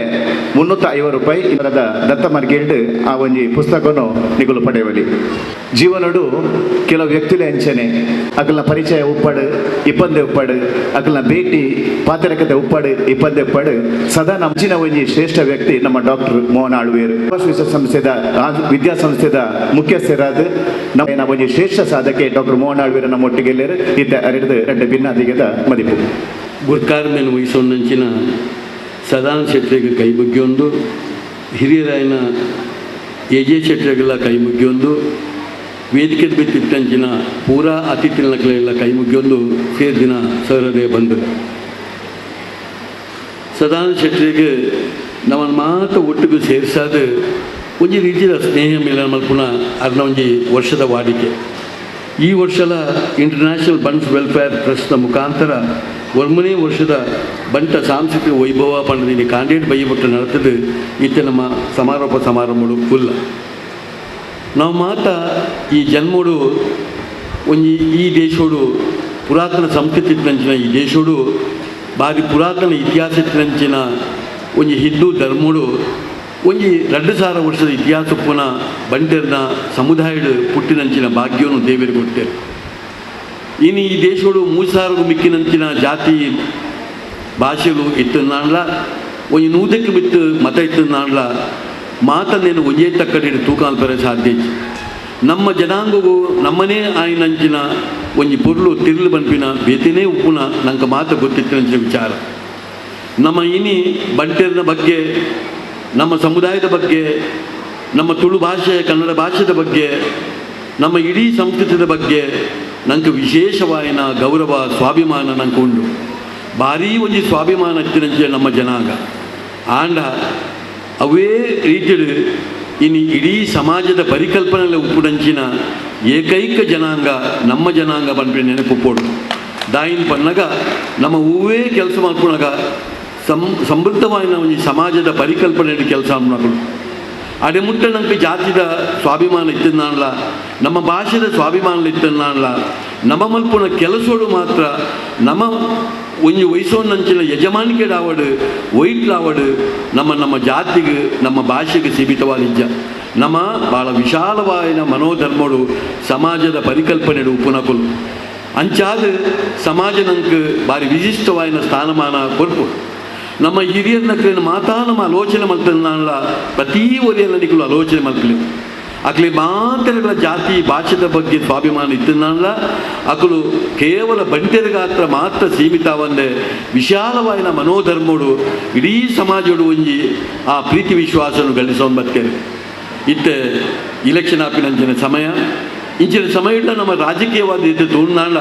350 ರೂಪಾಯಿ ಇವರದ ದತ್ತ ಮಾರ್ಗೇಲ್ಡ್ ಆ ಒಂಜಿ ಪುಸ್ತಕನು ನಿಗುಲು ಪಡೆಯವಲಿ. ಜೀವನಡು ಕೆಲವು ವ್ಯಕ್ತಿಲೆ ಅಂಚನೆ ಅಕಲ್ನ ಪರಿಚಯ ಉಪ್ಪಾಡು ಇಪ್ಪಂದೆ ಉಪ್ಪಾಡು ಅಕಲ್ನ ಭೇಟಿ ಪಾತ್ರಕತೆ ಉಪ್ಪಾಡು ಇಪ್ಪಂದೆ ಉಪ್ಪಾಡು ಸದಾ ನಮ್ಚಿನ ಒಂಜಿ ಶ್ರೇಷ್ಠ ವ್ಯಕ್ತಿ ನಮ್ಮ ಡಾಕ್ಟರ್ ಮೋಹನ್ ಆಳ್ವೇರು. ವಿಶ್ವಸಂಸ್ಥೆದ ವಿದ್ಯಾಸಂಸ್ಥೆದ ಮುಖ್ಯಸ್ಥರಾದ ನಮ್ಮ ಒಂಜಿ ಶ್ರೇಷ್ಠ ಸಾಧಕೆ ಡಾಕ್ಟರ್ ಮೋಹನ್ ಆಳ್ವೇರು ನಮ್ಮ ಒಟ್ಟಿಗೆಲ್ಲೇರು ಇತ್ತ ಅರೆದು ರೆಡ್ಡು ಭಿನ್ನಾದಿಗದ ಮದಿಪು. ಗುರ್ಕಾರ್ಮೆನ್ ವಹಿಸೊಂದಂಚಿನ ಸದಾನಂದ ಶೆಟ್ಟರಿಗೆ ಕೈ ಮುಗಿಯೊಂದು, ಹಿರಿಯರಾಯನ ಎ ಜೆ ಶೆಟ್ಟರಿಗೆಲ್ಲ ಕೈ ಮುಗಿಯೊಂದು, ವೇದಿಕೆ ಬಿತ್ತಿತ್ತಂಚಿನ ಪೂರಾ ಅತಿಥಿಗಳ ಕೈ ಮುಗಿಯೊಂದು ಸೇರ್ದಿನ ಸಹೃದಯ ಬಂದರು. ಸದಾನಂದ ಶೆಟ್ಟರಿಗೆ ನಮ್ಮನ್ನು ಮಾತ್ರ ಒಟ್ಟಿಗೆ ಸೇರಿಸಾದ ಒಂಜಿ ರೀತಿಯ ಸ್ನೇಹ ಮಿಲನ ಮಲ್ಪುನ ಅರ್ನ ಒಂಜಿ ವರ್ಷದ ವಾಡಿಕೆ. ಈ ವರ್ಷದ ಇಂಟರ್ನ್ಯಾಷನಲ್ ಬಂಟ್ಸ್ ವೆಲ್ಫೇರ್ ಟ್ರಸ್ಟ್ನ ಮುಖಾಂತರ ಒರ್ಮನೇ ವರ್ಷದ ಬಂಟ ಸಾಂಸ್ಕೃತಿಕ ವೈಭವ ಪಂಡದಿನಿ ಕಾಂಡೇಟ್ ಬೈಯಬಟ್ಟು ನಡೆತದು ಇತ್ತೆ ನಮ್ಮ ಸಮಾರೋಪ ಸಮಾರಂಭಗಳು ಉಲ್ಲ. ನಾವು ಮಾತ ಈ ಜನ್ಮೋಡು ಒಂಜಿ ಈ ದೇಶೋಡು ಪುರಾತನ ಸಂಸ್ಕೃತಿ ನಂಚಿನ ಈ ದೇಶೋಡು ಭಾರಿ ಪುರಾತನ ಇತಿಹಾಸ ನಂಚಿನ ಒಂಜಿ ಹಿಂದೂ ಧರ್ಮೋಡು ಒಂಜಿ 2000 ವರ್ಷದ ಇತಿಹಾಸ ಪುನಃ ಬಂಟೆರ್ನ ಸಮುದಾಯದ ಪುಟ್ಟಿನಂಚಿನ ಭಾಗ್ಯವನ್ನು ದೇವರಿಗೆ ಕೊಟ್ಟೆ. ಇನ್ನು ಈ ದೇಶೋಡು 3000 ಮಿಕ್ಕಿನಂಚಿನ ಜಾತಿ ಭಾಷೆಗಳು ಇತ್ತು ನಾಣ್ಲ ಒಂಜಿ 100ಕ್ಕೆ ಬಿತ್ತು ಮತ ಇತ್ತು ನಾಣ್ಲ ಮಾತನ್ನೇನು ಒಂಜೇ ತಕ್ಕಡಿ ತೂಕ ಅಲ್ಪರೆ ಸಾಧ್ಯ. ನಮ್ಮ ಜನಾಂಗವು ನಮ್ಮನೇ ಆಯಿನಂಚಿನ ಒಂಜಿ ಪೊರ್ಲು ತಿರ್ಲು ಬನ್ಪಿನ ಬೇತನೇ ಉಪ್ಪುನ ನಂಗೆ ಮಾತು ಗೊತ್ತಿತ್ತಿನಂಚಿನ ವಿಚಾರ. ನಮ್ಮ ಇನಿ ಬಂಟೆರ್ನ ಬಗ್ಗೆ, ನಮ್ಮ ಸಮುದಾಯದ ಬಗ್ಗೆ, ನಮ್ಮ ತುಳು ಭಾಷೆ ಕನ್ನಡ ಭಾಷೆದ ಬಗ್ಗೆ, ನಮ್ಮ ಇಡೀ ಸಂಸ್ಕೃತಿಯ ಬಗ್ಗೆ ನಂಗೆ ವಿಶೇಷವಾಯಿನ ಗೌರವ ಸ್ವಾಭಿಮಾನ ನಂಗೆ ಉಂಡು. ಭಾರೀ ಒಂಜಿ ಸ್ವಾಭಿಮಾನ ಇತ್ತಿನಂಚೆ ನಮ್ಮ ಜನಾಂಗ ಆಂಡ ಅವೇ ರೀತಿಯಲ್ಲಿ ಇನ್ನು ಇಡೀ ಸಮಾಜದ ಪರಿಕಲ್ಪನೆಲ್ಲ ಉಪ್ಪುಡಂಚಿನ ಏಕೈಕ ಜನಾಂಗ ನಮ್ಮ ಜನಾಂಗ ಬಂದ್ಬಿಟ್ಟು ನೆನಪು ಪೋಡು. ದಾಯಿನ ಪನ್ನಗ ನಮ್ಮ ಹೂವೇ ಕೆಲಸ ಮಾಡ್ಕೊಳಗ ಸಮೃದ್ಧವಾಯಿನ ಒಂಜಿ ಸಮಾಜದ ಪರಿಕಲ್ಪನೆ ಕೆಲಸ ಮಾಡ್ಕೊಂಡು ಅಡೆ ಮುಟ್ಟ ನಂಗೆ ಜಾತಿದ ಸ್ವಾಭಿಮಾನ ಇತ್ತನ್ನಾನ್ಲ, ನಮ್ಮ ಭಾಷೆದ ಸ್ವಾಭಿಮಾನ ಇತ್ತನ್ನಾನ್ಲ, ನಮ್ಮ ಮಲ್ಪುನ ಕೆಲಸೋಡು ಮಾತ್ರ ನಮ್ಮ ಒಂಜಿ ವಯಸ್ಸೋನಂಚಿನ ಯಜಮಾನಿಕೆ ಆವಡು ವೈಟ್ಲಾವಡು ನಮ್ಮ ನಮ್ಮ ಜಾತಿಗೆ ನಮ್ಮ ಭಾಷೆಗೆ ಸೀಮಿತವಾದ ಇಜ್ಜ. ನಮ್ಮ ಭಾಳ ವಿಶಾಲವಾಯಿನ ಮನೋಧರ್ಮಡು ಸಮಾಜದ ಪರಿಕಲ್ಪನೆ ಉಪುನಕುಲು ಅಂಚಾದ ಸಮಾಜ ನಂಗೆ ಭಾರಿ ವಿಶಿಷ್ಟವಾಯಿನ ಸ್ಥಾನಮಾನ ಕೊರ್ಪು. ನಮ್ಮ ಹಿರಿಯರ್ನ ಮಾತಾ ನಮ್ಮ ಆಲೋಚನೆ ಮಲ್ತನಾನ್ಲ ಪ್ರತಿ ಒರಿಯಲ್ಲ ನಿಕಲು ಆಲೋಚನೆ ಮಲ್ಪಲಿ ಅಕ್ಲೆ ಮಾತೆರಗಳ ಜಾತಿ ಭಾಷೆದ ಬಗ್ಗೆ ಸ್ವಾಭಿಮಾನ ಇತ್ತನಾನ್ಲ ಅಕಲು ಕೇವಲ ಬಂಟೆರಗಾತ್ರ ಮಾತ್ರ ಸೀಮಿತವಂದೆ ವಿಶಾಲವಾಯಿನ ಮನೋಧರ್ಮಡು ಇಡೀ ಸಮಾಜಡು ಒಂಜಿ ಆ ಪ್ರೀತಿ ವಿಶ್ವಾಸನು ಗಳಿಸೋನ್ ಬರ್ತೇವೆ. ಇತ್ತೆ ಇಲೆಕ್ಷನ್ ಆಪಿನಂಚಿನ ಸಮಯ ಇಂಚಿನ ಸಮಯ ನಮ್ಮ ರಾಜಕೀಯವಾದ ಇದ್ದು ತೂರ್ನಾಳ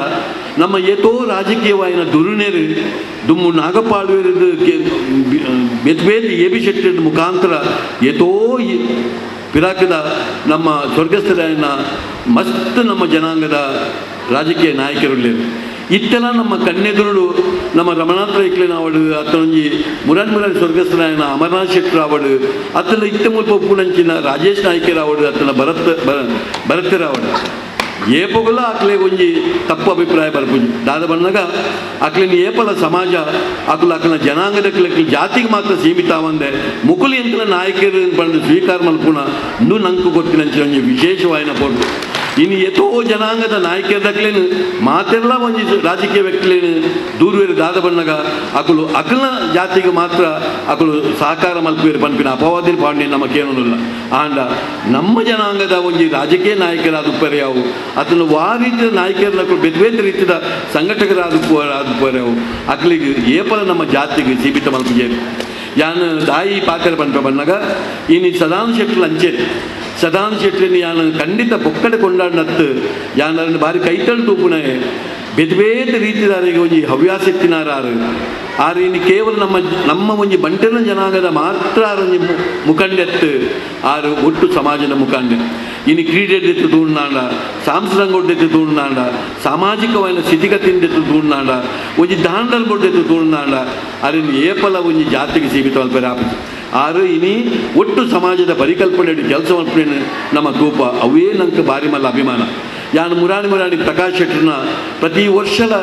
ನಮ್ಮ ಏತೋ ರಾಜಕೀಯವಾಯಿನ ದುರುನೇರು ದುಮ್ಮು ನಾಗಪಾಳುವೇರಿದ್ದು ಬೇತೆ ಬೇತೆ ಎ ಬಿ ಶೆಟ್ಟಿ ಮುಖಾಂತರ ಏತೋ ಪಿರಾಕದ ನಮ್ಮ ಸ್ವರ್ಗಸ್ಥರಾಯನ ಮಸ್ತ್ ನಮ್ಮ ಜನಾಂಗದ ರಾಜಕೀಯ ನಾಯಕರು ಇತ್ತೆಲ್ಲ ನಮ್ಮ ಕಣ್ಣೆದುರುಡು ನಮ್ಮ ರಮಣಾಥ ರೈಕ್ಲಿನ ಅವಡು ಅತ್ತನೊಂಜಿ ಮುರಾನ್ ಮುರಾನ್ ಸ್ವರ್ಗಸ್ಥರಾಯನ ಅಮರನಾಥ್ ಶೆಟ್ಟರ್ ಅವಡು ಅತ್ತನ ಇತ್ತೆ ಮುಲ್ಪ ಉಪ್ಪುನಂಚಿನ ರಾಜೇಶ್ ನಾಯ್ಕರ್ ಅವಡು ಅತ್ತನ ಭರತರಾವಡು. ಏಪೊಗುಲ ಅಕ್ಲೆ ಒಂಜಿ ತಪ್ಪು ಅಭಿಪ್ರಾಯ ಬರ್ಪುಂಜಿ ದಾದ ಬಣ್ಣಗ ಅಕ್ಲಿನ ಏಪಲ ಸಮಾಜ ಅಕುಲು ಅಕ್ಲಿನ ಜನಾಂಗದ ಜಾತಿಗೆ ಮಾತ್ರ ಸೀಮಿತ ಆವಂದೆ ಮುಕುಲಿ ಎಂಕಲ ನಾಯಕರು ಪಂಡ ಸ್ವೀಕಾರ ಮಲ್ಪುನ ಇಂದು ನಂಕು ಗೊತ್ತಿನಂಚಿನ ಒಂಜಿ ವಿಶೇಷವಾಯಿನ ಪೊರ್ಲು. ಇನ್ನು ಎತೋ ಜನಾಂಗದ ನಾಯಕರದಕ್ಲೇನು ಮಾತೆಲ್ಲ ಒಂಜಿ ರಾಜಕೀಯ ವ್ಯಕ್ತಿಲೇನು ದೂರ್ವೇರು ದಾದ ಬಣ್ಣಗ ಅಕುಲು ಅಕಲ್ನ ಜಾತಿಗೆ ಮಾತ್ರ ಅಕುಲು ಸಹಕಾರ ಮಲ್ಪುವೇರು ಪನ್ಪಿನ ಅಪವಾದಿನ ಪಾಂಡೆ ನಮಗೇನೂ ಆಂಡ ನಮ್ಮ ಜನಾಂಗದ ಒಂಜಿ ರಾಜಕೀಯ ನಾಯಕರಾದ ಯಾವು ಅದನ್ನು ವಾ ರೀತಿಯ ನಾಯಕರನ್ನ ಬೇರೆ ಬೇರೆ ರೀತಿಯ ಸಂಘಟಕರಾದ ಯಾವು ಅಕ್ಲಿಗೆ ಏಪಲ ನಮ್ಮ ಜಾತಿಗೆ ಸೀಮಿತ ಮಲ್ಪುಜೇರು. ಯಾನ್ ದಾಯಿ ಪಾತ್ರ ಪನ್ಪ ಬಣ್ಣಗ ಇನಿ ಸದಾನಂದ ಶೆಟ್ಟರು ಅಂಚೆ ಸದಾನಂದ ಶೆಟ್ಟರಿನ ಯಾನ್ ಖಂಡಿತ ಪೊಕ್ಕಡೆ ಕೊಂಡಾಡಿನತ್ತು ಯಾನ್ ಅದನ್ನು ಭಾರಿ ಕೈತಳು ತೂಪುನೆ ಬೇರೆ ಬೇರೆ ರೀತಿದಾರಿಗೆ ಒಂಜಿ ಹವ್ಯಾಸ ಇತ್ತಿನಾರು ಆರು ಇನ್ನು ಕೇವಲ ನಮ್ಮ ನಮ್ಮ ಒಂಜಿ ಬಂಟನ ಜನಾಂಗದ ಮಾತ್ರ ಆರು ಮುಖಂಡೆತ್ತು ಆರು ಒಟ್ಟು ಸಮಾಜದ ಮುಖಂಡೆ. ಇನ್ನು ಕ್ರೀಡೆತ್ತು ತೂಂಡಾಂಡ ಸಾಂಸ್ರಂಗೊಡ್ಡೆತ್ತು ತೂಂಡಾಂಡ ಸಾಮಾಜಿಕವಾದ ಸ್ಥಿತಿಗತಿಂದೆತ್ತು ತೂಂಡಾಂಡ ಒಂಜಿ ದಾಂಡಲ್ ಬೊಡ್ಡೆತ್ತು ತೂಂಡಾಂಡ ಅರಿನ್ ಏಪಲ ಒಂಜಿ ಜಾತಿಗೆ ಸೀಮಿತ ಆಪುಜಿ. ಆರು ಇನಿ ಒಟ್ಟು ಸಮಾಜದ ಪರಿಕಲ್ಪನೆ ಕೆಲಸ ಮಲ್ಪುನ ನಮ್ಮ ತೂಪ ಅವೇ ನಂಗೆ ಭಾರಿ ಮಲ್ಲ ಅಭಿಮಾನ. ಯಾನ್ ಮುರಾಣಿ ಮುರಾಣಿ ಪ್ರಕಾಶ್ ಶೆಟ್ಟರ್ನ ಪ್ರತಿ ವರ್ಷಲ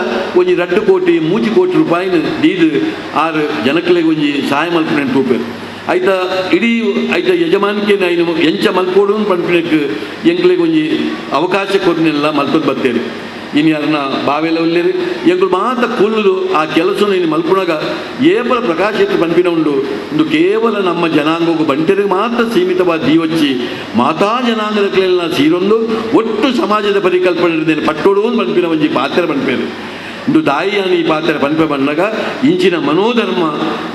ಒಂಜಿ 2 ಕೋಟಿ 3 ಕೋಟಿ ರೂಪಾಯಿನ ದೀದು ಆರು ಜನಕ್ಲೆಗ್ ಒಂಜಿ ಸಹಾಯ ಮಲ್ಪುನ ತೂಪೆರ್. ಐತ ಇಡೀ ಐತ ಯಜಮಾನಿಕೆ ಐನು ಎಂಚ ಮಲ್ಪೋಡು ಪನ್ಪಿನಕ್ ಎಂಕ್ಲೆಗ್ ಒಂಜಿ ಅವಕಾಶ ಕೊರ್ನೆಲ್ಲ ಮಲ್ಪದ್ ಬತ್ತೇರಿ. ಇನಿ ಅದನ್ನ ಬಾವೆಲ ಉಲ್ಲೇರಿ ಎಂಕುಲು ಮಾತ ಕುಲ್ಲುದು ಆ ಕೆಲಸನ ಇನ್ನು ಮಲ್ಪುಣಗ ಏಪಲ ಪ್ರಕಾಶ್ ಶೆಟ್ಟಿ ಪನ್ಪಿನ ಉಂಡು ಒಂದು ಕೇವಲ ನಮ್ಮ ಜನಾಂಗಕ್ಕೂ ಬಂಟರಿಗೆ ಮಾತ್ರ ಸೀಮಿತವಾದ ದೀವಚ್ಚಿ ಮಾತಾ ಜನಾಂಗದ ಸೀರೊಂದು ಒಟ್ಟು ಸಮಾಜದ ಪರಿಕಲ್ಪನೆ ಪಟ್ಟೋಡು ಪನ್ಪಿನ ಒಂಜಿ ಪಾತ್ರ ಪನ್ಪೇರು. ಇಂದು ದಾಯಿಯಾನ ಈ ಪಾತ್ರ ಪನ್ಪೆ ಬಂದಾಗ ಇಂಚಿನ ಮನೋಧರ್ಮ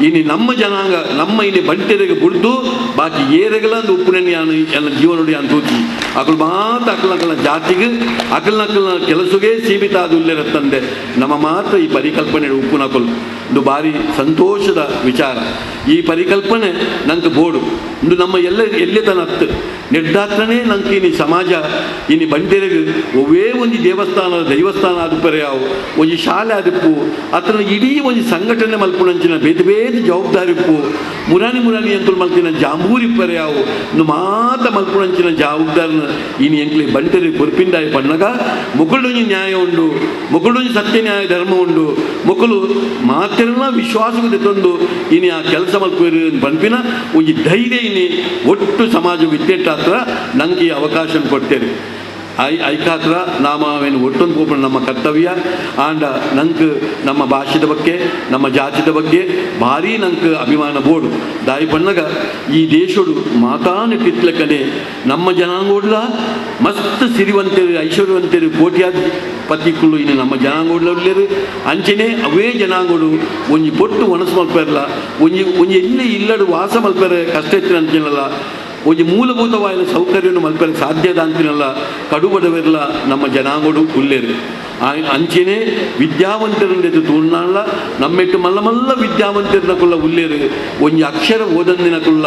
ಇನಿ ನಮ್ಮ ಜನಾಂಗ ನಮ್ಮ ಇನಿ ಬಂಟೆರಿಗೆ ಬುಡ್ದು ಬಾಕಿ ಏರೆಗಲ ಅಂದು ಉಪ್ಪುನೆನ್ ಯಾನು ಎಲ್ಲ ಜೀವನೋಡಿ ಅಂತ ತೂಚಿ ಅಕಲು ಮಾತ್ರ ಅಕಲ್ನಕಲ್ನ ಜಾತಿಗೆ ಅಕಲ್ನಕಲ್ನ ಕೆಲಸಗೆ ಸೀಮಿತ ಆದ ಉಲ್ಲೇರತ್ತಂದೆ ನಮ್ಮ ಮಾತ್ರ ಈ ಪರಿಕಲ್ಪನೆ ಉಪ್ಪುನಕಲು ಇದು ಭಾರಿ ಸಂತೋಷದ ವಿಚಾರ. ಈ ಪರಿಕಲ್ಪನೆ ನಂಗೆ ಬೋಡು ಇಂದು ನಮ್ಮ ಎಲ್ಲ ಎಲ್ಲೇ ತನತ್ತು ನಿರ್ಧಾತ್ರನೇ ನಂಗೆ ಇನಿ ಸಮಾಜ ಇನಿ ಬಂಟೆರಿಗೆ ಒವ್ವೇ ಒಂಜಿ ದೇವಸ್ಥಾನ ದೈವಸ್ಥಾನ ಆದುಪರೆ ಯಾವು ಒಂಜಿ ಶಾಲೆ ಆದಿಪ್ಪು ಅತನ ಇಡೀ ಒಂಜಿ ಸಂಘಟನೆ ಮಲ್ಪುನಂಚಿನ ಬೇರೆ ಬೇರೆ ಜವಾಬ್ದಾರಿ ಇಪ್ಪು ಮುರಾನಿ ಮುರಾನಿ ಎಂಕುಲು ಮಲ್ತಿನ ಜಾಂಬೂರಿ ಇಪ್ಪರೆ ಯಾವು ಇಂದು ಮಾತ ಮಲ್ಪುನಂಚಿನ ಜವಾಬ್ದಾರಿನ ಇನಿ ಎಂಕ್ಲೆ ಬಂಟೆರಿಗೆ ಕೊರ್ಪಿಂದಾಯಿ ಪಣ್ಣಗ ಮೊಕುಲೊಂಜಿ ನ್ಯಾಯ ಉಂಡು ಮೊಕುಲೊಂಜಿ ಸತ್ಯ ನ್ಯಾಯ ಧರ್ಮ ಉಂಡು ಮೊಕುಲು ಮಾತೆಲ್ಲ ವಿಶ್ವಾಸಕ್ಕೆ ತಂದು ಇನಿ ಆ ಕೆಲಸ ಮಲ್ಪುವೆರು ಪನ್ಪಿನ ಒಂಜಿ ಧೈರ್ಯ ಇನಿ ಒಟ್ಟು ಸಮಾಜ ವಿದ್ಯೆಟ್ಟಾತ್ರ ನಂಗೆ ಈ ಅವಕಾಶ ಕೊಡ್ತೇನೆ. ಐಕಾತ್ರ ನಾಮವೇನು ಒಟ್ಟೊಂದು ಪೋಪುನ ನಮ್ಮ ಕರ್ತವ್ಯ. ಆಂಡ ನಂಗೆ ನಮ್ಮ ಭಾಷೆದ ಬಗ್ಗೆ ನಮ್ಮ ಜಾತಿದ ಬಗ್ಗೆ ಭಾರಿ ನಂಗೆ ಅಭಿಮಾನ ಬೋಡು. ದಾಯಿ ಪಣ್ಣಗ ಈ ದೇಶಡು ಮಾತಾನು ಕಿತ್ಲಕ್ಕನೆ ನಮ್ಮ ಜನಾಂಗೋಡ್ಲ ಮಸ್ತ್ ಸಿರಿವಂತರು ಐಶ್ವರ್ಯವಂತರು ಕೋಟ್ಯಾದ ಪತಿಕುಲು ಇನ್ನು ನಮ್ಮ ಜನಾಂಗೋಡ್ಲ ಅಂಚನೆ ಅವೇ ಜನಾಂಗೋಡು ಒಂಜಿ ಪೊಟ್ಟು ಒಣಸು ಮಲ್ಪೆರ್ಲ ಒಂಜಿ ಒಂಜಿ ಎಲ್ಲಿ ಇಲ್ಲಡು ವಾಸ ಮಲ್ಪೆರೆ ಕಷ್ಟ ಇತ್ತಿನ ಅಂಚಿನಲ್ಲ ಒಂಜಿ ಮೂಲಭೂತವಾದ ಸೌಕರ್ಯವನ್ನು ಮಲ್ಪೆರೆ ಸಾಧ್ಯದ ಅಂತಿನಲ್ಲ ಕಡುಬಡವಿರಲ ನಮ್ಮ ಜನಾಂಗೋಡು ಉಲ್ಲೇರು. ಅಂಚೆನೆ ವಿದ್ಯಾವಂತರಂದೆದ್ದು ತೂರ್ನಾಳ ನಮ್ಮೆಟ್ಟು ಮಲ್ಲ ಮಲ್ಲ ವಿದ್ಯಾವಂತರನ ಕುಲ್ಲ ಉಲ್ಲೇರು ಒಂಜಿ ಅಕ್ಷರ ಓದಂದಿನ ಕುಲ್ಲ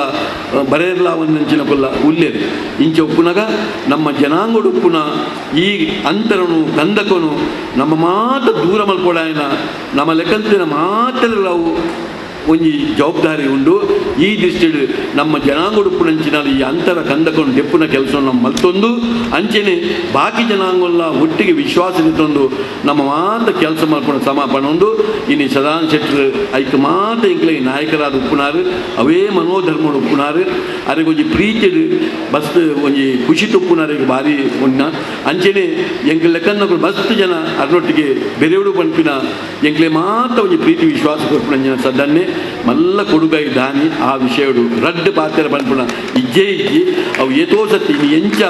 ಬರೆಯರ್ಲ ಒಂದಂಚಿನ ಕುಲ್ಲ ಉಲ್ಲೇರು. ಇಂಚ ಉಪ್ಪುನಗ ನಮ್ಮ ಜನಾಂಗೋಡು ಉಪ್ಪುನ ಈ ಅಂತರನು ಕಂದಕನು ನಮ್ಮ ಮಾತ ದೂರ ಮಲ್ಪೊಡಾಯನ ನಮ್ಮ ಲೆಕ್ಕಂತಿನ ಮಾತೆಲ್ಲವು ಒಂಜಿ ಜವಾಬ್ದಾರಿ ಉಂಡು. ಈ ದೃಷ್ಟಿಡು ನಮ್ಮ ಜನಾಂಗೋಡುಪ್ಪುನಂಚಿನ ಈ ಅಂತರ ಕಂದಕೊಂಡು ದೆಪ್ಪುನ ಕೆಲಸ ನಮ್ಮ ಮಲ್ತೊಂದು ಅಂಚೆನೆ ಬಾಕಿ ಜನಾಂಗೊಲ್ಲ ಒಟ್ಟಿಗೆ ವಿಶ್ವಾಸ ತಂದು ನಮ್ಮ ಮಾತ ಕೆಲಸ ಮಾಡ್ಕೊಂಡು ಸಮಾಪನ ಇನ್ನು ಸದಾನಂದ ಶೆಟ್ಟರು ಐಕ್ ಮಾತ ಇಂಕ್ಲೆ ನಾಯಕರಾದ ಉಪ್ಪುನಾರು ಅವೇ ಮನೋಧರ್ಮಡು ಉಪ್ಪುನಾರು ಅರೆಗೆ ಒಂಜಿ ಪ್ರೀತಿಡು ಬಸ್ ಒಂಜಿ ಖುಷಿ ತುಪ್ಪುನಾರಿಗೆ ಭಾರಿ ಉಣ್ಣ ಅಂಚೆನೆ ಎಂಕ್ಲೆ ಲೆಕ್ಕನ್ನಗಳು ಮಸ್ತ್ ಜನ ಅರ್ನೊಟ್ಟಿಗೆ ಬೆರೆಯುಡು ಪನ್ಪಿನ ಎಂಕ್ಲೆ ಮಾತ ಒಂಜಿ ಪ್ರೀತಿ ವಿಶ್ವಾಸ ಕೊರ್ಪುನಂಚಿನ ಸದನ್ನೇ ಮಲ್ಲ ಕೊಡುಗೈ ದಾನಿ ಆ ವಿಷಯಡು ರಡ್ಡು ಪಾತ್ರ ಪನ್ಪುನ ಇಜ್ಜೆ ಇಜ್ಜಿ ಅವು ಏತೋ ಸತಿ ಇನ್ನು ಎಂಚ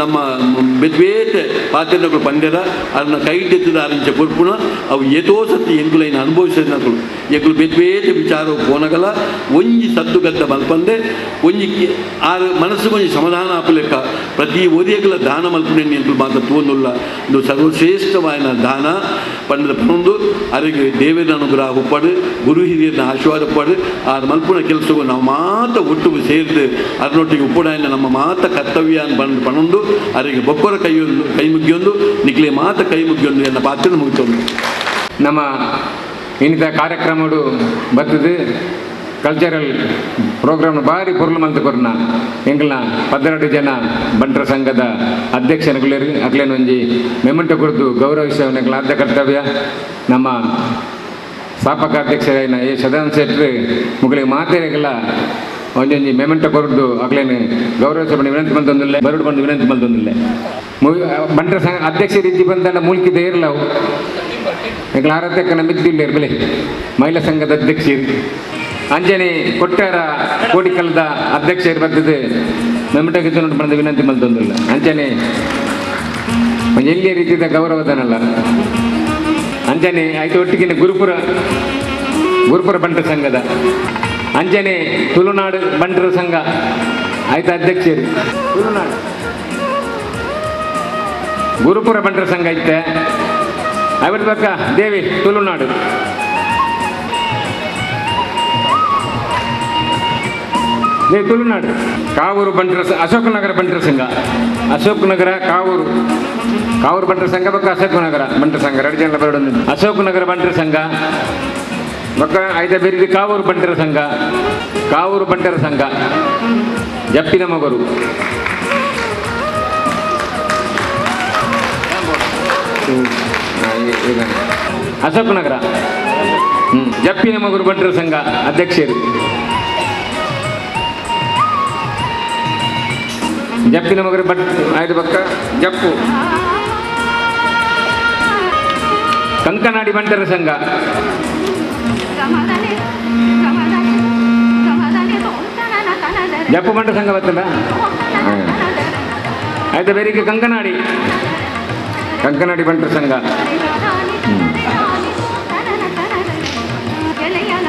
ನಮ್ಮ ಬೇತೆ ಪಾತ್ರಗಳು ಪಂಡ್ಯದ ಅದನ್ನ ಕೈಡೆತ್ತದ ಅರಿಂಚ ಕೊರ್ಪುನ ಅವು ಏತೋ ಸತಿ ಎಂಕುಲೈನ ಅನುಭವಿಸಿದನಕುಲು ಎಂಕುಲು ಬೇತೆ ವಿಚಾರ ಪೋನಗಲ ಒಂಜಿ ಸದ್ದುಗದ್ದ ಮಲ್ಪಂದೆ ಒಂಜಿ ಆರು ಮನಸ್ಸು ಒಂಜಿ ಸಮಾಧಾನ ಆಪಲೆಕ್ಕ ಪ್ರತಿ ಒರಿಯಗಲ ದಾನ ಮಲ್ಪುನ ಎಂಕುಲು ಮಾತ್ರ ತೂಂದುಲ್ಲ ಇದು ಸರ್ವಶ್ರೇಷ್ಠವಾದ ದಾನ ಪಂಡದ ಪನೊಂದು ಅರೆಗೆ ದೇವರ ಅನುಗ್ರಹ ಉಪ್ಪಡು ಗುರು ಹಿರಿಯರನ್ನ ಆಶೀರ್ವಾದ ಪಡು ಆ ಮಲ್ಪುನ ಕೆಲಸವು ನಾವು ಮಾತ ಒಟ್ಟು ಸೇರಿದು ಅರ್ನೊಟ್ಟಿಗೆ ಉಪ್ಪುಡಾಯಿನ ನಮ್ಮ ಮಾತ ಕರ್ತವ್ಯ ಅಂತ ಬಂದು ಪನೊಂದು ಅರೆಗೆ ಬೊಕ್ಕರ ಕೈಯೊಂದು ಕೈ ಮುಗಿಯೊಂದು ನಿಕ್ಲೆ ಮಾತ ಕೈ ಮುಗಿಯೊಂದು ಎನ್ನ ಪಾತ್ರ ಮುಗಿತೊಂದು. ನಮ್ಮ ಇನ್ನಿತ ಕಾರ್ಯಕ್ರಮಡು ಬರ್ತದೆ. ಕಲ್ಚರಲ್ ಪ್ರೋಗ್ರಾಮ್ ಭಾರಿ ಪೊರ್ಲು ಮಲ್ತ್ ಕೊರ್ನ ಎಂಕಲ್ನ 12 ಜನ ಬಂಟರ ಸಂಘದ ಅಧ್ಯಕ್ಷನಗುಲೇರು ಅಕ್ಲೇನ ಒಂಜಿ ಮೆಮೆಂಟೋ ಕೊರ್ದು ಗೌರವಿಸವನ ಆದ್ಯ ಕರ್ತವ್ಯ. ನಮ್ಮ ಸ್ಥಾಪಕ ಅಧ್ಯಕ್ಷರಾಯಿನ ಎ ಸದಾನಂದ ಶೆಟ್ರು ಮುಗಲಿಗೆ ಮಾತೆರೆಗೆಲ್ಲ ಒಂಜೊಂಜಿ ಮೆಮೆಂಟೋ ಕೊರ್ದು ಅಕ್ಲೇನ ಗೌರವಿಸ ವಿನಂತಿ ಮಲ್ತೊಂದುಲ್ಲೆ, ಬರಡು ಬಂದು ವಿನಂತಿ ಮಲ್ತೊಂದುಲ್ಲೆ. ಬಂಟರ ಸಂಘ ಅಧ್ಯಕ್ಷ ರೀತಿ ಬಂದ ಮೂಲ್ಕಿದ ಇರಲವು ಎಂಕಲ ಆರಾಧ್ಯಕ್ಕನ ಮಿದ್ದಿಲ್ಲ ಇರ್ಬಲೆ ಮಹಿಳಾ ಸಂಘದ ಅಧ್ಯಕ್ಷರು ಅಂಜನೆ ಕೊಟ್ಟಾರ ಕೋಡಿಕಲ್ದ ಅಧ್ಯಕ್ಷರು ಬರ್ತದೆ ಮೆಮಟಕ್ಕೆ ಬಂದ ವಿನಂತಿ ಮಲ್ತೊಂದಿಲ್ಲ. ಅಂಜನೆ ಒಂಜಿ ಎಲ್ಲಿಯ ರೀತಿಯ ಗೌರವದನಲ್ಲ. ಅಂಜನೆ ಆಯ್ತು ಒಟ್ಟಿಗೆ ಗುರುಪುರ ಗುರುಪುರ ಬಂಟರ ಸಂಘದ ಅಂಜನೆ ತುಳುನಾಡು ಬಂಟರ ಸಂಘ ಆಯ್ತು ಅಧ್ಯಕ್ಷರು ತುಳುನಾಡು ಗುರುಪುರ ಬಂಟರ ಸಂಘ ಐತೆ ಅವರ ಪಕ್ಕ ದೇವಿ ತುಳುನಾಡು ದೇವಿ ತುಳುನಾಡು ಕಾವೂರು ಬಂಟರ ಅಶೋಕನಗರ ಬಂಟರ ಸಂಘ, ಅಶೋಕನಗರ ಕಾವೂರು ಕಾವೂರು ಬಂಟರ ಸಂಘ ಪಕ್ಕ ಅಶೋಕನಗರ ಬಂಟರ ಸಂಘ ಎರಡು ಜನ ಬರೋದು. ಅಶೋಕನಗರ ಬಂಟರ ಸಂಘ ಪಕ್ಕ ಐದ ಬೇರೆ ಕಾವೂರು ಬಂಟರ ಸಂಘ, ಕಾವೂರು ಬಂಟರ ಸಂಘ ಜಪ್ಪಿನ ಮಗರು. ಅಶೋಕನಗರ ಜಪ್ಪಿನ ಮಗುರು ಬಂಟರ ಸಂಘ ಅಧ್ಯಕ್ಷರು ಜಪ್ಪಿನ ಮಗರು ಬಟ್ ಆಯ್ತು ಪಕ್ಕ ಜಪ್ಪು ಕಂಕನಾಡಿ ಬಂಟರ ಸಂಘ ಜಪ್ಪು ಬಂಟರ ಸಂಘ ಬರ್ತಲ್ಲ ಆಯ್ತಾ ಬೇರೆ ಕಂಕನಾಡಿ ಕಂಕನಾಡಿ ಬಂಟರ ಸಂಘ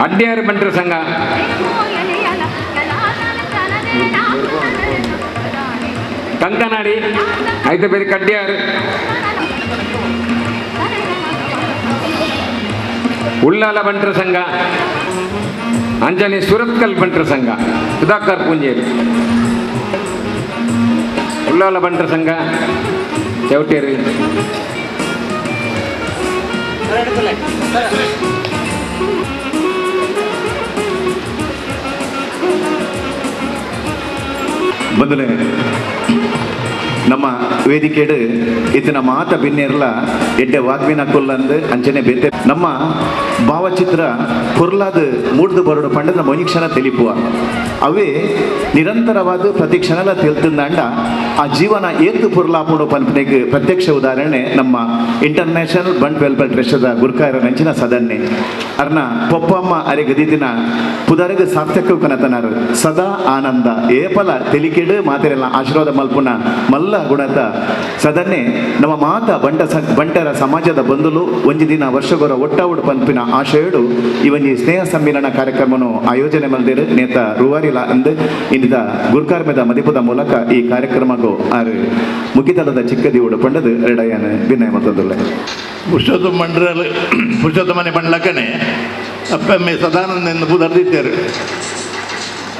ಅಡ್ಯಾರು ಬಂಟರ ಸಂಘ ಕಂಕನಾಡಿ ಆಯ್ತು ಬೇರೆ ಕಡ್ಯಾರು ಉಳ್ಳಾಲ ಬಂಟರ ಸಂಘ ಅಂಜನಿ ಸುರತ್ಕಲ್ ಬಂಟರ ಸಂಘ ಸುಧಾಕರ್ ಪೂಂಜೇರಿ ಉಳ್ಳಾಲ ಬಂಟರ ಸಂಘ ಚೌಟೇರಿ ಬಂದಲೆ ನಮ್ಮ ವೇದಿಕೆಡು ಇತ್ತಿನ ಮಾತ ಬಿನ್ನೇರ್ಲ ಎಡ್ಡೆ ವಾಗ್ಮಿನ ಕೊಲ್ಲಂದು ಅಂಚನೆ ಬೇತೆ ನಮ್ಮ ಭಾವಚಿತ್ರ ಪೊರ್ಲಾದ ಮೂಡ್ದು ಬರೋಡು ಪಂಡದ ನಮ್ಮ ಕ್ಷಣ ತಿಳಿಪುವ ಅವೇ ನಿರಂತರವಾದ ಪ್ರತಿ ಕ್ಷಣಲ ತೆಲ್ತಂದಾಂಡ ಆ ಜೀವನ ಏತು ಪೊರ್ಲಾಪುಡು ಪನ್ಪನೆಗೆ ಪ್ರತ್ಯಕ್ಷ ಉದಾಹರಣೆ ನಮ್ಮ ಇಂಟರ್ನ್ಯಾಷನಲ್ ಬಂಟ್ ವೆಲ್ಫೇರ್ ಟ್ರಸ್ಟದ ಗುರ್ಕಾಯರ ನಂಚಿನ ಸದನ್ನೆ ಅರ್ನ ಪೊಪ್ಪಮ್ಮ ಅರೆ ಗದಿದಿನ ಪುದರಗ ಸಾರ್ಥಕ ಕನತನಾರು ಸದಾ ಆನಂದ ಏಪಲ ತೆಲಿಕೆಡು ಮಾತೆರೆಲ್ಲ ಆಶೀರ್ವಾದ ಮಲ್ಪುನ ಮಲ್ಲ ಗುಣತ ಸದನ್ನೆ ನಮ್ಮ ಮಾತ ಬಂಟರ ಸಮಾಜದ ಬಂಧುಲು ಒಂಜಿ ದಿನ ವರ್ಷಗೊರ ಒಟ್ಟಾವುಡು ಪನ್ಪಿನ ಆಶಯಡು ಇವೊಂಜಿ ಸ್ನೇಹ ಸಮ್ಮೇಳನ ಕಾರ್ಯಕ್ರಮವನ್ನು ಆಯೋಜನೆ ಮಲ್ದಿರು ನೇತ ರೂವಾರಿಲ ಅಂದು ಇಂದಿದ ಗುರ್ಕಾರ್ಮೆದ ಮದಿಪದ ಮೂಲಕ ಈ ಕಾರ್ಯಕ್ರಮಕ್ಕೂ ಆರು ಮುಗಿತಲದ ಚಿಕ್ಕದಿವುಡು ಪಂಡದು ಎರಡಯ್ಯನ ವಿನಯ ಮತ್ತೊಂದುಲ್ಲ. ಪುರುಷೋತ್ತಮ ಮಂಡಲ ಪುರುಷೋತ್ತಮನೆ ಬಂಡ್ಲಕ್ಕನೆ ಅಪ್ಪಮ್ಮೆ ಸದಾನಂದ ಎಂದು ಪುದರ್ದಿತ್ತೇರು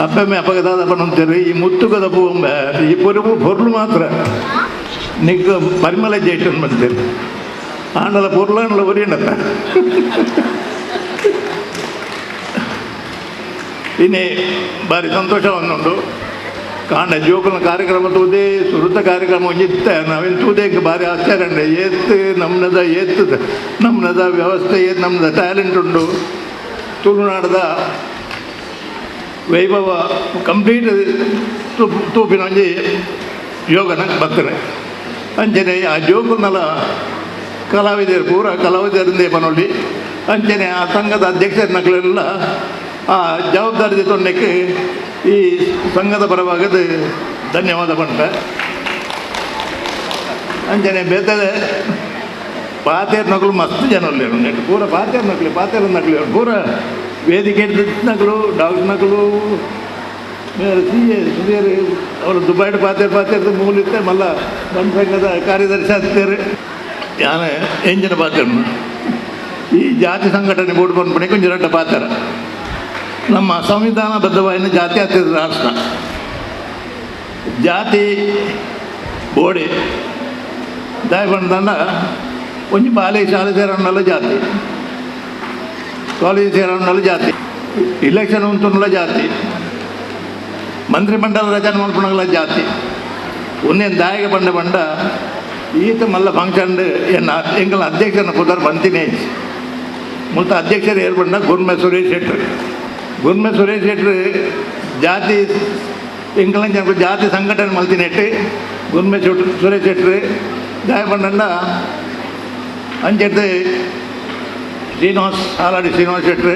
ಅಪ್ಪಮ್ಮೆ ಅಪಗದಾದ ಪಣ್ಣಂತೇರು ಈ ಮುತ್ತುಗದ ಪೂಂಬ ಈ ಪೊರುಪು ಪೊರ್ಲು ಮಾತ್ರ ನಿಕ್ಕ ಪರಿಮಳ ಜೇಟನ್ ಬಂತೇರು ಆಂಡಲ ಪೊರ್ಲಾಂಡಲ ಒರಿಯಂಡತ್ತ ಇನ್ನೇ ಭಾರಿ ಸಂತೋಷ ಒಂದುಂಡು ಕಾಂಡ ಜೋಕುಲ ಕಾರ್ಯಕ್ರಮ ತೂದೆ ಸುರುತ ಕಾರ್ಯಕ್ರಮ ಒಂಜಿತ್ತ ನಾವೇನು ತೂದೇಗೆ ಭಾರಿ ಆಶ್ಚರ್ಯ ಉಂಡು ಏತ್ ನಮ್ಮದ ಏತ್ ನಮ್ಮದ ವ್ಯವಸ್ಥೆ ಏತ್ ನಮ್ಮದ ಟ್ಯಾಲೆಂಟ್ ಉಂಡು ತುಳುನಾಡದ ವೈಭವ ಕಂಪ್ಲೀಟ್ ತೂಪಿನ ಒಂಜಿ ಯೋಗನ ಬರ್ತದೆ ಅಂಚನೆ ಆ ಜೋಕುನಲ ಕಲಾವಿದರು ಪೂರ ಕಲಾವಿದರಿಂದೇ ಪನೊಳ್ಳಿ ಅಂಚನೆ ಆ ಸಂಘದ ಅಧ್ಯಕ್ಷರನ್ನಗಳೆಲ್ಲ ಆ ಜವಾಬ್ದಾರಿ ತೊಂದಕ್ಕೆ ಈ ಸಂಘದ ಪರವಾಗದ ಧನ್ಯವಾದ ಪಂಟ ಅಂಚನೆ ಬೇತದೆ ಪಾತೇರ್ ನಕಲು ಮಸ್ತ್ ಜನ ಉಲ್ಲೇರು ನೆಟ್ ಪೂರ ಪಾತೇರ್ ನಕಲಿ ಪಾತೇರ್ ನಕಲಿ ಪೂರ ವೇದಿಕೆ ನಕಲು ಡಾಕ್ಟರ್ ನಕಲು ಸಿ ಎ ಸುಧೀರ್ ಅವರು ದುಬೈಡ್ ಪಾತೇರ್ ಪಾತೇರ್ ಮೂಲಿತ್ತೆ ಮಲ್ಲ ಬಂದ್ ಸಂಘದ ಕಾರ್ಯದರ್ಶಿ ಆಗ್ತಾರೆ ಯಾನೆ ಎಂಜಿನ ಪಾತೇರ್ ಈ ಜಾತಿ ಸಂಘಟನೆ ಬೋರ್ಡ್ ಬಂದ್ಪಣೆ ಕೊಂಚ ರಡ್ಡ ಪಾತ್ರ ನಮ್ಮ ಸಂವಿಧಾನಬದ್ಧವಾದ ಜಾತ್ಯತೀತ ರಾಷ್ಟ್ರ ಜಾತಿ ಬೋಡಿ ದಾಯಪಂಡ ಒಂಜಿ ಬಾಲೆ ಶಾಲೆ ಸೇರೋಣಲ್ಲ ಜಾತಿ ಕಾಲೇಜ್ ಸೇರೋಣಲ್ಲ ಜಾತಿ ಇಲೆಕ್ಷನ್ ಉಂತುನ್ಲ ಜಾತಿ ಮಂತ್ರಿಮಂಡಲ ರಚನೆ ಮಲ್ಪುನಗಲ ಜಾತಿ ಉನ್ನೇನು ದಾಯಕ ಬಂಡ ಬಂಡ ಈತ ಮಲ್ಲ ಫಂಕ್ಷನ್ ಎನ್ನ ಎಂಕಲ್ನ ಅಧ್ಯಕ್ಷನ ಪುದರ್ ಬಂತಿನೇ ಮುಲ್ತ ಅಧ್ಯಕ್ಷರು ಏರ್ಪಂಡ ಗುರ್ಮೆ ಸುರೇಶ್ ಶೆಟ್ರು. ಗುರ್ಮೆ ಸುರೇಶ್ ಶೆಟ್ರು ಜಾತಿ ಎಂಕಲ್ನ ಜನకు ಜಾತಿ ಸಂಘಟನೆ ಮಲ್ತಿನೆಟ್ಟು ಗುರ್ಮೆ ಸುರೇಶ್ ಶೆಟ್ರು ದಾಯ ಬಂಡ ಅಂಚೆಡ್ದು ಶ್ರೀನಿವಾಸ್ ಹಾಲಾಡಿ ಶ್ರೀನಿವಾಸ್ ಶೆಟ್ರು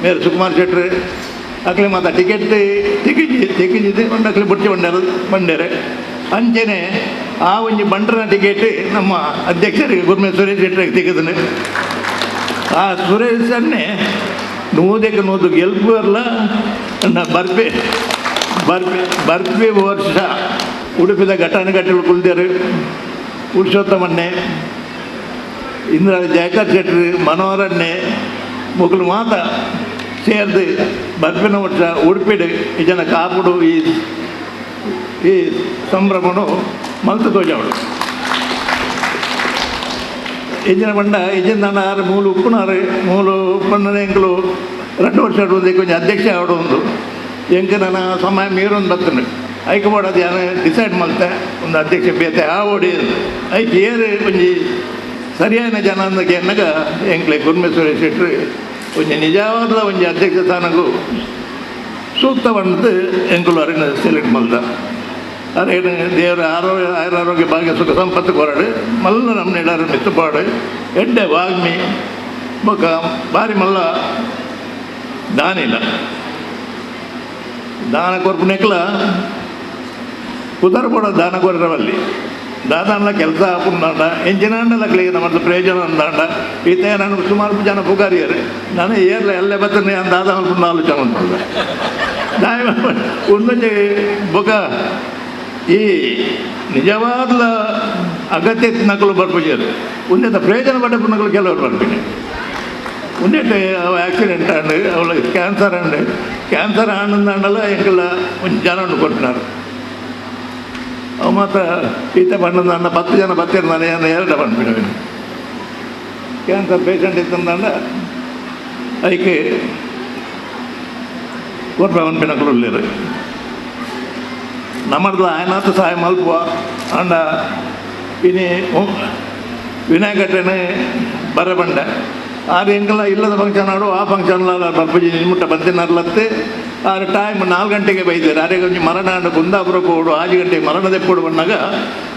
ಮೇರು ಸುಕುಮಾರ್ ಶೆಟ್ರು ಅಕ್ಲೆ ಮಾತ ಟಿಕೆಟ್ ತಿಕ್ಕಿಜಿದ್ದು ಒಂದು ಅಕ್ಲೆ ಬುಡ್ಚಿ ಬಂಡಾರ ಬಂಡೇರೆ ಅಂಚೆನೆ ಆ ಒಂಜಿ ಬಂಡ್ರನ ಟಿಕೆಟ್ ನಮ್ಮ ಅಧ್ಯಕ್ಷರಿಗೆ ಗುರ್ಮೆ ಸುರೇಶ್ ಶೆಟ್ರಿಗೆ ತಿಕ್ಕದನು. ಆ ಸುರೇಶ್ ಅನ್ನೇ ನೂದಕ್ಕೆ ನೂದು ಗೆಲ್ಪು ಅಲ್ಲ ಬರ್ಪೆ ಬರ್ಪೆ ಬರ್ಪೆ ವರ್ಷ ಉಡುಪಿದ ಘಟಾನುಘಟಿಗಳು ಕುಲ್ದೇರು ಪುರುಷೋತ್ತಮನ್ನೇ ಇಂದ್ರ ಜಯಕರ್ ಶೆಟ್ರು ಮನೋಹರನ್ನೇ ಮೊಗಲು ಮಾತ ಸೇರ್ದು ಬರ್ಪಿನ ವರ್ಷ ಉಡುಪಿಡು ಈ ಜನ ಕಾಪುಡು ಈ ಈ ಸಂಭ್ರಮನು ಮಲ್ತು ತೋಜವಳು. ಇಂಜಿನ ಬಂಡ ಇಂಜಿನ ದಾಂಡ ಆರು ಮೂಲು ಉಪ್ಪುನಾರು ಮೂಲು ಉಪ್ಪಣ್ಣನ ಎಂಕಲು 2 ವರ್ಷ ಕೊಂಚ ಅಧ್ಯಕ್ಷ ಆವಡು ಒಂದು ಎಂಕ ನನ್ನ ಸಮಯ ಮೀರೊಂದು ಬರ್ತನೆ ಐಕೆ ಬೋಡದು ಯಾರು ಡಿಸೈಡ್ ಮಲ್ತೆ ಒಂದು ಅಧ್ಯಕ್ಷ ಬೇತೆ ಆ ಓಡಿ ಐಕೆ ಏರು ಒಂಜಿ ಸರಿಯಾದ ಜನ ಅಂದಕ್ಕೆ ಎನ್ನಗ ಎಂಕ್ಲೆ ಗುರ್ಮೆ ಸುರೇಶ್ ಶೆಟ್ರು ಒಂಜಿ ನಿಜವಾದ ಒಂಜಿ ಅಧ್ಯಕ್ಷ ಸ್ಥಾನಕ್ಕೂ ಸೂಕ್ತ ಬಂದು ಎಂಕುಲು ಅರಿನ ಸೆಲೆಕ್ಟ್ ಮಲ್ದ. ಅರೆ ದೇವರ ಆರೋಗ್ಯ ಆಯುರಾರೋಗ್ಯ ಭಾಗ್ಯ ಸುಖ ಸಂಪತ್ತು ಕೊರಡು ಮಲ್ಲ ನಮ್ಮ ನೆಡಾರು ಮಿತ್ತುಪಾಡು ಎಡ್ಡೆ ವಾಗ್ಮಿ ಬೊಕ ಬಾರಿ ಮಲ್ಲ ದಾನಿಲ್ಲ ದಾನ ಕೊರ್ಪುನೆಕ್ಲ ಪುದರ್ ಪೋಡ ದಾನ ಕೊರವಲ್ಲಿ ದಾದಾನ್ಲ ಕೆಲಸ ಆಪುಂಡಾಂಡ ಎಂಜಿನಾಂಡಲಕ್ಲಿಗೆ ನಮ್ಮ ಪ್ರಯೋಜನ ಅಂದಾಂಡ ಈತ ನಾನು ಸುಮಾರು ಜನ ಪುಗಾರಿಯರು ನಾನು ಏರ್ಲ ಎಲ್ಲೇ ಬರ್ತೇನೆ ದಾದ ಮಲ್ಪುಂಡ ಆಲೋಚನೆ ಉಂಟು ದಾಯ ಒಂದೊಂದು ಬೊಕ ಈ ನಿಜವಾದ ಅಗತ್ಯ ನಕಲು ಬರ್ಪುಜರು ಉನ್ನತ ಪ್ರಯೋಜನ ಪಡೆಪು ನಕಲು ಕೆಲವರು ಬರ್ತೀನಿ ಉಂಡೆಟ್ ಅವ ಆಕ್ಸಿಡೆಂಟ್ ಆಂಡ್ ಅವಳ ಕ್ಯಾನ್ಸರ್ ಆಂಡ್ ಕ್ಯಾನ್ಸರ್ ಆಂಡಲ್ಲ ಎಂಕಲ್ಲ ಒಂದು ಜನ ಉಂಡು ಕೊಟ್ಟಿನಾರು. ಅವ ಮಾತ್ರ ಈತ ಬಣ್ಣದ ಅಣ್ಣ 10 ಜನ ಬತ್ತಿರ್ತಾನೆ ನಾನು 2 ಬಂದ್ಬಿಡ ಕ್ಯಾನ್ಸರ್ ಪೇಷಂಟ್ ಇತ್ತಂದಂಡ ಅದಕ್ಕೆ ಕೊರ್ಪ ಬಂದ್ಬಿನಕಲು ಉಳ್ಳೇರು ನಮ್ಮರ್ದ ಆಯನಾಥ ಸಹಾಯ ಮಲ್ಪುವ ಅಂಡ ಇನಿ ವಿನಾಯಕಟ್ಟನೆ ಬರಬಂಡ ಆರು ಎಂಕಲ ಇಲ್ಲದ ಫಂಕ್ಷನ್ ಆಡು ಆ ಫಂಕ್ಷನ್ ಬರ್ಪುಜಿ ನಿಮ್ಮಟ್ಟ ಬಂತಿನರ್ಲತ್ತೆ ಆರು ಟೈಮ್ 4 ಗಂಟೆಗೆ ಬೈತಾರೆ ಅರೆ ಕೊಂಚ ಮರಣ ಅಂಡ ಕುಂದಾಪುರ ಪೋಡು 5 ಗಂಟೆಗೆ ಮರಣದ ಪೋಡು ಬಂದಾಗ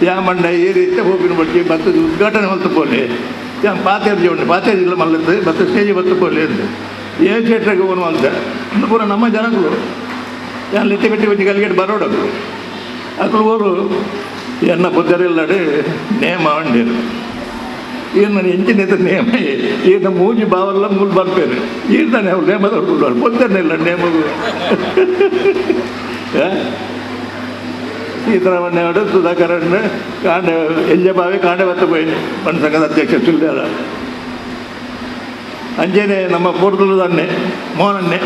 ಯಾ ಮಂಡ ಈ ರೀತಿ ಹೋಪಿನ ಬಡ್ಡಿ ಬತ್ತು ಉದ್ಘಾಟನೆ ಮಲ್ತು ಪೋಲೆ ಯಾ ಪಾತೇರ್ಜಿ ಉಂಟು ಪಾತೇರ್ಜಿ ಇಲ್ಲ ಮಲ್ಲತ್ತು ಬತ್ತು ಸ್ಟೇಜ್ ಬತ್ತು ಪೋಲೆ ಅಂತ ಏ ಥಿಯೇಟ್ರಿಗೆ ಹೋಗುವ ಅಂತ ಪೂರ ನಮ್ಮ ಜನಗಳು ಯಾನ್ ಲಿಟ್ಟಿ ಬಿಟ್ಟು ಕೊಂಚ ಗಲ್ಗೆಟ್ ಬರೋಡದು ಅಕ್ಕಳು ಊರು ಎನ್ನ ಬುದ್ಧರಿಲ್ಲಡೆ ನೇಮ ಅಂಡೇರು ಈರ್ನ ಎಂಚಿನ ನೇಮ ಈರ್ನ ಮೂಜಿ ಬಾವಲ್ಲ ಮೂಲು ಬರ್ಪೇರು ಈರ್ತಾನೆ ಅವ್ರು ನೇಮದವ್ರು ಬೊತ್ತರ್ನಿಲ್ಲ ನೇಮಗು ಸೀತಾರಾಮಣ್ಣವರು ಸುಧಾಕರಣ್ಣ ಕಾಂಡೆ ಎಲ್ಜೆ ಬಾವಿ ಕಾಂಡೆ ಬತ್ತು ಪೋಯಿ ಬಣ್ಣ ಸಂಘದ ಅಧ್ಯಕ್ಷ ಸುಳ್ಯಾರ ಅಂಜೇನೆ ನಮ್ಮ ಪೂರ್ದಲ್ಲನ್ನೇ ಮೋಹನನ್ನೇ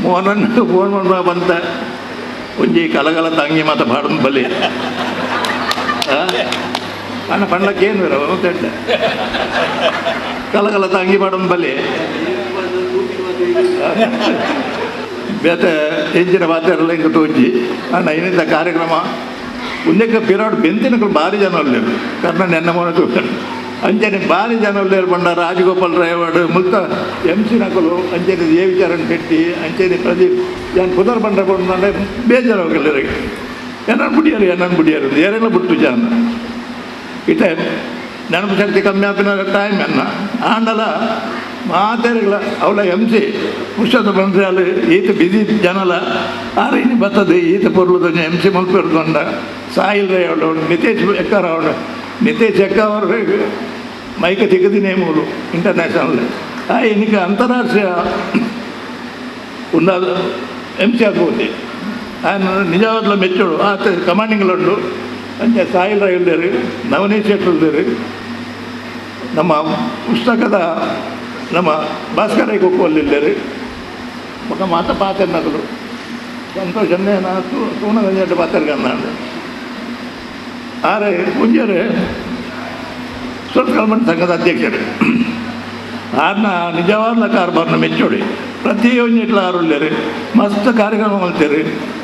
ಮೋಹನನ್ನ ಫೋನ್ ಮಾಡ್ಬ ಬಂತ ಒಂಜಿ ಕಲಗಲ ತಂಗಿ ಮಾತ ಬಾಡನ್ ಬಲಿ ಅಣ್ಣ ಪಂಡ್ಲಕ್ಕೆ ಏನು ಬೇರೆ ತೆಡ್ಡೆ ಕಲಗಲ ತಂಗಿ ಬಾಡನ್ ಬಲಿ ಬೇತೆ ಎಂಜಿನ ಬಾತೆಲ್ಲ ಹಿಂಗೆ ತೋಜಿ ಅಣ್ಣ ಏನಿದ್ದ ಕಾರ್ಯಕ್ರಮ ಉಂದಕ್ಕೆ ಪಿರಾಡ್ ಬೆಂತಿನಕಲು ಭಾರಿ ಜನ ಉಳ್ಳೇರು ಕರ್ನ ನೆನ್ನ ಮೋನ ತೂತಾರೆ ಅಂಚನೆ ಭಾರಿ ಜನ ಉಳ್ಳೇರು ಬಂಡ ರಾಜಗೋಪಾಲ್ ರಾಯವಾಡು ಮುಲ್ತ ಎಂ ಸಿ ನಕಲು ಅಂಚನೆ ಎ ವಿಚಾರಣ್ ಶೆಟ್ಟಿ ಅಂಚನೆ ಪ್ರದೀಪ್ ಯಾನ್ ಪುದರ್ ಬಂಡ ಕೊಂಡ ಬೇಜಾರು ಹೋಗಲ್ಲರಿಗೆ ಏನನ್ನು ಬಿಡಿಯಾರು ಏನನ್ನು ಬಿಡಿಯಾರು ಏರೆಲ್ಲ ಬಿಟ್ಟು ಜನ ಇಟ ನೆನಪು ಶಕ್ತಿ ಕಮ್ಮಿ ಆಪಿನ ಟೈಮ್ ಅನ್ನ ಆಂಡಲ ಮಾತೇರಿಲ್ಲ ಅವಳ ಎಂ ಸಿ ಪುರುಷೋತ್ತ ಬಂದ್ರೆ ಅಲ್ಲಿ ಈತ ಬಿಸಿ ಜನಲ ಆರು ಇನ್ನು ಬರ್ತದೆ ಈತ ಪೊರ್ಲುದ ಎಂ ಸಿ ಮಲ್ಪಿರ್ಕೊಂಡ ಸಾಹಿಲ್ ರೈ ಅವಳು ನಿತೇಶ್ ಎಕ್ಕರ್ ಅವಳು ನಿತೇಶ್ ಎಕ್ಕ ಅವರು ಮೈಕ ತೆಗೆದಿನೇ ಮೂಲು ಇಂಟರ್ನ್ಯಾಷನಲ್ ಆ ಇನ್ನಿಗೆ ಅಂತಾರಾಷ್ಟ್ರೀಯ ಉಂಡಾದ ಎಂ ಸಿ ಆಗ್ಬೋದು ఆయన ನಿಜವಾಗ್ಲೂ ಮೆಚ್ಚೋಡು ಆತ ಕಮಾಂಡಿಂಗ್ಲುಂಡು ಅಂಚೆ ಸಾಹಿಲ್ ರೈ ಉಳ್ಳೇರು ನವನೀಶ್ ಶೆಟ್ಟಿ ಉಳ್ಳೇರು ನಮ್ಮ ಪುಸ್ತಕದ ನಮ್ಮ ಭಾಸ್ಕರ ಕೊಪ್ಪಲ್ಲಿಲ್ಲೇರು ఒక ಮಾತ ಪಾತೆರ್ನಕಲು ಸಂತೋಷನ್ನೇ ನಾ ತೂನಗಂಜ ಪಾತೆರ್ಗನ್ನಾಂಡು ಆರೆ ಪುಂಜರು ಸುರತ್ಕಲ್ಮನ್ ಸಂಘದ ಅಧ್ಯಕ್ಷರು ಆರ್ನ ನಿಜವಾದ ಕಾರ್ಬಾರ್ನ ಮೆಚ್ಚೋಡಿ ಪ್ರತಿಯೊಂದು ಇಟ್ಲ ಆರುಳ್ಳೇರು ಮಸ್ತ್ ಕಾರ್ಯಕ್ರಮ ಮಾಡ್ತೀರಿ.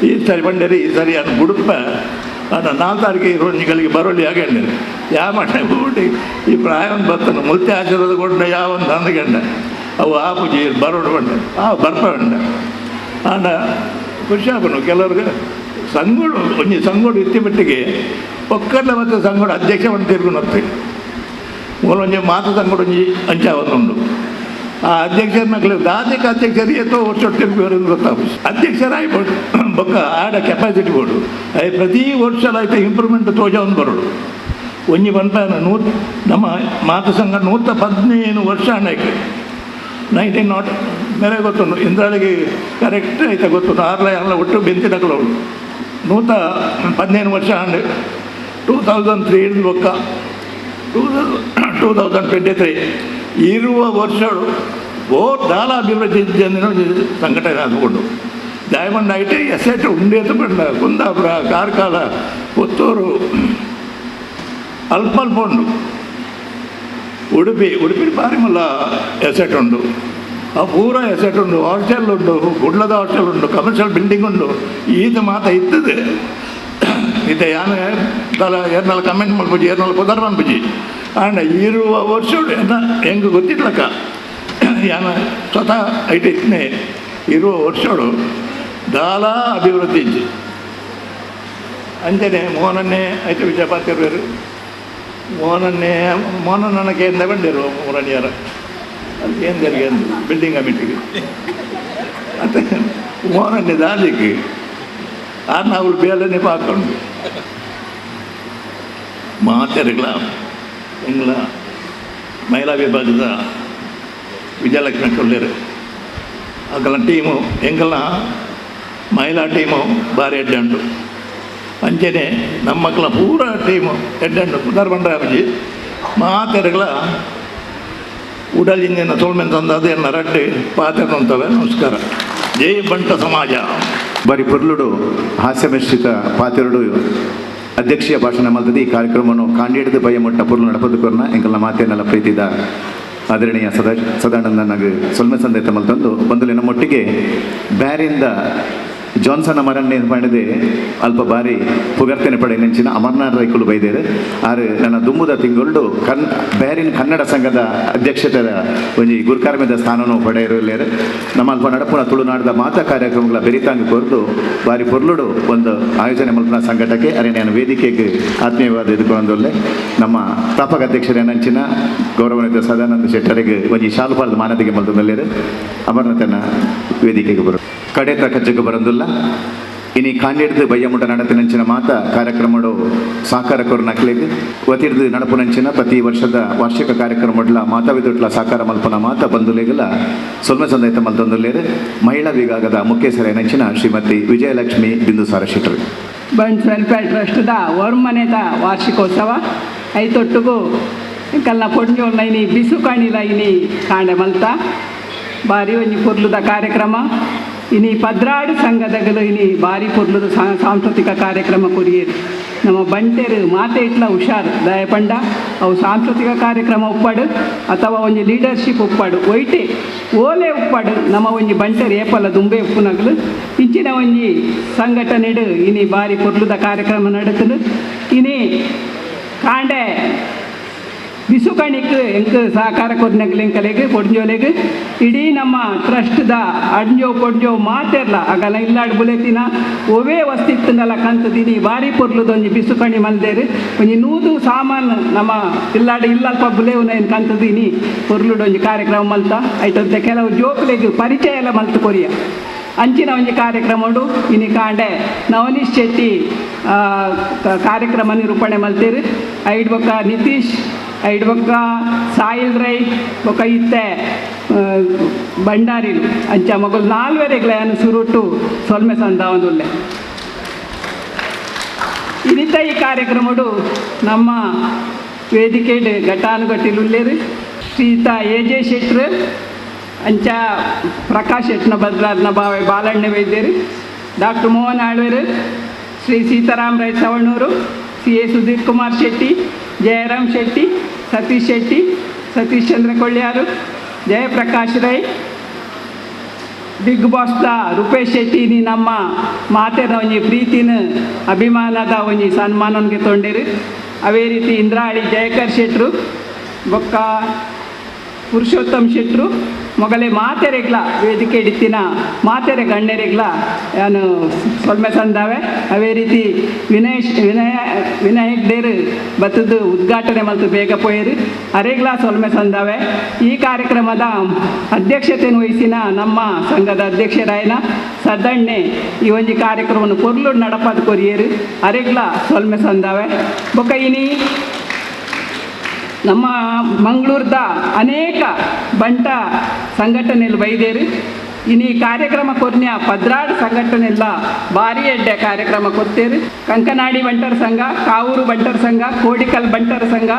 ಈ ಸರಿ ಬಂಡೇರಿ ಈ ಸರಿ ಅನ್ನು ಬುಡುಪ ಅನ್ನ 4 ತಾರೀಕು ಇರೋನಿಗಳಿಗೆ ಬರೋಲಿ ಯಾಕೆ ಯಾವ ಮಟ್ಟ ಊಟಿ ಈ ಪ್ರಾಯವನ್ನು ಬರ್ತಾನೆ ಮುಲ್ತೆ ಆಶೀರ್ವಾದ ಕೊಂಡ ಯಾವ ಒಂದು ಅಂದಗಂಡ ಅವು ಆ ಪೂಜೆ ಬರೋಡು ಬಂಡೆ ಆ ಬರ್ಪ ಬಂಡ ಆಂಡ ಖುಷಿ ಆಪನು. ಕೆಲವ್ರಿಗೆ ಸಂಗೋಡು ಒಂಜಿ ಸಂಗೋಡು ಇತ್ತಿ ಮಟ್ಟಿಗೆ ಒಕ್ಕರ್ಲ ಮತ್ತು ಸಂಗೋಡು ಅಧ್ಯಕ್ಷ ಒಂದು ತಿರುಗುನತ್ತೆ ಮೂಲೊಂಜಿ ಮಾತು ಸಂಗೋಡು ಒಂಜಿ ಅಂಚ ಒಂದುಂಡು. ಆ ಅಧ್ಯಕ್ಷರ ದಾದಿಕ ಅಧ್ಯಕ್ಷರು ಏತೋ ವರ್ಷ ತಿರುಗಿ ಗೊತ್ತಾಗ ಅಧ್ಯಕ್ಷರಾಗಿ ಬೊಕ್ಕ ಆಡ ಕೆಪಾಸಿಟಿ ಬೋರ್ಡು ಅಯ್ಯ ಪ್ರತಿ ವರ್ಷ ಆಯ್ತು ಇಂಪ್ರೂವ್ಮೆಂಟ್ ತೋಜ ಒಂದು ಬರೋಡು ಒಂಜಿ ಪನ್ಪ ನಮ್ಮ ಮಾತು ಸಂಘ 115 ವರ್ಷ ಹಣಕ್ಕೆ 19 ಮೇರೆ ಗೊತ್ತುಂಡು ಇಂದ್ರಾಳಿಗೆ ಕರೆಕ್ಟ್ ಆಯ್ತಾ ಗೊತ್ತುಂಡು ಆರ್ಲ ಎಲ್ಲ ಒಟ್ಟು ಬೆಂತಿನಕಲು ಅವಳು 115 ವರ್ಷ ಹಂಡು 2003 ಬೊಕ್ಕ 2023 ಇರುವ ವರ್ಷಗಳು ಓ ದಾಲ ಅಭಿವೃದ್ಧಿ ಸಂಘಟನೆ ಆದುಕೊಂಡು ಡೈಮಂಡ್ ಐಟ್ ಎಸೆಟ್ ಉಂಡೇತು ಬಂಡ ಕುಂದಾಪುರ ಕಾರ್ಕಳ ಪುತ್ತೂರು ಅಲ್ಪ ಅಲ್ಪ ಉಂಡು ಉಡುಪಿ ಉಡುಪಿ ಭಾರಿ ಮಲ್ಲ ಎಸೆಟ್ ಉಂಡು ಆ ಪೂರ ಎಸೆಟ್ ಉಂಡು ಹಾಸ್ಟೆಲ್ ಉಂಡು ಗುಡ್ಲದ ಹಾಸ್ಟೆಲ್ ಉಂಡು ಕಮರ್ಷಿಯಲ್ ಬಿಲ್ಡಿಂಗ್ ಉಂಡು ಈತ ಮಾತ ಇತ್ತದೆ ಇತ್ತೆ ಯಾನು ತಲ ಏರ್ನಲ್ಲ ಕಮೆಂಟ್ ಮಲ್ಪುಜಿ ಏರ್ನಲ್ಲ ಪುದರ್ ಮನ್ಪುಜಿ ಆಂಡ ಇರುವ ವರ್ಷ ಎನ್ನ ಹೆಂಗೆ ಗೊತ್ತಿಲ್ಲಕ್ಕ ಯಾನ ಸ್ವತಃ ಐಟ್ ಇತ್ತನೆ ಇರುವ ವರ್ಷಗಳು ದಾಲ ಅಭಿವೃದ್ಧಿ ಇಜ್ಜಿ ಅಂಚನೆ ಮೋಹನನ್ನೇ ಐತೆ ವಿಜಯಪಾತಿರ್ವೇರು ಮೋಹನನ್ನೇ ಮೋಹನನ್ನ ಕೇಂದ್ರ ಬಂದಿರು ಮೂರನಿಯರ ಅದು ಕೇಂದ್ರಿಗೆ ಬಿಲ್ಡಿಂಗ್ ಕಮಿಟಿಗೆ ಮತ್ತು ಮೋಹನನ್ನೇ ದಾಲಿಗೆ ಆ ನಾವು ಬೇಲನೆ ಪಾಕೊಂಡು ಮಾತೆರಗಳ ಎಂಗಳ ಮಹಿಳಾ ವಿಭಾಗದ ವಿಜಯಲಕ್ಷ್ಮಿ ಕೊಲ್ಲೇರು ಅಗಲ ಟೀಮು ಎಂಗಲ ಮಹಿಳಾ ಟೀಮು ಭಾರಿ ಎಡ್ಡಂಡು ಅಂಚನೆ ನಮ್ಮ ಮಕ್ಕಳ ಪೂರ ಟೀಮು ಎಡ್ಡಂಡು ಪುನರ್ ಬಂಡ್ರಾಬಜಿ ಮಾತೆರಗಳ ಉಡಲಿಂದಿನ ತೋಳ್ಮೆನ್ ತಂದ ಅದೇನ ರಡ್ಡೆ ಪಾತ್ರ ನಮಸ್ಕಾರ. ಜೈ ಬಂಟ ಸಮಾಜ. ಬಾರಿ ಪೊರ್ಲುಡು ಹಾಸ್ಯಮಿಶ್ರಿತ ಪಾತೆರುಡು ಅಧ್ಯಕ್ಷೀಯ ಭಾಷಣ ಮಲ್ತದೆ. ಈ ಕಾರ್ಯಕ್ರಮವನ್ನು ಕಾಂಡಿಡಿದ ಬಯ್ಯಮುಟ್ಟ ಪೊರ್ಲು ನಡಪದುಕೊರ್ನ ಎಂಕಲ್ನ ಮಾತೇನೆಲ್ಲ ಪ್ರೀತಿದ ಆದರಣೀಯ ಸದಾನಂದನಾಗ ಸೊಲ್ಮೆ ಸಂದೇತ ಮಲ್ತಂದು ಬಂದು ನಮ್ಮೊಟ್ಟಿಗೆ ಬ್ಯಾರಿಂದ ಜಾನ್ಸನ್ ಅಮರನ್ನೇ ಮಾಡಿದೆ ಅಲ್ಪ ಬಾರಿ ಪುಗರ್ತನೆ ಪಡೆ ನೆಂಚಿನ ಅಮರ್ನಾಥ್ ರೈಕುಲು ಬೈದೇರು ಆರು ನನ್ನ ದುಮ್ಮುದ ತಿಂಗಳು ಬ್ಯಾರಿನ ಕನ್ನಡ ಸಂಘದ ಅಧ್ಯಕ್ಷತೆಯ ಒಂಜಿ ಗುರುಕಾರ್ಮ್ಯದ ಸ್ಥಾನನೂ ಪಡೆಯಿರಲೇರು. ನಮ್ಮ ಅಲ್ಪ ನಡಪುನ ತುಳುನಾಡದ ಮಾತಾ ಕಾರ್ಯಕ್ರಮಗಳ ಬೆರಿತಾಂಗ್ ಕೊರ್ದು ಬಾರಿ ಪೊರ್ಲುಡು ಒಂದು ಆಯೋಜನೆ ಮಲ್ಪನ ಸಂಘಟಕ್ಕೆ ಅರೆ ನಾನು ವೇದಿಕೆಗೆ ಆತ್ಮೀಯವಾದ ಎದುಕೊಂಡೊಲ್ಲೆ ನಮ್ಮ ಸ್ಥಾಪಕ ಅಧ್ಯಕ್ಷರ ನಂಚಿನ ಗೌರವಾನ್ವಿತ ಸದಾನಂದ ಶೆಟ್ಟರಿಗೆ ಒಂಜಿ ಶಾಲ್ಪಾಲ್ ಮಾನದಿಗೆ ಮಲ್ತೊಂದಲ್ಲೇರು ಅಮರ್ನಾಥನ ವೇದಿಕೆಗೆ ಬರು ಕಡೆತ ಕಜ್ಜಕ್ಕೆ ಬರಂದುಲ್ಲ. ಇನಿ ಕಾಂಡಿಡ್ದು ಬಯ್ಯಮುಟ ನಡತಿನಂಚಿನ ಮಾತ ಕಾರ್ಯಕ್ರಮಡು ಸಾಕಾರ ಕೊರು ನಕ್ಲೆಗ್ ಒತ್ತಿಡ್ದು ನಡಪುನಂಚಿನ ಪ್ರತಿ ವರ್ಷದ ವಾರ್ಷಿಕ ಕಾರ್ಯಕ್ರಮಡ್ಲ ಮಾತಾ ವಿದುಟ್ಲ ಸಾಕಾರ ಮಲ್ಪನ ಮಾತ ಬಂಧುಲೆಗಲ ಸೊಲ್ಮೆ ಸಂದೈತ ಮಲ್ತೊಂದುಲ್ಲೇರು ಮಹಿಳಾ ವಿಭಾಗದ ಮುಖ್ಯಸ್ಥರ ಶ್ರೀಮತಿ ವಿಜಯಲಕ್ಷ್ಮಿ ಬಿಂದುಸಾರ ಶೆಟ್ಟರು. ಬಂಟ್ಸ್ ವೆಲ್ಫೇರ್ ಟ್ರಸ್ಟ್ದ ವರ್ಮನೆದ ವಾರ್ಷಿಕೋತ್ಸವ ಐತೊಟ್ಟುಗು ಕಲ್ಲ ಪೊಂಜೋಲ್ನ ಇನಿ ಬಿಸು ಕಾಣಿಲ ಇನಿ ಕಾಂಡೆ ಮಲ್ತ ಬಾರಿ ಒಂಜಿ ಪೊರ್ಲುದ ಕಾರ್ಯಕ್ರಮ ಇನಿ ಪದ್ರಾಡು ಸಂಘದಗಳು ಇನಿ ಬಾರಿ ಪೊರ್ಲುದ ಸಾಂಸ್ಕೃತಿಕ ಕಾರ್ಯಕ್ರಮ ಕೊರಿಯೇರು ನಮ್ಮ ಬಂಟೆರು ಮಾತೆ ಇಟ್ಲ ಹುಷಾರು ದಯಪಂಡ ಅವು ಸಾಂಸ್ಕೃತಿಕ ಕಾರ್ಯಕ್ರಮ ಉಪ್ಪಾಡು ಅಥವಾ ಒಂಜಿ ಲೀಡರ್ಶಿಪ್ ಉಪ್ಪಾಡು ಒಯ್ಟೆ ಓಲೆ ಉಪ್ಪಾಡು ನಮ್ಮ ಒಂಜಿ ಬಂಟೆರು ಏಪಲ್ಲ ದುಂಬೆ ಉಪ್ಪುನಗಲು ಇಂಚಿನ ಒಂಜಿ ಸಂಘಟನೆಡು ಇನಿ ಬಾರಿ ಪೊರ್ಲುದ ಕಾರ್ಯಕ್ರಮ ನಡತಲು ಇನಿ ಕಾಂಡೆ ಬಿಸುಕಣಿಕ್ ಎಂಕ್ ಸಹಕಾರ ಕೊರ್ನಗ್ಲೆಂಕಲೆಗ್ ಪೊಡ್ಜೋಲೆಗ್ ಇಡೀ ನಮ್ಮ ಟ್ರಸ್ಟ್ದ ಅಡ್ಜೋ ಪೊಡ್ಜೋ ಮಾತೆರ್ಲ ಅಗಲ ಇಲ್ಲಾಡ್ ಬುಲೆತಿನ ಒವೇ ವಸ್ತಿತ್ತನಲ್ಲ ಕಂತದಿನಿ ಬಾರಿ ಪೊರ್ಲುದೊಂಜಿ ಬಿಸುಕಣಿ ಮಲ್ದೇರು ಒಂಜಿ ನೂದು ಸಾಮಾನು ನಮ್ಮ ಇಲ್ಲಾಡ್ ಇಲ್ಲಲ್ಪ ಬುಲೆವುನ ಏನು ಕಂತದಿನಿ ಪೊರ್ಲುಡೊಂಜಿ ಕಾರ್ಯಕ್ರಮ ಮಲ್ತ ಐತಂತೆ ಕೆಲವು ಜೋಕುಲೆಗ್ ಪರಿಚಯ ಎಲ್ಲ ಮಲ್ತು ಕೊರಿಯ ಅಂಚಿನ ಒಂಜಿ ಕಾರ್ಯಕ್ರಮಡು ಇನಿ ಕಾಂಡೆ ನವನೀಶ್ ಶೆಟ್ಟಿ ಕಾರ್ಯಕ್ರಮ ನಿರೂಪಣೆ ಮಲ್ತೇರು ಐಡ್ ಬೊಕ್ಕ ನಿತೀಶ್ ಐಡ್ ಬೊಕ್ಕ ಸಾಯಿಲ್ ರೈ ಬೊಕ್ಕ ಇತ್ತೆ ಭಂಡಾರಿಲು ಅಂಚ ಮಗಲು ನಾಲ್ವರೆಗ್ಲ ಸುರುಟು ಸೊಲ್ಮೆ ಸಂದಾವೊಂದುಲ್ಲೆ. ಇನ್ನಿತ ಈ ಕಾರ್ಯಕ್ರಮಡು ನಮ್ಮ ವೇದಿಕೆ ಘಟಾನುಘಟಿಲುಲ್ಲೇರು ಶ್ರೀಯುತ ಎ ಜೆ ಶೆಟ್ರು ಅಂಚ ಪ್ರಕಾಶ್ ಶೆಟ್ನ ಬದಲಾದ ಬಾವೆ ಬಾಲಣ್ಣ ವೈದ್ಯರು doctor Mohan Alver Shri Sitaram Rai Savanur C A Sudhir Kumar Shetty Jayaram Shetty Satish Shetty Satish Chandra Kolyaru Jayaprakash Rai, big ಬಾಸ್ದ ರೂಪೇಶ್ ಶೆಟ್ಟಿ ನೀ ನಮ್ಮ ಮಾತೆರ ಒಂಜಿ ಪ್ರೀತಿನ ಅಭಿಮಾನದ ಒಂಜಿ ಸನ್ಮಾನನ್ಗೆ ತೊಂಡೇರು. ಅವೇ ರೀತಿ ಇಂದ್ರಾಳಿ ಜಯಕರ್ ಶೆಟ್ರು ಬೊಕ್ಕ ಪುರುಷೋತ್ತಮ್ ಶೆಟ್ರು ಮೊಗಲೆ ಮಾತೆರೆಗ್ಲ ವೇದಿಕೆ ಹಿಡಿತಿನ ಮಾತೆರೆ ಗಣ್ಯರೆಗ್ಲ ನಾನು ಸೊಲ್ಮೆ ಸಂದಾವೆ. ಅವೇ ರೀತಿ ವಿನಯ್ ಹೆಗ್ಡೇರು ಬತ್ತದ್ದು ಉದ್ಘಾಟನೆ ಮಲ್ತು ಬೇಗ ಪೋಯರು ಅರೆಗ್ಲ ಸೊಲ್ಮೆ ಸಂದಾವೆ. ಈ ಕಾರ್ಯಕ್ರಮದ ಅಧ್ಯಕ್ಷತೆಯನ್ನು ವಹಿಸಿನ ನಮ್ಮ ಸಂಘದ ಅಧ್ಯಕ್ಷರಾಯನ ಸದಣ್ಣೆ ಈ ಒಂಜಿ ಕಾರ್ಯಕ್ರಮವನ್ನು ಪೊರ್ಲು ನಡಪದ ಕೊರಿಯರು ಅರೆಗ್ಲ ಸೊಲ್ಮೆ ಸಂದಾವೆ. ಬೊಕ್ಕ ಇನಿ ನಮ್ಮ ಮಂಗಳೂರದ ಅನೇಕ ಬಂಟ ಸಂಘಟನೆಯಲ್ಲಿ ಬೈದೇರು. ಇನ್ನು ಈ ಕಾರ್ಯಕ್ರಮ ಕೊರ್ನ್ಯ ಪದ್ರಾಡ್ ಸಂಘಟನೆಲ್ಲ ಭಾರಿ ಎಡ್ಡೆ ಕಾರ್ಯಕ್ರಮ ಕೊತ್ತೇರು. ಕಂಕನಾಡಿ ಬಂಟರ ಸಂಘ, ಕಾವೂರು ಬಂಟರ ಸಂಘ, ಕೋಡಿಕಲ್ ಬಂಟರ ಸಂಘ,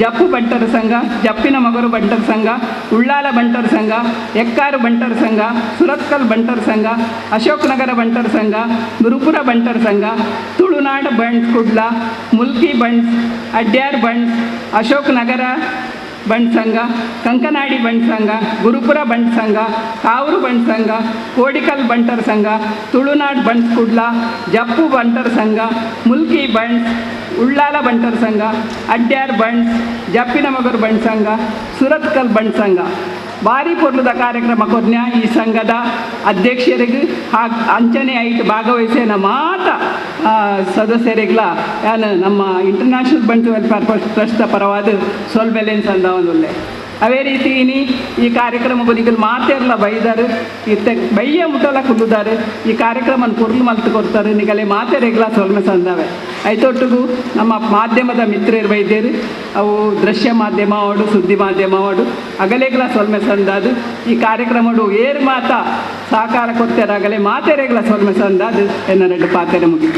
ಜಪ್ಪು ಬಂಟರ ಸಂಘ, ಜಪ್ಪಿನ ಮಗರು ಬಂಟರ ಸಂಘ, ಉಳ್ಳಾಲ ಬಂಟರ ಸಂಘ, ಎಕ್ಕಾರು ಬಂಟರ ಸಂಘ, ಸುರತ್ಕಲ್ ಬಂಟರ ಸಂಘ, ಅಶೋಕ್ ನಗರ ಬಂಟರ ಸಂಘ, ಗುರುಪುರ ಬಂಟರ ಸಂಘ, ತುಳುನಾಡು ಬಂಟ್ಸ್ ಕುಡ್ಲ, ಮುಲ್ಕಿ ಬಂಟ್ಸ್, ಅಡ್ಯಾರ್ ಬಂಟ್ಸ್, ಅಶೋಕ್ ನಗರ ಬಂಟ್ ಸಂಘ, ಕಂಕನಾಡಿ ಬಂಟ್ ಸಂಘ, ಗುರುಪುರ ಬಂಟ್ ಸಂಘ, ಕಾವೂರು ಬಂಟ್ ಸಂಘ, ಕೋಡಿಕಲ್ ಬಂಟರ ಸಂಘ, ತುಳುನಾಡು ಬಂಟ್ಸ್ ಕುಡ್ಲ, ಜಪ್ಪು ಬಂಟರ ಸಂಘ, ಮುಲ್ಕಿ ಬಂಟ್ಸ್, ಉಳ್ಳಾಲ ಬಂಟರ ಸಂಘ, ಅಡ್ಯಾರ್ ಬಂಟ್ಸ್, ಜಪ್ಪಿನ ಮಗರು ಬಂಟ್ ಸಂಘ, ಸುರತ್ಕಲ್ ಬಂಟ್ ಸಂಘ. ಭಾರಿ ಪೊರ್ಲುದ ಕಾರ್ಯಕ್ರಮ ಕೊರ್ನ್ಯ ಈ ಸಂಘದ ಅಧ್ಯಕ್ಷರಿಗೆ ಹಾಗೂ ಅಂಚನೆ ಐಟ್ ಭಾಗವಹಿಸಿನ ಮಾತ ಸದಸ್ಯರಿಗ್ಲ ಯಾನು ನಮ್ಮ ಇಂಟರ್ನ್ಯಾಷನಲ್ ಬಂಟ್ಸ್ ವೆಲ್ಫೇರ್ ಟ್ರಸ್ಟ್ ಪರವಾದ ಸೊಲ್ಬೆಲೆನ್ ಸಂದವನ್ನುಲ್ಲೆ. ಅವೇ ರೀತಿ ಇನಿ ಈ ಕಾರ್ಯಕ್ರಮ ಬದಿಗಳು ಮಾತೆರ್ಲ ಬೈದಾರು, ಇತ್ತ ಬಯ್ಯ ಮುಟ್ಟಲ ಕುಲ್ಲುದಾರು, ಈ ಕಾರ್ಯಕ್ರಮ ಪೊರ್ಲು ಮಲ್ತು ಕೊಡ್ತಾರೆ. ನಿಗಲೆ ಮಾತೆರೆಗ್ಲ ಸೊಲ್ಮೆ ಸಂದಾವೆ. ಐತೊಟ್ಟಿಗೂ ನಮ್ಮ ಮಾಧ್ಯಮದ ಮಿತ್ರರು ಬೈದೇರು, ಅವು ದೃಶ್ಯ ಮಾಧ್ಯಮ ಅವಡು ಸುದ್ದಿ ಮಾಧ್ಯಮ ಅವಡು ಅಗಲೇಗ್ಲ ಸೊಲ್ಮೆ ಸಂದಾದು. ಈ ಕಾರ್ಯಕ್ರಮಡು ಏರು ಮಾತ ಸಹಕಾರ ಕೊಡ್ತಾರೆ ಅಗಲೆ ಮಾತೆರೆಗ್ಲ ಸೊಲ್ಮೆ ಸಂದಾದು ಎನ್ನ ಎರಡು ಪಾತೆರೆ ಮುಗಿ.